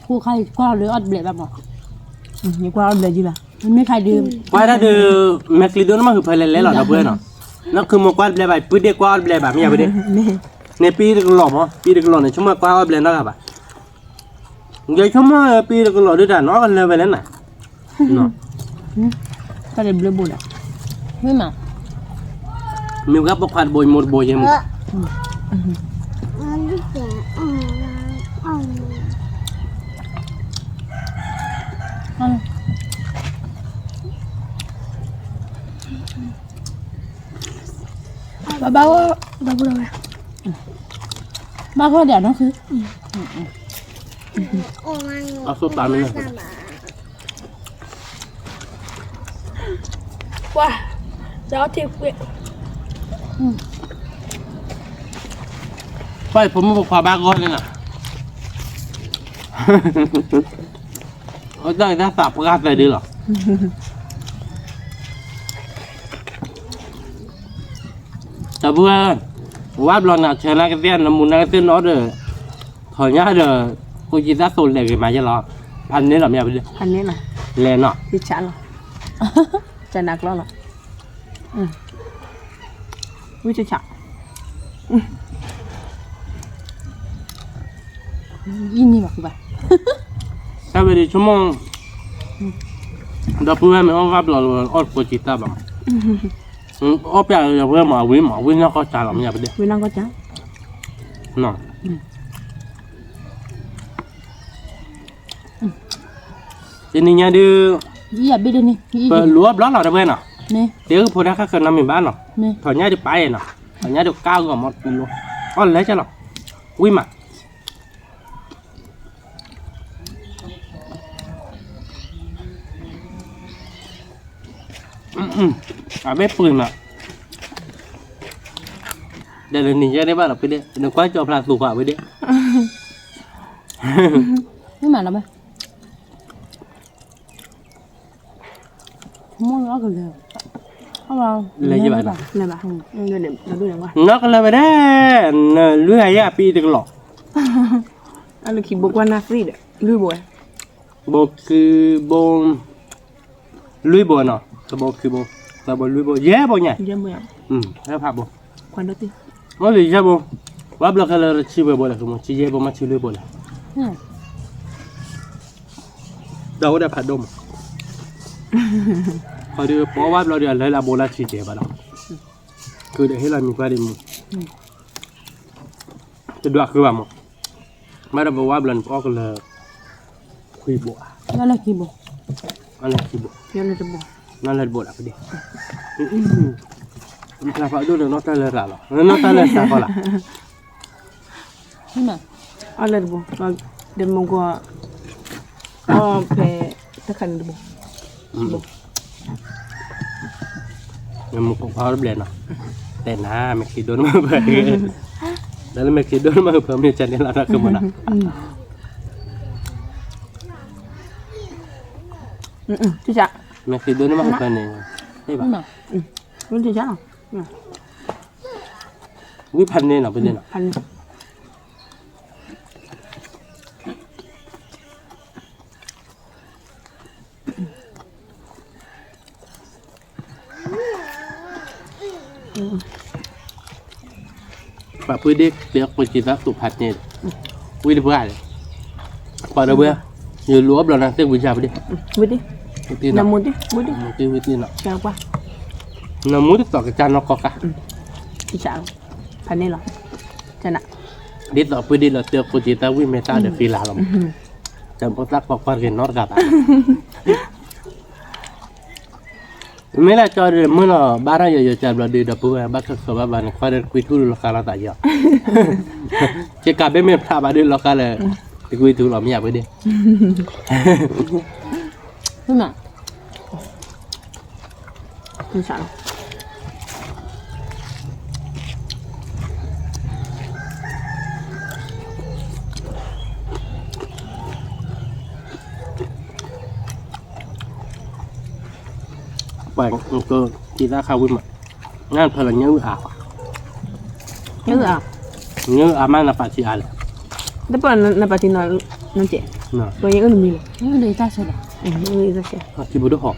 ဖိခွါအံၤကွၢ်လၢအီၣ်တဘျဲးဘၣ်မး, ယကွၢ်အီၣ်တဘျဲးဒံးဘၣ်, မ့ၢ်ခါဒုး, ကွၢ်တၢ်ဒုး, မဲာ်ချံဒိၣ်န့ၣ်မ့ၢ်ဟုးဖဲလဲၣ်လဲၣ်လီၤ ဒီပုၢ်ဝဲၢ်နီၤ, နီၢ်ခုမိၢ်ကွၢ်တဘျဲးဘၣ် ပုၢ်ဒ့ကွၢ်အီၣ်တဘျဲးဘၣ် မ့ၢ်ယၤပုၢ်ဒ့, န့ၣ်ပံတကလီၤမး ပံတကလီၤန့ၣ် ဆိကမိၣ်ကွၢ်အီၣ်တဘျဲးနီတဂၤဘၣ်, ယဆိကမိၣ်ပံတကလီၤဒုးတၢ်နီၢ်ကလၢဝဲလဲၣ်နၤ တၢ်တဘျုးဘိဒၣ်, မ့ၢ်မး, မ့ၢ်ဝဲပိာ်ခွါတဘိ ယမိၢ်တဘိယဲမး, ဘၣ်ဘၣ်, ဘၣ်ဂီၢ်ဒၣ်နီၢ်ခု, အဆိပာ်မ့ၢ် ကွၢ်, ဒီးထံကွ့, ပှၤဖိမုၣ်ဖိခွါဘၣ်ဂီၢ်န့ၣ်လီၤ, အတၢ်အံၤတၢ်သးပှၢ်သၢဒုလီၤ, ဒီပုၢ်ဝဲၢ်, ဝါဘျီနၤဆၢနၤကသ့ၣ် နမူနၤကသ့ၣ်နီၣ်ဒီး, ထီၣ်ညါဒီး, ကိးကံသၣ်သိးလဲၤဂ့ၤမးယဲလီၤ, ဖးန့ၢ်လီၤမ့ၢ်ယၤပဒ့, လဲၤနီၤ, ယဆးလီၤ, ကနးကျီလီၤ, ဝံဆးဆး, ယံၤန့ၢ်ဘၣ်ဃုဘၣ်, တၢ်ဝဲဒၣ်ဆိကမိၣ်, ဒီပုၢ်ဝဲၢ်မ့ၢ်အီၣ်ဝါဘျီလီၤ အီၣ်ကိးကံသၣ်ဘၣ်မး, အီၣ်ပျဲၢ်လီၤဝဲမး အဝံမး ဝံနီၢ်ကီၢ်စၢ်လီၤမ့ၢ်ယၤပဒ့, ဝံနီၢ်ကီၢ်စၢ်, တနံၤညါဒုး, ပလူၤအီၣ်ဘျီလီၤတဝဲနီၤ, တ့ၢ်ဖိဒၣ်ခါခၢနၤမ့ၢ်ဘၣ်နီၤ, ထီၣ်ညါဒုးပာ်အံၤနီၤ, ထီၣ်ညါဒုးကါဂီၤမးပလူၤ, အီၣ်လဲၤကလီၤ, ဝံမး. အဘ့ၣ်ပှ့ၤမး, ဒီးနနံၤယဲဒၣ်ဘၣ်လီၤဖဲဒၣ် နကွၢ်ကၠီဖျါသူၣ်ဃာ်ဝဲဒၣ်, မ့ၢ်မးလီၤဘၣ် မိၢ်လီၤကလဲၤ, လဲၤယဘၣ်လီၤ, နီၢ်ကလဲၤဝဲဒၣ်, နလွံၢ်ဂၤယဲၢ်အပံၤတကလီၤ, အလၢခံဘိကွၢ်နၢ်သံဒီး လွံၢ်ဘိဝဲ, ဘိခံဘိ လွံၢ်ဘိနီၤ, တဘိခံဘိ, သၢဘိလွံၢ်ဘိ ယဲၢ်ဘိညါ, ဟဲဖးဘိ, အိၣ်လၢယဲၢ်ဘိ, ဝဲဘျီခဲလၢာ်တဆံဝဲဘိလဲၣ် ကမ့ၢ်ဆံယဲၢ်ဘိမ့ၢ်ဆံလွံၢ်ဘိလဲၣ် ဒီးအိၣ်ဒီးဖးဒိၣ်မး, ခီဒုးပီဝဲဘျီဒီး အလၢလၢဘိလၢဆံကဲဘၣ်ဒီး, ခုဒီးဟ့ၣ်လီၤမံၤပှၢ်ဒံးမူ, တဒွးဃုဘၣ်မး, ဘၣ်ဒီးပဝဲဘျီန့ၣ် ပအီၣ်ကလၢၤ, ခွံဘိ, လၢခံဘိ, လၢခံဘိ, လၢတဘိလၢဖဲဒၣ်, ဖးဒိၣ်ဒီးနီၢ်တၢ်လၢတၢ်လီၤ နီၢ်တၢ်လၢတၢ်ကီလီၤ အီၣ်လၢတဘိ, ဒီးမုၢ်ကီၢ်, အီၣ်ဖဲ, တခါန့ၣ်တဘိ, မုၢ်ကီၢ်ဖးတဘျဲၣ်နီၤ, တဲနၤ မ့ၢ်ခံဒိၣ်န့ၣ်မ့ၢ်ဖဲ, ဒီးလၢမ့ၢ်ခံဒိၣ်န့ၣ်မ့ၢ်ဖဲမ့ၢ်ကန့ၣ်လီၤတၢ်ကမၤနၤ, မ့ၢ်ခံဒိၣ်န့ၣ်မ့ၢ်ဖဲန့ၣ်, ဝံဖးန့ၣ်နီၤ ဖဲန့ၣ်နီၤ ပှၤပှ့ၤဒ့ၣ် တဲကိးက့ၤသးသူၣ်ဖးန့ၣ်, ဝံတပှၢ်လဲၣ်, ပှၤဒီပုၢ်ဝဲၢ်, ယလူၤအီၣ်ဘျီနၤသ့ၣ်ဝံယါပဒ့ၣ်, ဝံတံၢ်, ဝံတံၢ်နီၤ, နမူတသိးကစၢ်နီၢ်ကီၢ်ခါ, ဖးန့ၣ်လီၤ, ဒ်သိးပှ့ၤဒ့ၣ်လီၤတဲကိးက့ၤသးဝံမဲာ်သၣ်ဒီးဃံလၤလီၤမး, တၢ်ဖိသၣ်ခွါကွၢ်တဂ့ၤနီတဂၤဘၣ် မ့ၢ်လၢကၠီဒီးမုၢ်လီၤ ဘၣ်တၢ်ယီၤယီၤကၢ်ဘျီဒုးဒီးပုၢ်ဝဲၢ် ဘၣ်ခၢၣ်ခၢၣ်ဘၣ်ဘၣ်န့ၣ် ခွါဒီးတကွံထူလၢလီၤဃာ်လီၤသးယီၤ, ကကးဘ့ၣ်မ့ၢ်ဖျါဘၣ်ဒုးလီၤဃာ်လၢ တကွံထူလီၤမ့ၢ်ယၤပှ့ၤဒ့ၣ် ပှၤကက့ၤသၣ်ခါဝံၤမး, နဖၢလီၤညၣ်အုၣ်အါ, ညၣ်အုၣ်အါ, ညၣ်အုၣ်အါမးနပာ်ထံအါလဲၣ်, တပၢၢ်နပာ်ထံနီၤ, ပှၤညၣ်အုၣ်နမံၤလီၤ, ထံဘိဒိၣ်ဟီ,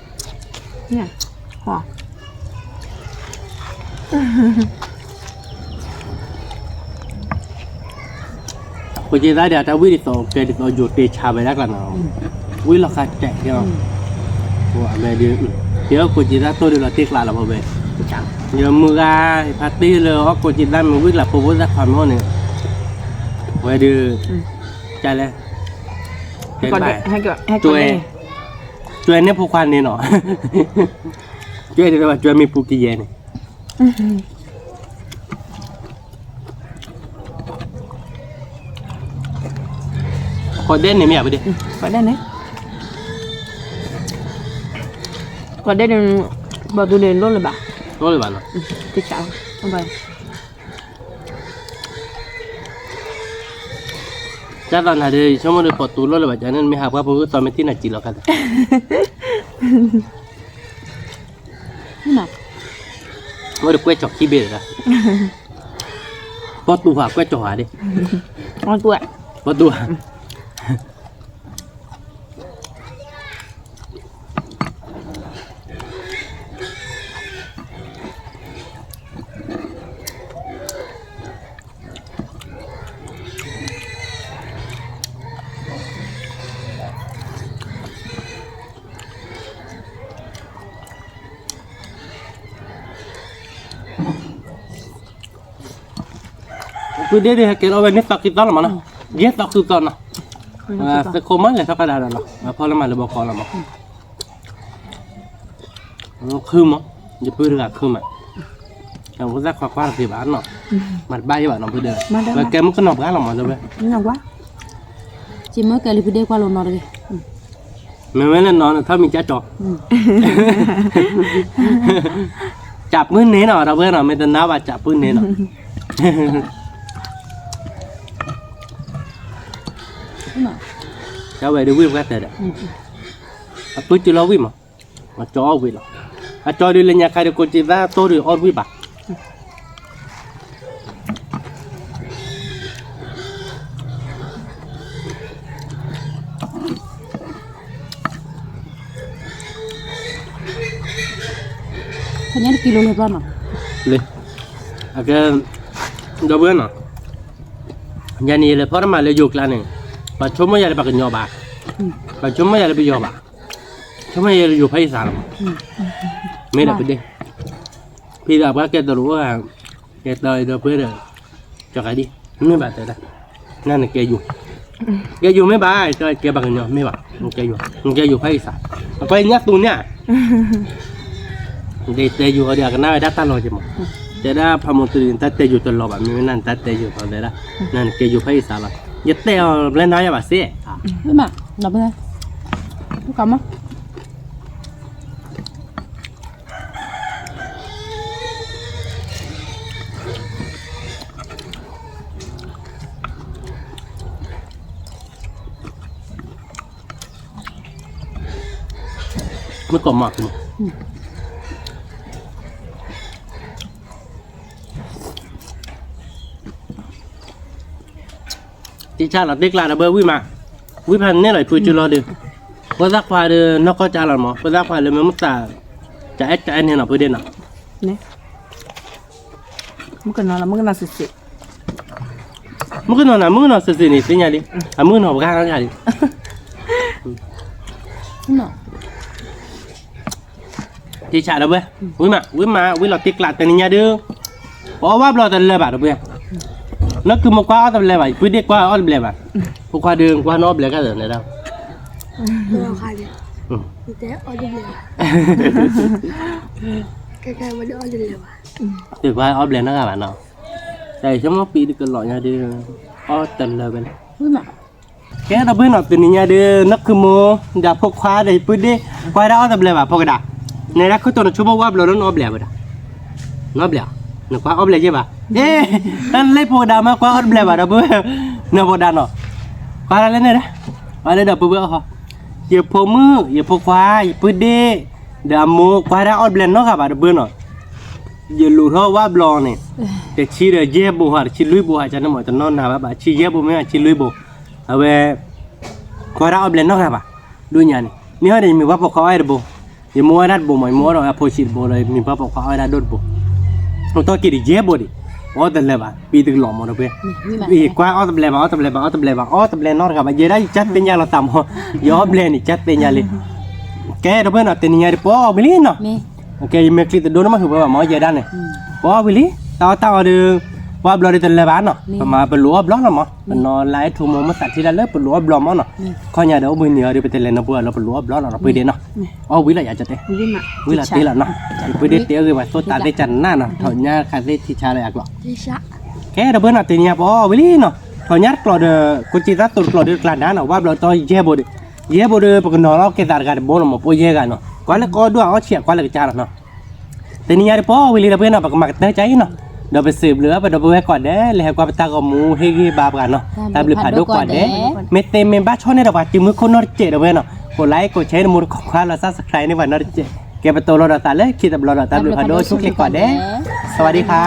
ကိးက့ၤသးဒီး တၢ်ဝံၣ်ဒ်သိး ကဲဒ်သိးယိၤတ့ဆါဝဲဒၣ်ကျါနီၤ, ဝံၣ်လီၤဃာ်တဲာ်က့ၤလီၤ, အဝဲဒုး, ယကိးက့ၤသးတိၢ်ဒုးလီၤတ့ကျးလီၤဖဲဝဲ, ယမုၢ်ဂၤ, ဖါတ့ၢ်လၢအီၣ်ကိးက့ၤသးမ့ၢ်ဝံၣ်ကျးဖိဖိသၣ်ခွါမ့ၢ်န့ၣ်, ဝဲဒုး, ကလဲၣ်, ကဲ, ကဲ, ကဲန့ၣ်ဖိခွါန့ၣ်နီၤ, ကဲဒ်သိးဘၣ်ကၠွဲမ့ၢ်ပူၤကယဲၢ်န့ၣ် ကိးဒဲးန့ၣ်မ့ၢ်ဧါပဒ့ၣ်, ကိးဒဲးန့ၣ်, ကိးဒဲးန့ၣ်, ပှၤသူန့ၣ်လိၣ်လၢၤဘၣ်, လိၣ်လၢၤဘၣ်နီၤ, တဆး, ကၢ်သီနၤဒီး ယဆိကမိၣ်ဒီး ပိာ်တူၤလိၣ်လၢၤဘၣ် ကၠီန့ၣ် မ့ၢ်ဟးပှၢ်ဖိဂုၢ်သီမ့ၢ်ထံၣ်နၤစံးလီၤခါသး အိၣ်ဒီးကွဲၢ်ကၠီၤခံဘ့ၣ်လီၤ, ပိာ်တူၤဟးကွဲၢ်ကၠီၤဟးဒ့ၣ်, ပိာ်တူၤဧါ, ပှၤဒ့ၣ်ဒုးဟဲက့ၤလီၤဝဲန့ၣ်သီခံသီလီၤမးနီၤ, ယဲၢ်သီဃုသီနီၤ, သုးခိၣ်မးလဲၤထီၣ်ကဒါဒီးလီၤ, ဖီလၢမၤလၢဘီကီးလီၤမး ခုမး, ယပုၢ်တဂၤခုမး, ဖိသၣ်ခွါကွၢ်တဂ့ၤဘၣ်နီၤ, မၤတဘၣ်ယဘၣ်နီၤ ဖုဒဲး, ကဲမုၣ်ကနီၤပှၢ်လီၤမး တဲဝဲ, ကဲမုၣ်ကဲလံ ဖုဒဲးကွၢ်လိနီၤတဂ့ၤ, မ့မ့ၢ်လၢနီၤ နထီၣ်မံၤကၠၢ်ကၠီ, ကၠးပုၢ်န့ၣ်နီၤ ဒီပုၢ်ဝဲၢ်နီၤ မ့ၢ်တနာ်ဘၣ် ကၠးပုၢ်န့ၣ်နီၤ, ကၠီဝဲဒၣ်ဝံၣ်ပှၢ်တဲဒီး, အပုၢ်ကၠီလီၤဝံၣ်မး, အကၠီအီၣ်ဝံၣ်လီၤ, အကၠီဒုးလၢညါခါဒီး ကိးက့ၤသးတိၢ်ဒုးအီၣ်ဝံၣ်ဘၣ် ဖဲညါတကံလိၤလၢၤဘျီနီၤ, လၢ, အကဲ, ဒီပုၢ်ဝဲၢ်နီၤ, ယၤန့ၣ် ယလဲၤဖီတမးလၢယိၤကျါန့ၣ်, ပှၤဆိကမိၣ်ယၤလၢပှၤကညီဘၣ်, ပှၤဆိကမိၣ်ယၤလၢပယီၤဘၣ်, ဆိကမိၣ်ယၤလၢယိၤဖဲအံၤသးလီၤ, မ့ၢ်ဒီးပဒ့ၣ်, ဖံဒီးပှၤကဲတရူးအိၣ်ဧါ, ကဲတၢ်ဒီပုၢ်ဝဲၢ်ဒီး, ကၠီကးဒံ, မ့ၢ်ဘၣ်တဲဒၣ်, နနကဲယိၤ ကဲယိၤမ့ၢ်ဘၣ်, ကဲဘၣ်ကညီမ့ၢ်ဘၣ်, နကဲယိၤဖဲအံၤသး, အကွဲညၣ်သူန့ၣ်ဧါ, တဲယိၤအီၤဒီး အကနၣ်ဝဲဒၣ်တၢ်လီၤက့ၤမး, တဲဒၣ်ဖးမိၢ်တရံး နတၢ်တဲယိၤတလီၤဘၣ်, မ့မ့ၢ်နနတၢ်တဲယိၤသီတဲဒၣ်, နနကဲယိၤဖဲအံၤသးလီၤ, ယတဲအီၤဘျဲၣ်နါယၤဘၣ်စ့ၢ်, မ့ၢ်မး, ကမ မ့ၢ်ကီးမး, တံၢ်ဆၣ်လီၤတ့ကျးဒီးဘၢဝံၣ်မး, ဝံၣ်ဖးန့ၣ်လီၤ ဖုကၠူလီၤဒီး, ဖိသၣ်ခွါဒီးနီၢ်ကီၢ်ကၠါလီၤမး, ဖိသၣ်ခွါလၢမ့ၢ်မ့ၢ်သး, ကအဲၣ်ကအဲၣ်န့ၣ်နီၤ ဖုဒ့ၣ်နီၤ, မုၣ်ကနီၤလီၤ မုၣ်ကနီၤစ့ၢ်စ့ၢ်, မုၣ်ကနီၤနၤ မုၣ်ကနီၤစ့ၢ်စ့ၢ်န့ၣ် သ့ၣ်ညါလံ, အမုၣ်ကနီၤပှၤဂၤဂၤလံ, တံၢ်ဆၣ်ဒီးဘၢ, ဝံၣ်မး ဝံၣ်မး ဝံၣ်လီၤတ့ကျးတနံၤညါဒုး, ပအီၣ်ဝၣ်ဘျီတလၢာ်ဘၣ်ဒီးဘၢ, နီၢ်ကုမုၢ်ကွၢ်အီၣ်တဘျဲၣ်ဘၣ်, ပုၢ်ဒ့ၣ်ကွၢ်အီၣ်တဘျဲၣ်ဘၣ်, ဖိခွါဒုးကွၢ်နီၣ်အီၣ်ဘျဲၣ်ကသ့ၣ်န့ၣ်ဒီး, တကွၢ်အီၣ်ဘျဲၣ်နီတဂၤဘၣ်နီၤ, တၢ်ဆိကမိၣ်ပံၤဒုးကလီၤညါဒုး, အီၣ်တလၢာ်ဝဲလၢ ကဲဒီးဘၢနီၤ တနံၤညါဒုး နီၢ်ကုမုၢ် ဒီးဖိခွါဒီးပုၢ်ဒ့ၣ် ကွၢ်ဒၣ်အီၣ်တဘျဲၣ်ဘၣ်ဖိကဒါ, နဲဒၣ်ခိၣ်တိၤနဆိကမိၣ်ဝၣ်ဘျီဒီးနအီၣ်ဘျဲၣ်ဝဲဒၣ်, နအီၣ်ဘျဲၣ်, နကွၢ်အီၣ်ဘျဲၣ်ယဲၢ်ဘၣ်, တၢ်လၢဖိကဒါမ့ၢ်ကွၢ်အီၣ်တဘျဲၣ်ဘၣ်ဒီးဘၢ, နဖိကဒါနီၤ, ကွၢ်ဒၣ်လၢန့ၣ်ဒီး, ကွၢ်လၢဒီးပုၢ်ဝဲၢ်အီၣ်, ယဖိမုၣ် ယဖိခွါ ယပုၢ်ဒ့ၣ်, ဒီးအမိၢ် ကွၢ်ဒၣ်အီၣ်တဘျဲၣ်နီတဂၤဘၣ်ဒီးဘၢနီၤ ယလူၤထီၣ်ဝၣ်ဘျီန့ၣ်, တဆံဒီးယဲၢ်ဘိဟး တဆံလွံၢ်ဘိဟး ကန့ၣ်မ့ၢ်တနီၢ်နၤဘၣ်ဘၣ် ဆံယဲၢ်ဘိမ့ၢ် ဆံလွံၢ်ဘိ, အဝဲ, ကွၢ်ဒၣ်အီၣ်ဘျဲၣ်နီတဂၤဘၣ်, ဒိၣ်ညါန့ၣ် မ့ၢ်ဟီဒီးယမ့ၢ်ပှၤပိာ်ခွါအီၣ်ဝဲတဘိ, ယမိၢ်ဝဲဒၣ်တဘိမး ယမိၢ်အီၣ်ဒီးအဖိဆံးတဘိဒီး ယမ့ၢ်ပှၤပိာ်ခွါအီၣ်ဝဲဒၣ်ဒိၣ်တဘိ, အိၣ်တ့ၢ်က့ၤဒီးယဲၢ်ဘိဒံး, အီၣ်တလၢာ်ဘၣ် ပံၤတကလီၤမးဒီးဘၢ, ကွၢ်အီၣ်တဘျဲၣ်ဘၣ် အီၣ်တဘျဲၣ်ဘၣ် အီၣ်တဘျဲၣ်ဘၣ် အီၣ်တဘျဲၣ်နီတဂၤဘၣ် ယဲဒၣ်ယကၢ်သ့ၣ်ညါလီၤသးမး, ယအီၣ်ဘျဲၣ်န့ၣ် ကၢ်သ့ၣ်ညါလံ ကဲဒီးဘၢနီၤ တနံၤညါဒုးပအီၣ်ဝံၤလံနီၤ, ကဲယမ့ၢ်ချံသဒိၣ်န့ၣ်မ့ၢ်ဟုၣ်ဘၢဘၣ်မး ယဲဒၣ်န့ၣ်, ပအီၣ်ဝံၤလံ, တၢ်အီၣ်တၢ်အီဒုး, ပှၤဘျီဒုးတလၢာ်ဘၣ်နီၤ, ပမၤပလူၤအီၣ်ဘျီလီၤမး, ပနီၤလၢအဲၣ်ထူမး မ့ၢ်သးထံတၢ်လၢပလူၤအီၣ်ဘျီမးနီၤ, ခီညါဒီးအိၣ်ဘှံးနံၤအီၤဒုး ပတလဲၤနပှၤလၢပလူၤအီၣ်ဘျီလီၤ ပှ့ၤဒ့နီၤ, အီၣ်ဝံၤလီၤယၤကတဲ, ဝံၤလီၤတ့လီၤနီၤ, ပှ့ၤဒ့တ့အဂ့ၢ်ဘၣ်သိၣ်တၢ်သ့ၣ်ကနၣ်နီၤ ထီၣ်ညါခးသ့ၣ်ထံဆါလၢအကျိၤ ကဲဒီးဘၢနီၤ တနံၤညါပအီၣ်ဝံၤလံနီၤ, ထီၣ်ညါတကျိၤဒီး ကိးက့သးသိးတကျိၤဒုးတကျါနၤနီၤ ဝၣ်ဘျီတီယဲၢ်ဘိဒုး, ယဲၢ်ဘိဒုး ပကနီၤလီၤက့ၤသးတဂၤတဘိနီၤ မ့ၢ်ပိၢ်ယဲၢ်ဂၤနီၤ ကွၢ်လၢကအီၣ်ဒိၣ်အီၣ်ဆံး ကွၢ်လၢကစၢ်လီၤနီၤ, တနံၤညါဒုးပအီၣ်ဝံၤလံဒီးဘၢနီၤ ပကမၤကတၢၢ်ကါအံၤနီၤ, ဒီးပစံးဘျုးဘၣ်ပဒီပုၢ်ဝဲၢ်ကိးဂၤဒဲး လၢဟဲကွၢ်ပတၢ်ဂီၤမူ ဟ့ၣ်ဂံၢ်ဘါပှၤနီၤ တၢ်ဘျုးဖးဒိၣ်ကိးဂၤဒဲး, မ့ၢ်သ့မ့ၢ်ဘၣ်ဆီၣ်န့ၢ်ဒီးပှၤစုမုၢ်ခိၣ်နီတစဲးဒီးဘၢနီၤ, ကိးlikeကိးshareန့ၣ် မိၢ်တခီခွါလီၤ subscribeန့ၢ်ပှၤနီတစဲး, ကဲပတိၤလီၤဒီးသးလၢခံတဘျီဒီး တၢ်ဘျုးဖးဒိၣ်ဆူၣ်ချ့ကိးဂၤဒဲး, စဝၤဒံခါ